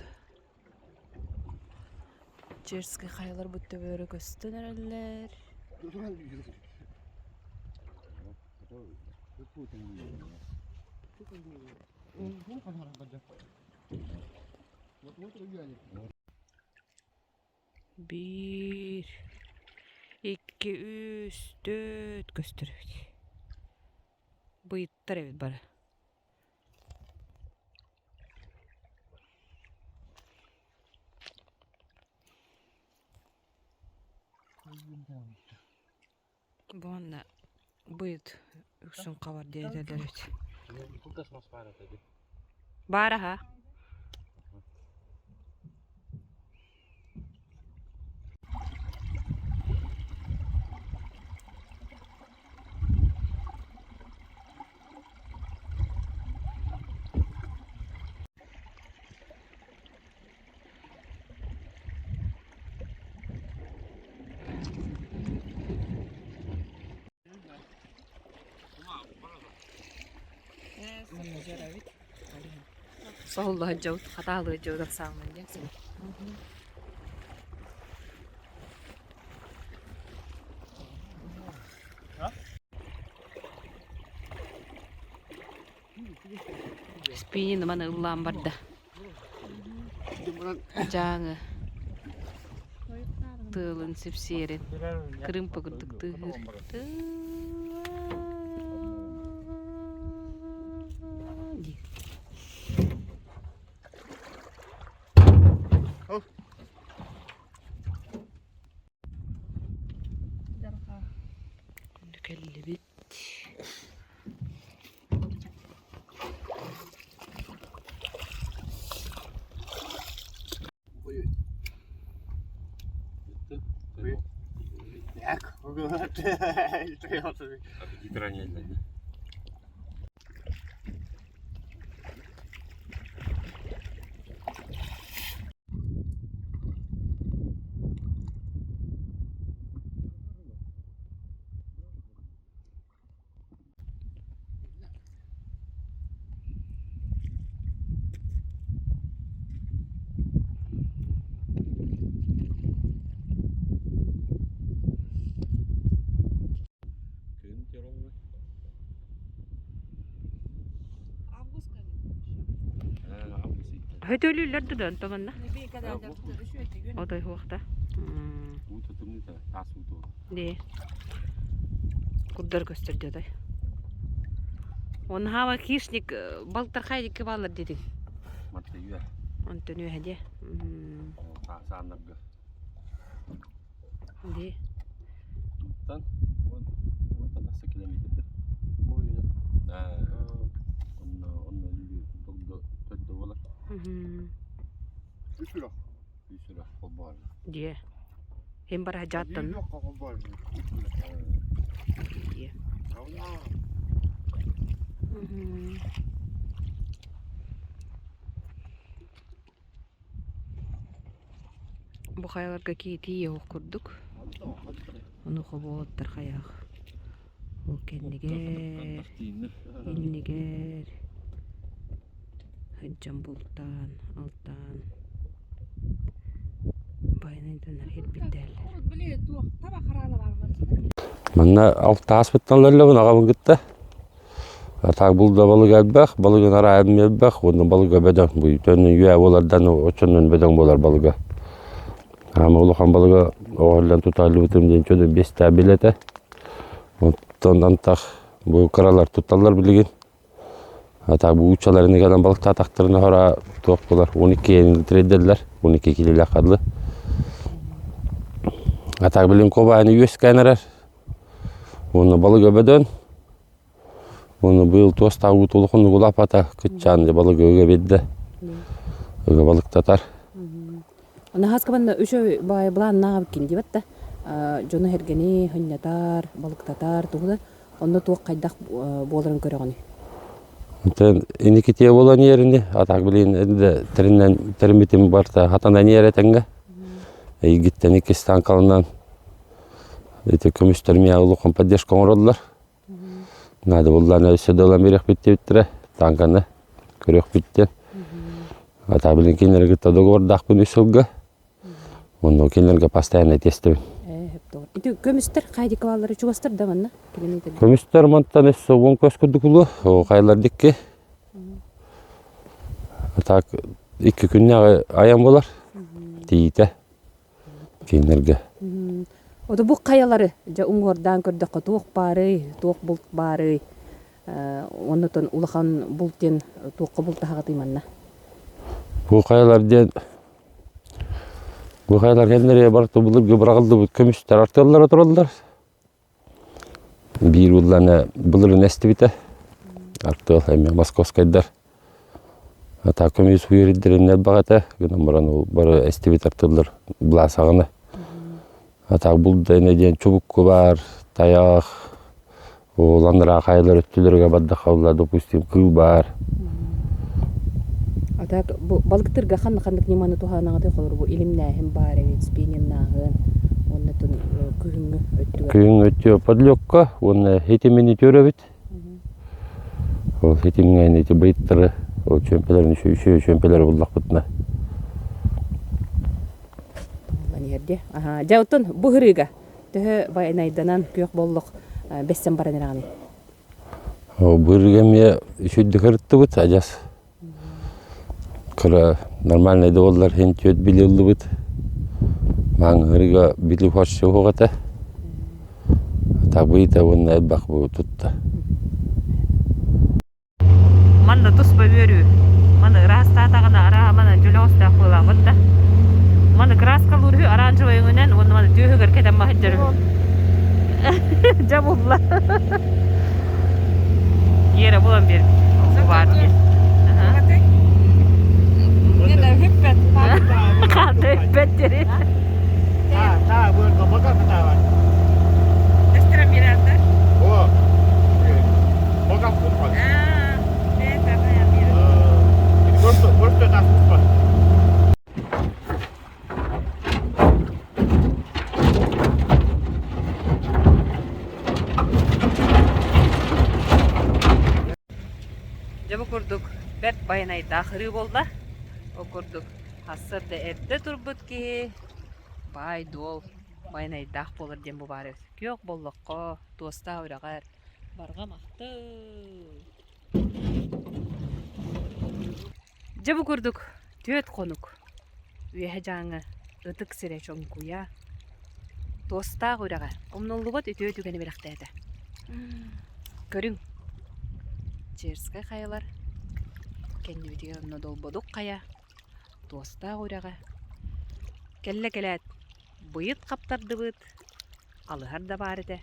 Speaker 1: Черскэй хайаларбыт төбөлөрө көстөн эрэллэр. Биир, икки, үс, түөрт көстөр эбит. Быйыттар эбит бары. Бу уонна быйыт үксүн хабар диэн этэллэр эбит. Баар аһа. Соһулла сылдьабыт, хатаалыы сылдьабыт ахсааммын диэн Спинин маны ыллаан барда. Дьааҥы тыалын сипсиэрин кырыымпа курдук тыаһыыр. Диир.
Speaker 4: Аппетит ранее.
Speaker 1: Хөтөлүүллэр да дөн томанна. Отой хуохта. Дии. Курдар көстөр диэтэй. Онхава кишник балтархай дикки баалар дедиң. Онтон үөһэ дии.
Speaker 4: Сааннарга.
Speaker 1: Дии.
Speaker 4: Туттан уонтан тахса километрдер. Онно онно төрдө болар.
Speaker 11: Үс үрэх.
Speaker 4: Үс үрэх холбоор.
Speaker 1: Дии. Хим бара жааттан. Дии. Бу хайаларга киитии оһох курдук. Ону хобуоттар хайах. Ол кэннигэр, иннигэр сылдьан бултаан, алтаан байанайданар ирбиттээллэр.
Speaker 4: Манна алтааспыттан ыллыбын аҕабын кытта. Так булда балык элбэх, балыгын арааһын элбэх, уонна балыга бөдөҥ. Бу төннөн үө буолардан оччонон бөдөҥ буолар балыга. Ама улахан балыга оҕоллон тутааллыбытым диэн чөдө биэстээ билэтэ. Оттон антах бу кыралар тутталлар билигин. А так бу учаларын кэлэн балыктаатахтарына хора туох буолар 12 тирейдэллэр, 12 килилээх хадлы. А так билин кобааны үөскээн эрэр. Уонна балыга бөдөн, Уонна быйыл туостаах уут улахан улаапата кыччаан балыгы ыга биэрдэ. Ыга балыктатар.
Speaker 1: Наһааскабанна үчүгэй баайы былааннаабыккин диэбэт да дьону эргэни хынньатар, балыктатар туһунан онно туох хайдах буоларын көрөҕүнүй?
Speaker 4: Онтон инникитиэ буолан иэрини, а так билин эрдэ тэринэн тэриммитим барта хатанан иэрэ тэҥҥэ. Эйгиттэн иккис танкалынан ити көмүстэр миэхэ улахан поддержка оҥороллор. Наада буллаана өссө да ылан биэриэхпит диэбиттэрэ, тааҥканы көрүөхпүт диэн. А билин кинилэри кытта договордаахпын үс сылга. Онно кинилэргэ постоянно тиэстэбин.
Speaker 1: Ити көмүстэр хайдикалары чугастар да манна?
Speaker 4: Көмүстэр мантан өссө уон көс курдук улу, хайалар дикки. Так икки күннээҕи айан болар. Тиийитэ. Кинилэргэ.
Speaker 1: Ото бу хайалары дьэ уҥуордаан көрдөххө туох баарый, туох булт баарый, оннотон улахан булт диэн туохха бултаһаҕытый манна?
Speaker 4: Бу хайалар диэн бу хайалар кэннэрэ барыта былыргы быраҕыллыбыт көмүстэр артыаллара тураллар. Биир улланы былырын эстибитэ. Артыал эмиэ московскайдар. А көмүс үөрдэрин элбэх этэ. Гынан баран ол бары эстибит артыллар былаасаҕына. А так булда ine диэн чубукку баар, тайах, ол анараа хайалар өттүлэргэ бардахалла, допустим, кыыл баар.
Speaker 1: А так бу балыктырга ханна ханнык ньыманы туһанаҕытый холобур бу илимнээһин баар эбит, спинниннааһын уонна күһүҥҥү өттүгэр.
Speaker 4: Күһүҥҥү өттүгэр подлёкка уонна хитимини түөрөбүт. Ол хитимҥэ ити быйыттары, ол чүөмпэлэрин үчүгэй чүөмпэлэри буллахпытына.
Speaker 1: Иһэрдиэ. Аха, дьэ оттон бу һырыыга төһө байанайданан күөх боллох бэссэн баран эрэҕиний?
Speaker 4: Бырыга эмиэ үчүгдүк ырыттыбыт адьас. Кыра нормальный да буоллар иһин түөрт били ыллыбыт. Маҥырыга били почти суох этэ. Табыйта уонна элбэх бу тутта.
Speaker 1: Манна туспа үөрүү. Маны ыраастаатаҕына арааһа маны дьөлөҕөстөөх буолаабыт да. Маны краскалыыр үһү оранжевай өҥүнэн уонна маны түөһүгэр кэтэн баһыдьар үһү. Дьэ булла. Иэрэ булан биэр. Баар диэн. Хаата үппэт дири. Байанайдаах ырыы буолла. Ол курдук сарсыарда эрдэ турбут киһи баай-дуол байанайдаах буолар диэн бу баар эбит. Күөх боллоххо, туостаах үрэҕэр барҕа махтал! Дьэ бу курдук түөрт хонук Үөһэ Дьааҥы ытык сирэ чоҥкуйа, туостаах үрэҕэ умнуллубат үтүө түгэни бэлэхтээтэ. Көрүҥ, Черскэй хайалар кэннибитигэр онно Долбодук хайа, туостаах үрэҕэ. Кэллэ кэлээт быйыт хаптардыбыт, алыһар да баар этэ,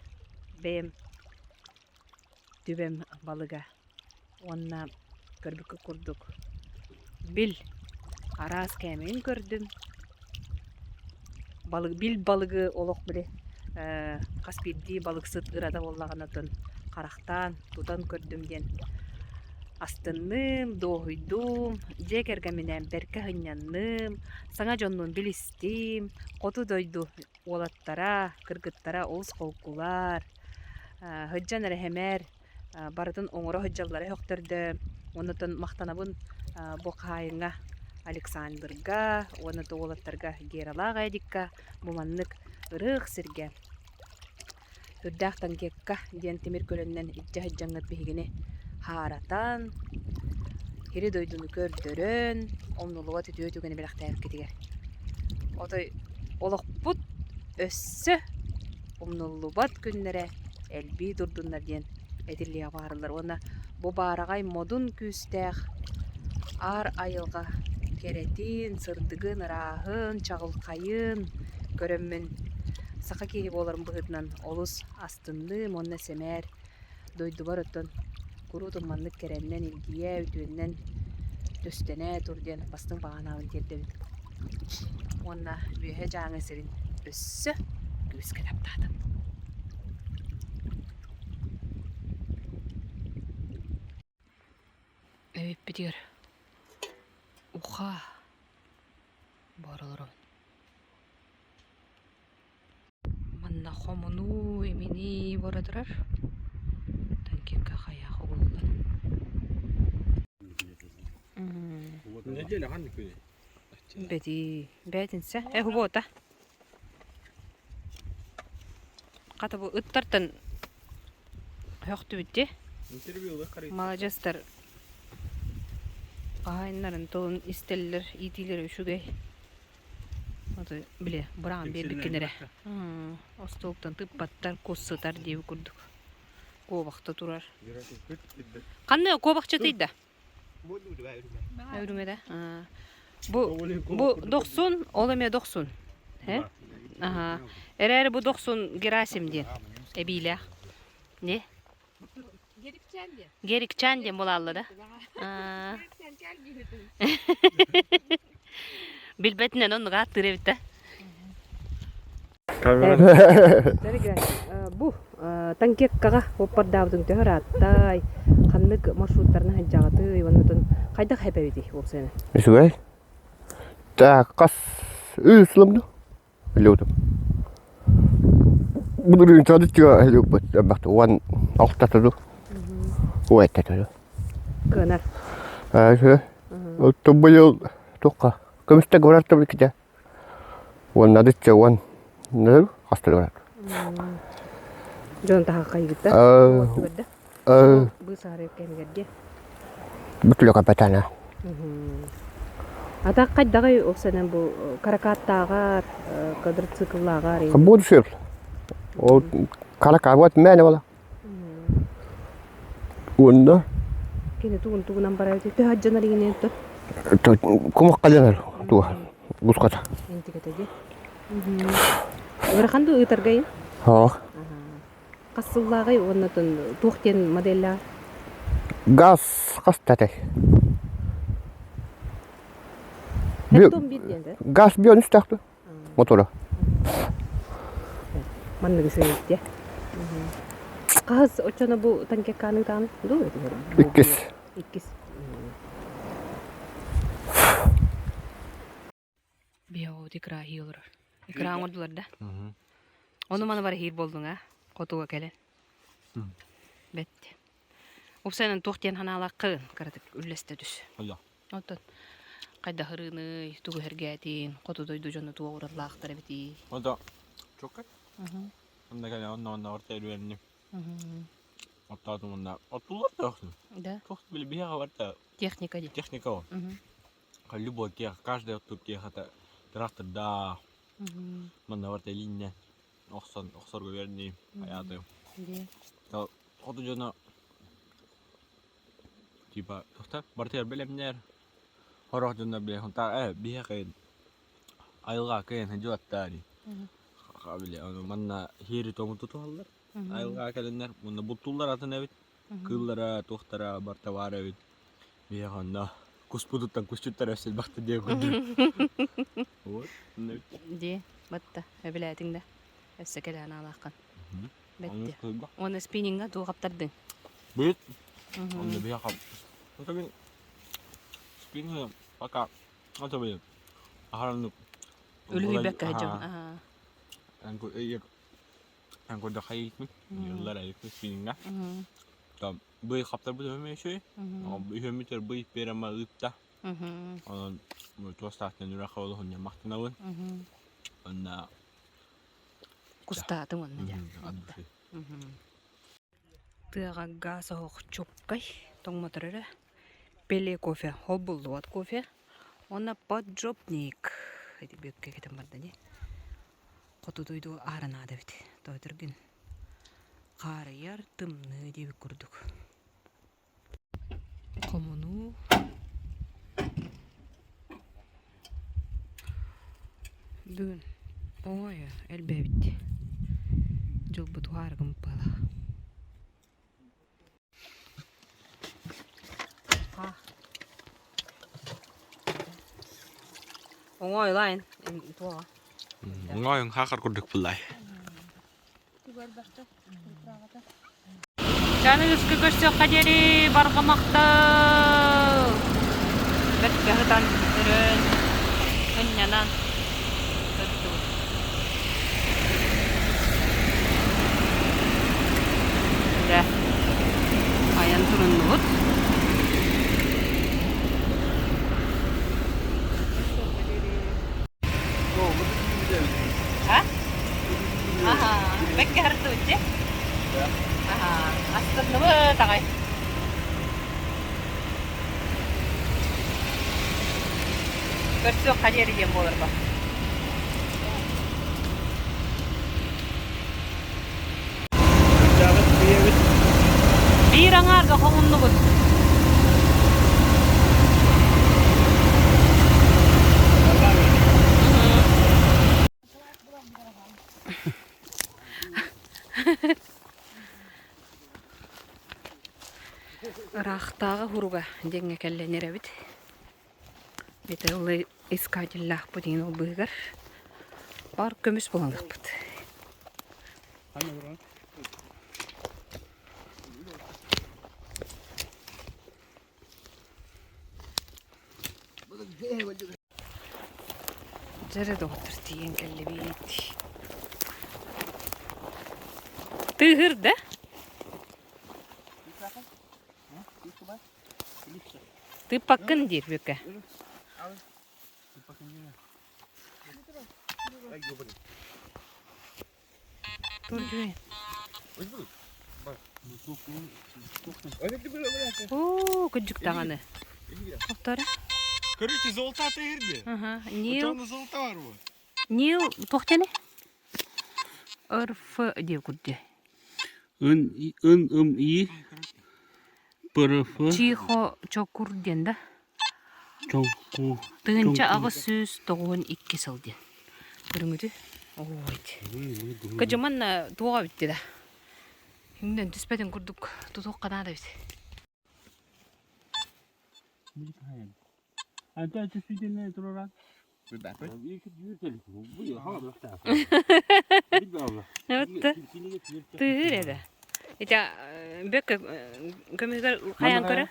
Speaker 1: бэйэм түбэм балыга уонна көрбүккүт курдук бил араас кээмэйин көрдүм балык бил балыгы олох били хас биирдии балыксыт ырата буоллаҕына харахтаан тутан көрдүм диэн астынным, дуоһуйдум, дьиэ кэргэмминээн бэркэ сынньанным, саҥа дьоннуун билистим, хоту дойду уолаттара, кыргыттара олус холкулар, сылдьан эрэ сэмээр барытын оҥоро сылдьаллара сөхтөрдө. Оннуттан махтанабын бу хаһаайыҥҥа Александрга уонна да уолаттарга Гералаах Эдикка бу маннык ырыых сиргэ Үрдээх танкетка диэн тимир көлөннөн илдьэ сылдьаҥҥыт биһигини хааратан, сири-дойдуну көрдөрөн, умнуллубат үтүө түгэни бэлэхтээбиккитигэр. Отой олохпут өссө умнуллубат күннэрэ элбии турдуннар диэн этиллиэҕэ баарылар уонна бу баараҕай модун күүстээх аар айылҕа кэрэтин, сырдыгын, ырааһын, чаҕылхайын көрөммүн саха киһи буоларым быһыытынан олус астынным уонна сэмээр дойдубар оттон куруутун маннык кэрэннэн илгийэ, үтүөннэн түстэнэ тур диэн бастыҥ баҕанаабын тиэрдэбин. Уонна Үөһээ Дьааҥы сирин өссө күүскэ таптаатым. Эбиппитигэр уха баар олоробун. Манна хомунуу, иминии бара турар. Танкетка хайаах угуллар.
Speaker 11: Неделя ханнык күнүй?
Speaker 1: Бэти, бээтинсэ. Э, суббота. Хата бу ыттартан Һөхтүбүт дии. Маладьыастар хаһаайыннарын тылын истэллэр, иитиилэрэ үчүгэй. Аты били быраҕан биэрбиккин эрэ. Остуолтан тыыппаттар, кус сытар диэбит курдук. Куобахта турар. Ханна куобахчытый да? Өрүҥэ да? Бу бу дохсун, ол эмиэ дохсун. Э? Аха. Эрээри бу дохсун Герасим диэн эбиилээх. Не? Герикчан диэн буолаалла да? Билбэтинэн оннук ааттыыр эбит да. Бу танкеткаҕа уоппардаабытыҥ төһө ырааттай, ханнык маршруттарынан сылдьаҕытый уонна хайдах хэпэбитий уопсайынан?
Speaker 4: Үчүгэй. Так, хас үс сылым дуу? Илиутум. Былырыын садыччыга илиуппут элбэхтэ уон алтата дуу. Уэттата дуу.
Speaker 1: Кыанар.
Speaker 4: Ээ, оттон быйыл туохха көмүстэ барар ките. Уонна адычча уон хастары барар.
Speaker 1: Дьон таһа хайыгыта. Быысаары кэмигэргэ.
Speaker 4: Бүтүлэ капитана.
Speaker 1: Ата хайдаҕый ол сэнэн бу каракаттааҕар, квадроцикллааҕар?
Speaker 4: Буду сүр. Ол каракаабат мээнэ бола. Уонна
Speaker 1: Кини тугун тугунан барар төһө дьанар игинен то?
Speaker 4: Кумах калянар туга буската.
Speaker 1: Интигете ди. Ыарахан ду ыытаргайын?
Speaker 4: Haa.
Speaker 1: Хас сыллааҕый уонна туох диэн моделлаах?
Speaker 4: Газ хас татай? Газ бион үстәхту. Мотора.
Speaker 1: Манныгы үчүгэйдиэ. Хаһыс оччоно бу танкекканы таан дуу
Speaker 4: Иккис.
Speaker 1: Иккис. Биһоҕут икра иһии олорор. Икра оҥордулар да? Ону маны бар иһиир буоллуҥ аа? Хотуга кэлэн. Бэт. Упсайынан туох диэн ханаалааххын кыратык үллэстэ түс.
Speaker 11: Хайа.
Speaker 1: Оттон хайдах ырыыный, тугу иһэргээтин, хоту дойду дьоно туох уратылаахтар эбитий?
Speaker 11: Ото чокка. Онно кэлэн онно онно орто эрүөннүм. Оттоотум онно оттулар да
Speaker 1: Да.
Speaker 11: Туох били биһиэхэ барта
Speaker 1: Техника дии.
Speaker 11: техника ол. Любой тех, каждый оттур техата трактордаах. Манна барта илииннэ охсон охсорго берни хайааты. Хоту дьоно типа тохта бартыгар бэлэмнэр хорох дьоннор бile хонтаа э биһиэхэ айылҕа кыйан сылдьыбаттаа дии. Били ону манна хиэри тому тутуһаллар. Айылҕа кэлэннэр уонна бултууллар атын эбит. Кыыллара, туохтара барыта баар эбит. Биһиэхэ онно куспутуттан кусчуттар өссө элбэхтэр диэн курдук. Вот.
Speaker 1: Дии, батта, өбүлээтиҥ да. Өссө кэлээн аалааххын. Бэтти. Уонна спиннинга туох хаптардыҥ?
Speaker 11: Быт. Онно биһиэхэ Это мин спиннинг пока это блин аһараннык
Speaker 1: Үлүһүйбэккэ сылдьабын.
Speaker 11: Эн көрдөххө хайыытмын ыаллар айыкпын спиннинга. Там бый хаптарбыт үһүмэ үчүгэй. Үһүммүтэр бый перама ыытта. Онон туостаахтан үрэххэ олоһун махтанабын. Онна
Speaker 1: Кустаатыҥ онно дьэ. Тыаҕа гаас оһох чуоккай тоҥмотор эрэ. Пеле кофе, холбуллубат кофе. Уонна поджопник. Ити бүөккэ кэтэн барда дии. Хоту дойду ааранаада эбит. Тоойторгун хаарыйар тымныы диэбит курдук. Хомунуу Бүгүн оҥойо элбээбит дьылбыт уһаарыгым быһыылаах. Оҥойлаайын туоҕа.
Speaker 11: Оҥойуҥ хаахар курдук буллай.
Speaker 1: Чаныгыскы көрсүөххэ диэри барҕа махтал! Бэрткэ сытан өрөөн, ынньанан сыттыбыт. Дьэ, айан туруннубут. А? Аха, бэккэ хардыбыт дии. Аха, астынныбыт аҕай. Көрсүөххэ диэри диэн буолар ба. Биир аҥаарга хоһуннубут. Ыраахтааҕы хуруга диэҥҥэ кэллэн эрэбит. Металлы искателлаахпыт иҥин ол быыһыгар баар көмүс булалыахпыт. Дьэрэ доҕоттор тиийэн кэллибит. Тыыһыр да? Тыыппаккын диир Бүкэ. Оо, кырдьык даҕаны. Повторя.
Speaker 11: Короче, золота тыырды.
Speaker 1: Ага, Нил.
Speaker 11: золото бар бу.
Speaker 1: Нил туох диэни? РФ диэ курдук.
Speaker 3: Ын ын ым и ПРФ
Speaker 1: Чихо Чокур диэн да?
Speaker 3: Чоҥку
Speaker 1: 1892 сыл диэн. Көрүҥүтү? Ой. Кыдьыман туоҕа бүтти да. Үҥнэн түспэтин курдук тутуохха наада эбит. Тыыр эбэ. Ити бөк көмүгэр хайан көрө?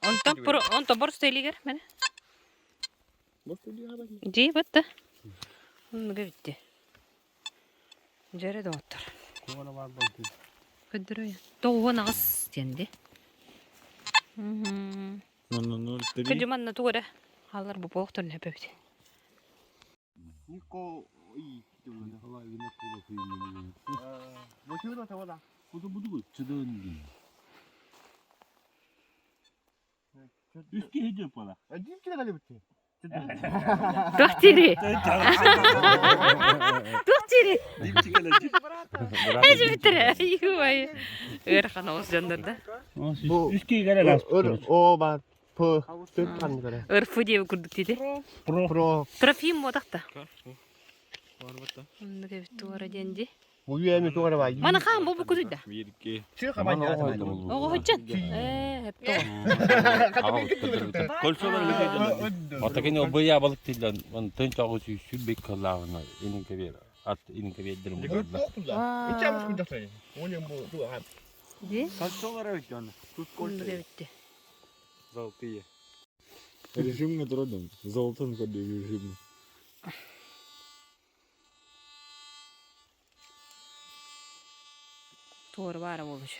Speaker 1: Онтон онтон боростуой илигэр мene. Дии батта. Оннуга битти. Дьэрэ доҕоттор. Көрдөрөйө. 98 диэн ди. Кыдьы манна тугу эрэ хаалар бу буолуохтарын сөп эбит.
Speaker 3: Үс киһи дьыппала.
Speaker 1: Туох дири? Туох дири? Эжибиттэрэ. Юай. Ыарахан оҕус дьоннор да.
Speaker 3: Үс киһи кэлэр ааспыт.
Speaker 6: О, ба, п, төт ханныгара.
Speaker 1: Ырфы диэби курдук диди.
Speaker 6: Про.
Speaker 1: Трофим буотахта. Оннук эбит туора диэн ди.
Speaker 6: Уйуэми туора бай.
Speaker 1: Маны хаан бу букудуйда. Оҕо ходжан. Ээ, хепто.
Speaker 4: Отакини обыйа балык тиллэн, он тын чоҕу сүүс кыллааҕына ининке бер ат ининке бердирим булла.
Speaker 1: Ди?
Speaker 2: Кольцолар эбит оны. Тут
Speaker 1: Оннук
Speaker 2: кольца.
Speaker 1: эбитти.
Speaker 2: Золотые. Режимный трудом. Золотым режимный.
Speaker 1: Туора баара буолуш.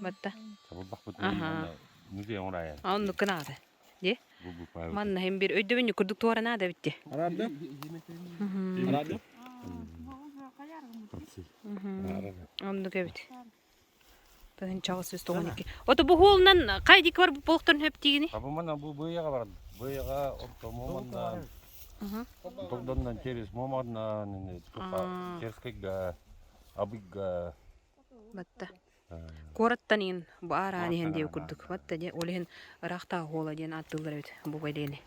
Speaker 1: Батта.
Speaker 4: Табылбахпыт
Speaker 1: Аха.
Speaker 4: музей оҥорайа.
Speaker 1: Оннук гынаата. Ди? Манна хем бир өйдөбүнньүк курдук туора наада битти.
Speaker 2: Арады? Арады?
Speaker 1: Оннук эбит. 1992. Ото бу хуолунан қай дик бар болуқтарын хөп тигини?
Speaker 4: Абымана бу быйаға барады. Быйаға орто момандан, Тогданнан через момандан, Черскайга, Абыга.
Speaker 1: Батта. Куораттан иин бу аараан иһэн диэбит курдук. Батта дьэ ол иһин ыраахтааҕы хуола диэн ааттыыллар эбит бу бэлиэни.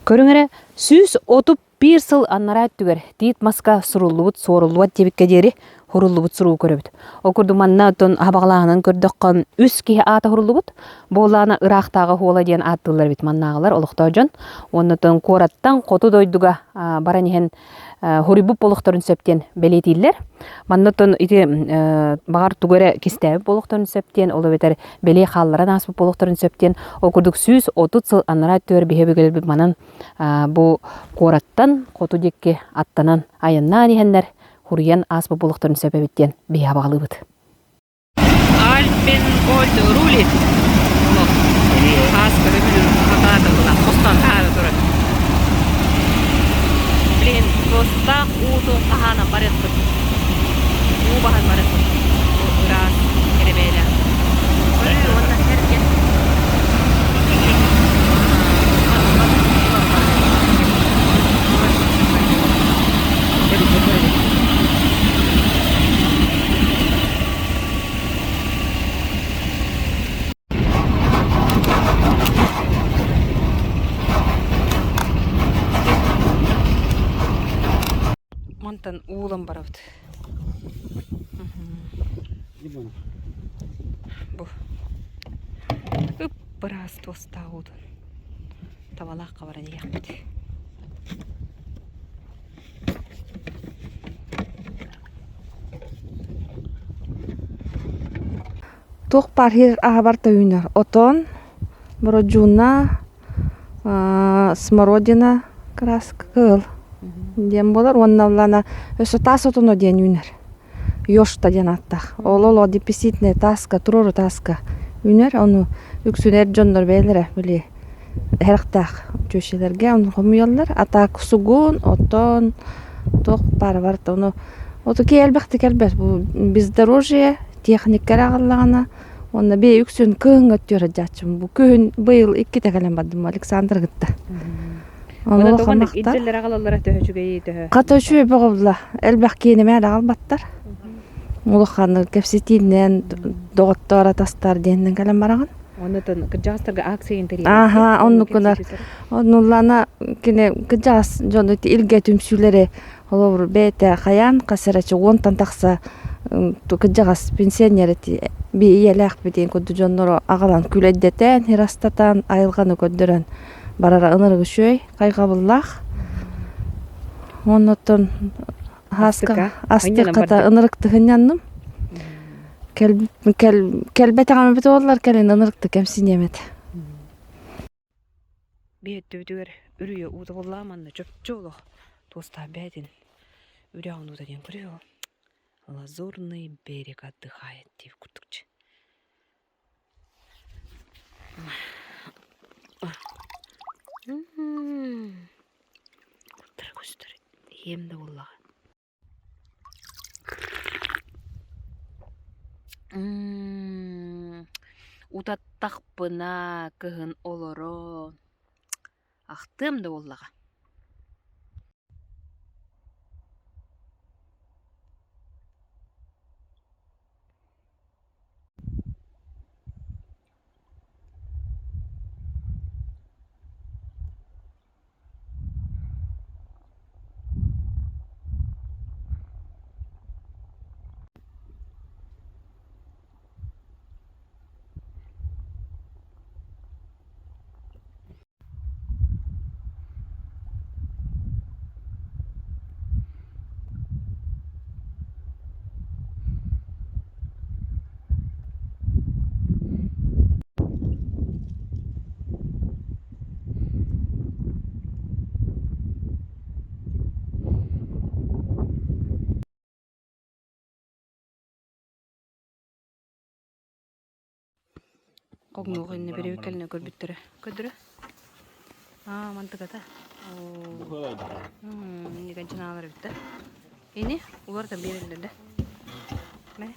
Speaker 1: Көрүҥ эрэ, 131 сыл анараа өттүгэр тиит маска суруллубут, суоруллубат диэбиккэ диэри суруллубут суругу көрөбүт. Ол курдук манна оттон хабаҕалааһынан көрдөххө, үс киһи аата суруллубут. Буоллаҕына ыраахтааҕы хуола диэн ааттыыллар эбит маннааҕылар олохтоох дьон. Уонна оттон куораттан хоту дойдуга баран иһэн хоруйбут буолуохтарын сөп диэн бэлиэтииллэр. Манна оттон ити баҕар тугу эрэ кистээбит буолуохтарын сөп диэн, ол эбэтэр бэлиэ хаалларан ааспыт буолуохтарын сөп диэн, ол курдук 130 сыл анараа өттүгэр биһи өбүгэлэрбит манан бу куораттан хоту диэки аттанан айаннаан иһэннэр хуруйан ааспыт буолуохтарын сөп эбит диэн биһи абаҕалыыбыт. Альпен Gold рулит. Хаас көрөбүл хатаата була. Хостон таһаара турар. Блин, туостаах уутун хаһаанан барыахпыт. Уу баһан барыахпыт. Ыраас кэрэбээлээх. Көрүү уонна сэргэ. Мантан уулан барабыт. Бу ып-ыраас туостаах уутун табалаахха баран иһиэхпит.
Speaker 10: Туох баар сир аһабар да үүнэр. Отон, бородьууна, смородина краска кыыл диэн буолар уонна ыллана өссө таас отоно диэн үүнэр. Ёшта диэн ааттаах. Ол олоо деписитнэй тааска, туруору тааска үүнэр. Ону үксүн эр дьоннор бэйэлэрэ били эрэхтээх чүөчэлэргэ ону хомуйаллар. А так сугун, отон, туох баара барыта ону Оту киһи элбэхтик элбэт бу бездорожье техника эрэ аҕаллаҕына уонна бэйэ үксүн кыһыҥҥа өттүгэр сылдьааччым. Бу күһүн быйыл иккитэ кэлэн бардым Александр кытта. Ону улахан махтал.
Speaker 1: Илдьэллэр аҕалаллара төһө үчүгэйий төһө?
Speaker 10: Хата үчүгэй бөҕө буолла. Элбэх киэнимэ эрэ аҕалбаттар. Улахан кэпсэтиинэн доҕоттоор атастар диэннэн кэлэн бараҕын.
Speaker 1: Оннотон кырдьаҕастарга акция интэриэһинэй.
Speaker 10: Ааха, оннук гынар. Оннуллана кини кырдьаҕас дьону илгэ түмсүүлэри Холобур, бэйэтэ хайаан хас эрэ уонтан тахса кырдьаҕас пенсионер ити ийэлээхпит диэн курдук дьоннору аҕалан күлэйдэтэн, ырастатан, айылҕаны көрдөрөн барара ынырык үчүгэй, хайҕабыллаах. Оннуттан астык астык ынырыктык ынньанным. Кэлбэтэҕим эбит буоллар кэлин ынырыктык кэмсиниэм этэ.
Speaker 1: Биһиэттибитигэр үрүйэ уута буоллаҕа манна чопчу олох. Туостаах бээтин үрэх оннута диэн көрүө. Лазурный берег отдыхает диир курдукчу. Куттара көстөр. Иэм да буоллаҕа. Утаттахпына кыһын олорон ахтыам да буоллаҕа. Хоҥнуох иннэ бириби кэлинэ көрбүттэрэ. Көрдөрө? Аа, мантыката. Никанчынаалар эбит да. Ини улар биэрэллэр да. Мэ.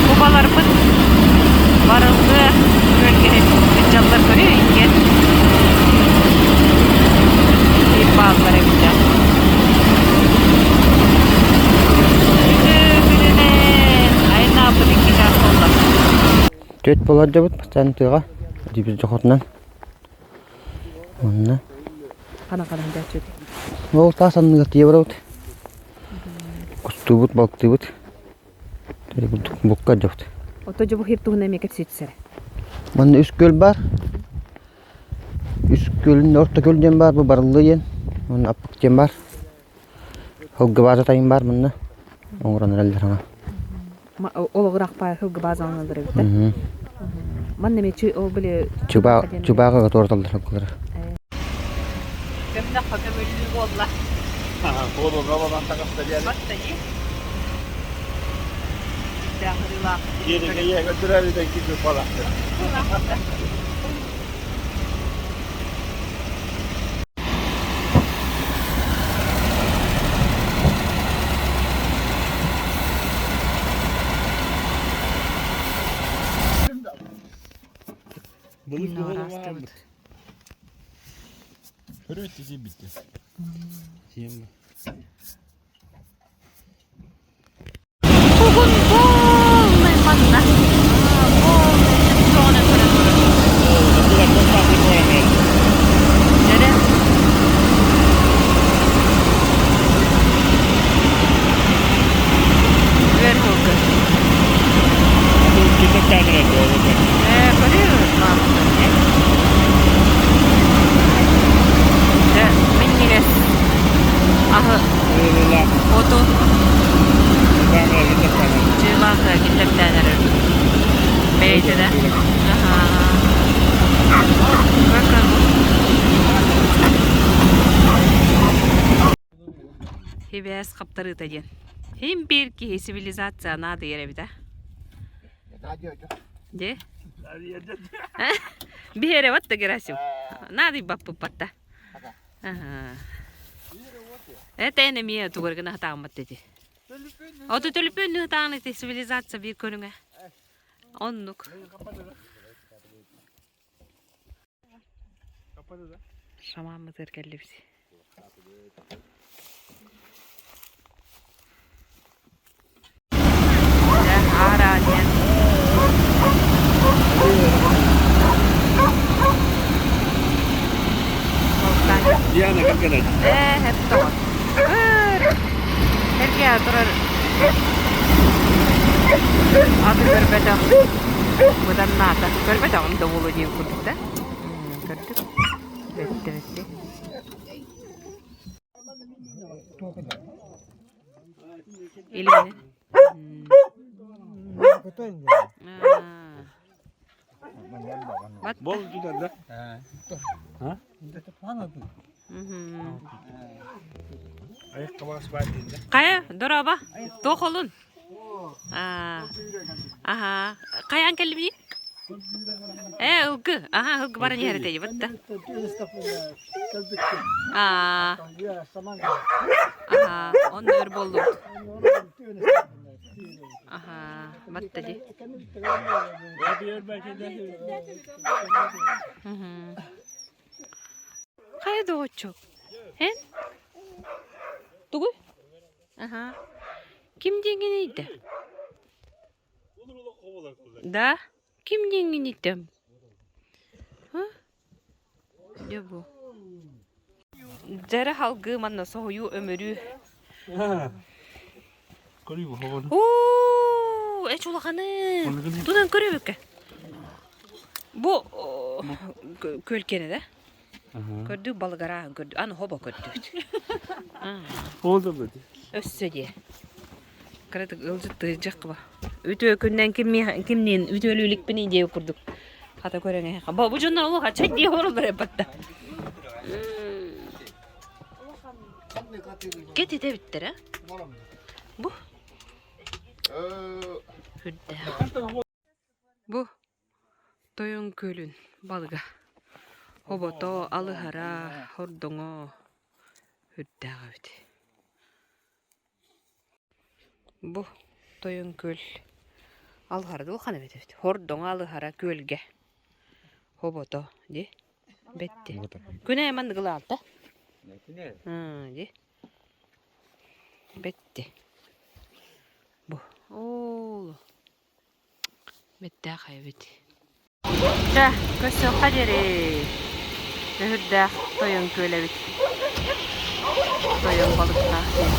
Speaker 1: Кубаларбыт барыллыа күөлгэһит дьаллар көрүө иккиэн биир бааллар эбитэ. Үтүө күнүнэн айаннаабыт икки чаас буолла.
Speaker 6: Түөрт буолар дьабыт бастаан тыаҕа дибир дьохотунан Онно
Speaker 1: Хана-хана дьааччыт.
Speaker 6: Ол таас анныгар тиийэ барабыт. Кустуубут, балыктыыбыт. Букка дьобут.
Speaker 1: Ото дьобу хир туһунан эмиэ кэпсиитсэрэ.
Speaker 6: Манна үс күөл баар. Үс күөлүн орто күөл диэн баар, бу Барыллы диэн. Уонна Аппык диэн баар. Һылгыбааза тайын баар манна. Оҥорон эрэллэр ама.
Speaker 1: Олоҕураахпа һылгыбааза оҥороллор эбит да. Манна эмиэ ол били
Speaker 6: Чубааҕы туораталлар һылгылары.
Speaker 1: Көмнөххө көмүллүү буолла. Батта дии. Дэхырылаах. Араастыбыт. Бүгүн полный манна. Полный чөпчөҕүнэн көрөн турар. Дьэрэ. Үөр һылгы. Ээ, көрүө маамыта. Дьэ, минньигэс аһы оту чыыбаахы киллэртээн эрэр бэйэтэ да Хибээс хаптарыыта диэн. Хим биир киһи цивилизация наадыйар эбит а. Де? Биһиэрэ батта Герасим. Наадыйбаппыт батта. Это эн эмиэ тугар гына хатааммат деди. Ото төлөпүөн хатаан ити цивилизация биир көрүҥэ. Оннук. Шамаммытыгар кэллибит. Ара диэн.
Speaker 11: Диана как это?
Speaker 1: Э, это тоҕо. Эргэ турар аты көрбөтөх быданнаата. Көрбөтөҕүм да буолуо диэн курдук да. Көрдүк. Бэтти бэтти. Илини.
Speaker 11: Бол да?
Speaker 1: Хайа, дороба, туох олун? Аха, хайаан кэллибий? Э, ылгы, аха, ылгы баран иһэр этэ бытта. Аа, аха, онно өр буоллубут. Аха, батта ди. Хайа доҕоччук? Эн? Тугуй? Аха. Ким диэҥҥин ыйда? Да? Ким диэҥҥин ыйдам? Ха? Дьэ бу. Дьэрэ халгыы манна соһуйуу өмүрүү. Уу, эч улаханы. Тунан көрөбүккэ. Бу көлкене да? Көрдүк балыгараан көрдүк. Аны хобо көрдүбүт. Өссө дии. Кыратык ыалдьыт тыырдьах ба. Үтүө күннэн кимниин үтүөлүүлүкпүн диэ курдук. Хата көрөн эһэ. Бу дьоннор олох ачай дии олороллор эбэтта. Кет этэбиттэр, а? Бу. Үрдээх. Бу Тойон күөлүн балыга хобото, алыһара, хордоҥо үрдээх эбит. Бу Тойон күөл алыһара да улахан эбит эбит. Хордоҥо алыһара күөлгэ хобото дии бэтти. Күнэ маннык ылаалта. Дии бэтти. Бу оол Бэттээх эбит. Чэ, көрсүөххэ диэри. Өһүрдээх тойон күөл эбит. Тойон балыктаах диэн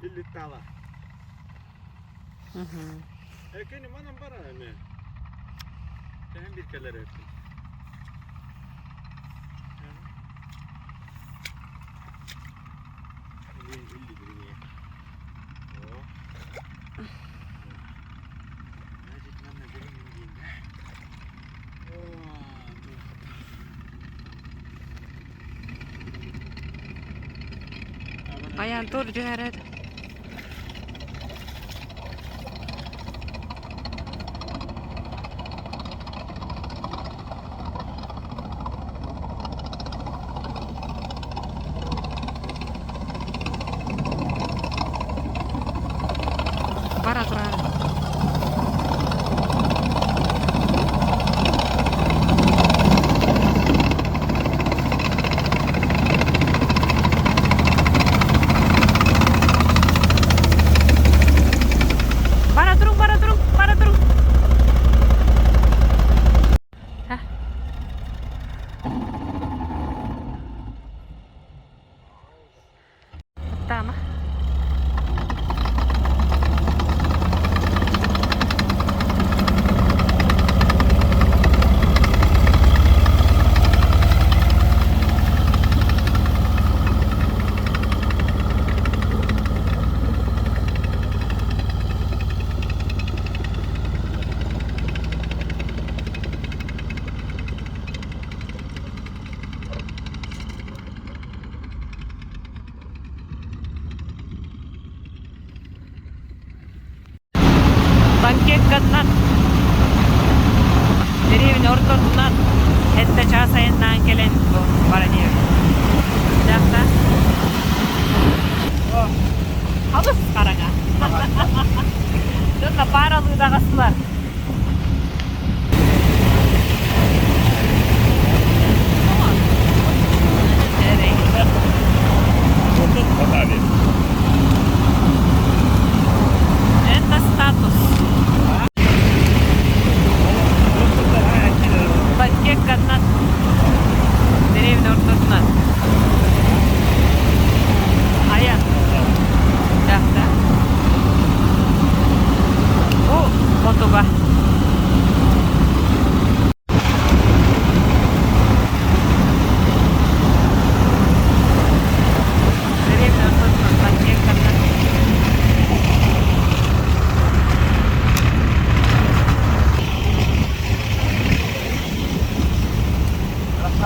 Speaker 11: Иллиттала. Экени манан бара эми. Тэһэн бир кэлэр эппин.
Speaker 1: Айан тур түһэрэр. Бара турар. Танкекканнан дэриэбинэ ортотунан сэттэ чаас айаннаан кэлэн бу баран иһэбит. Дьахта Алыс хараҥа. Дьонно пааралыы даҕастылар. Это статус. Пакекканнан деревня ортотунан айан Дьахта. Бу хотуга.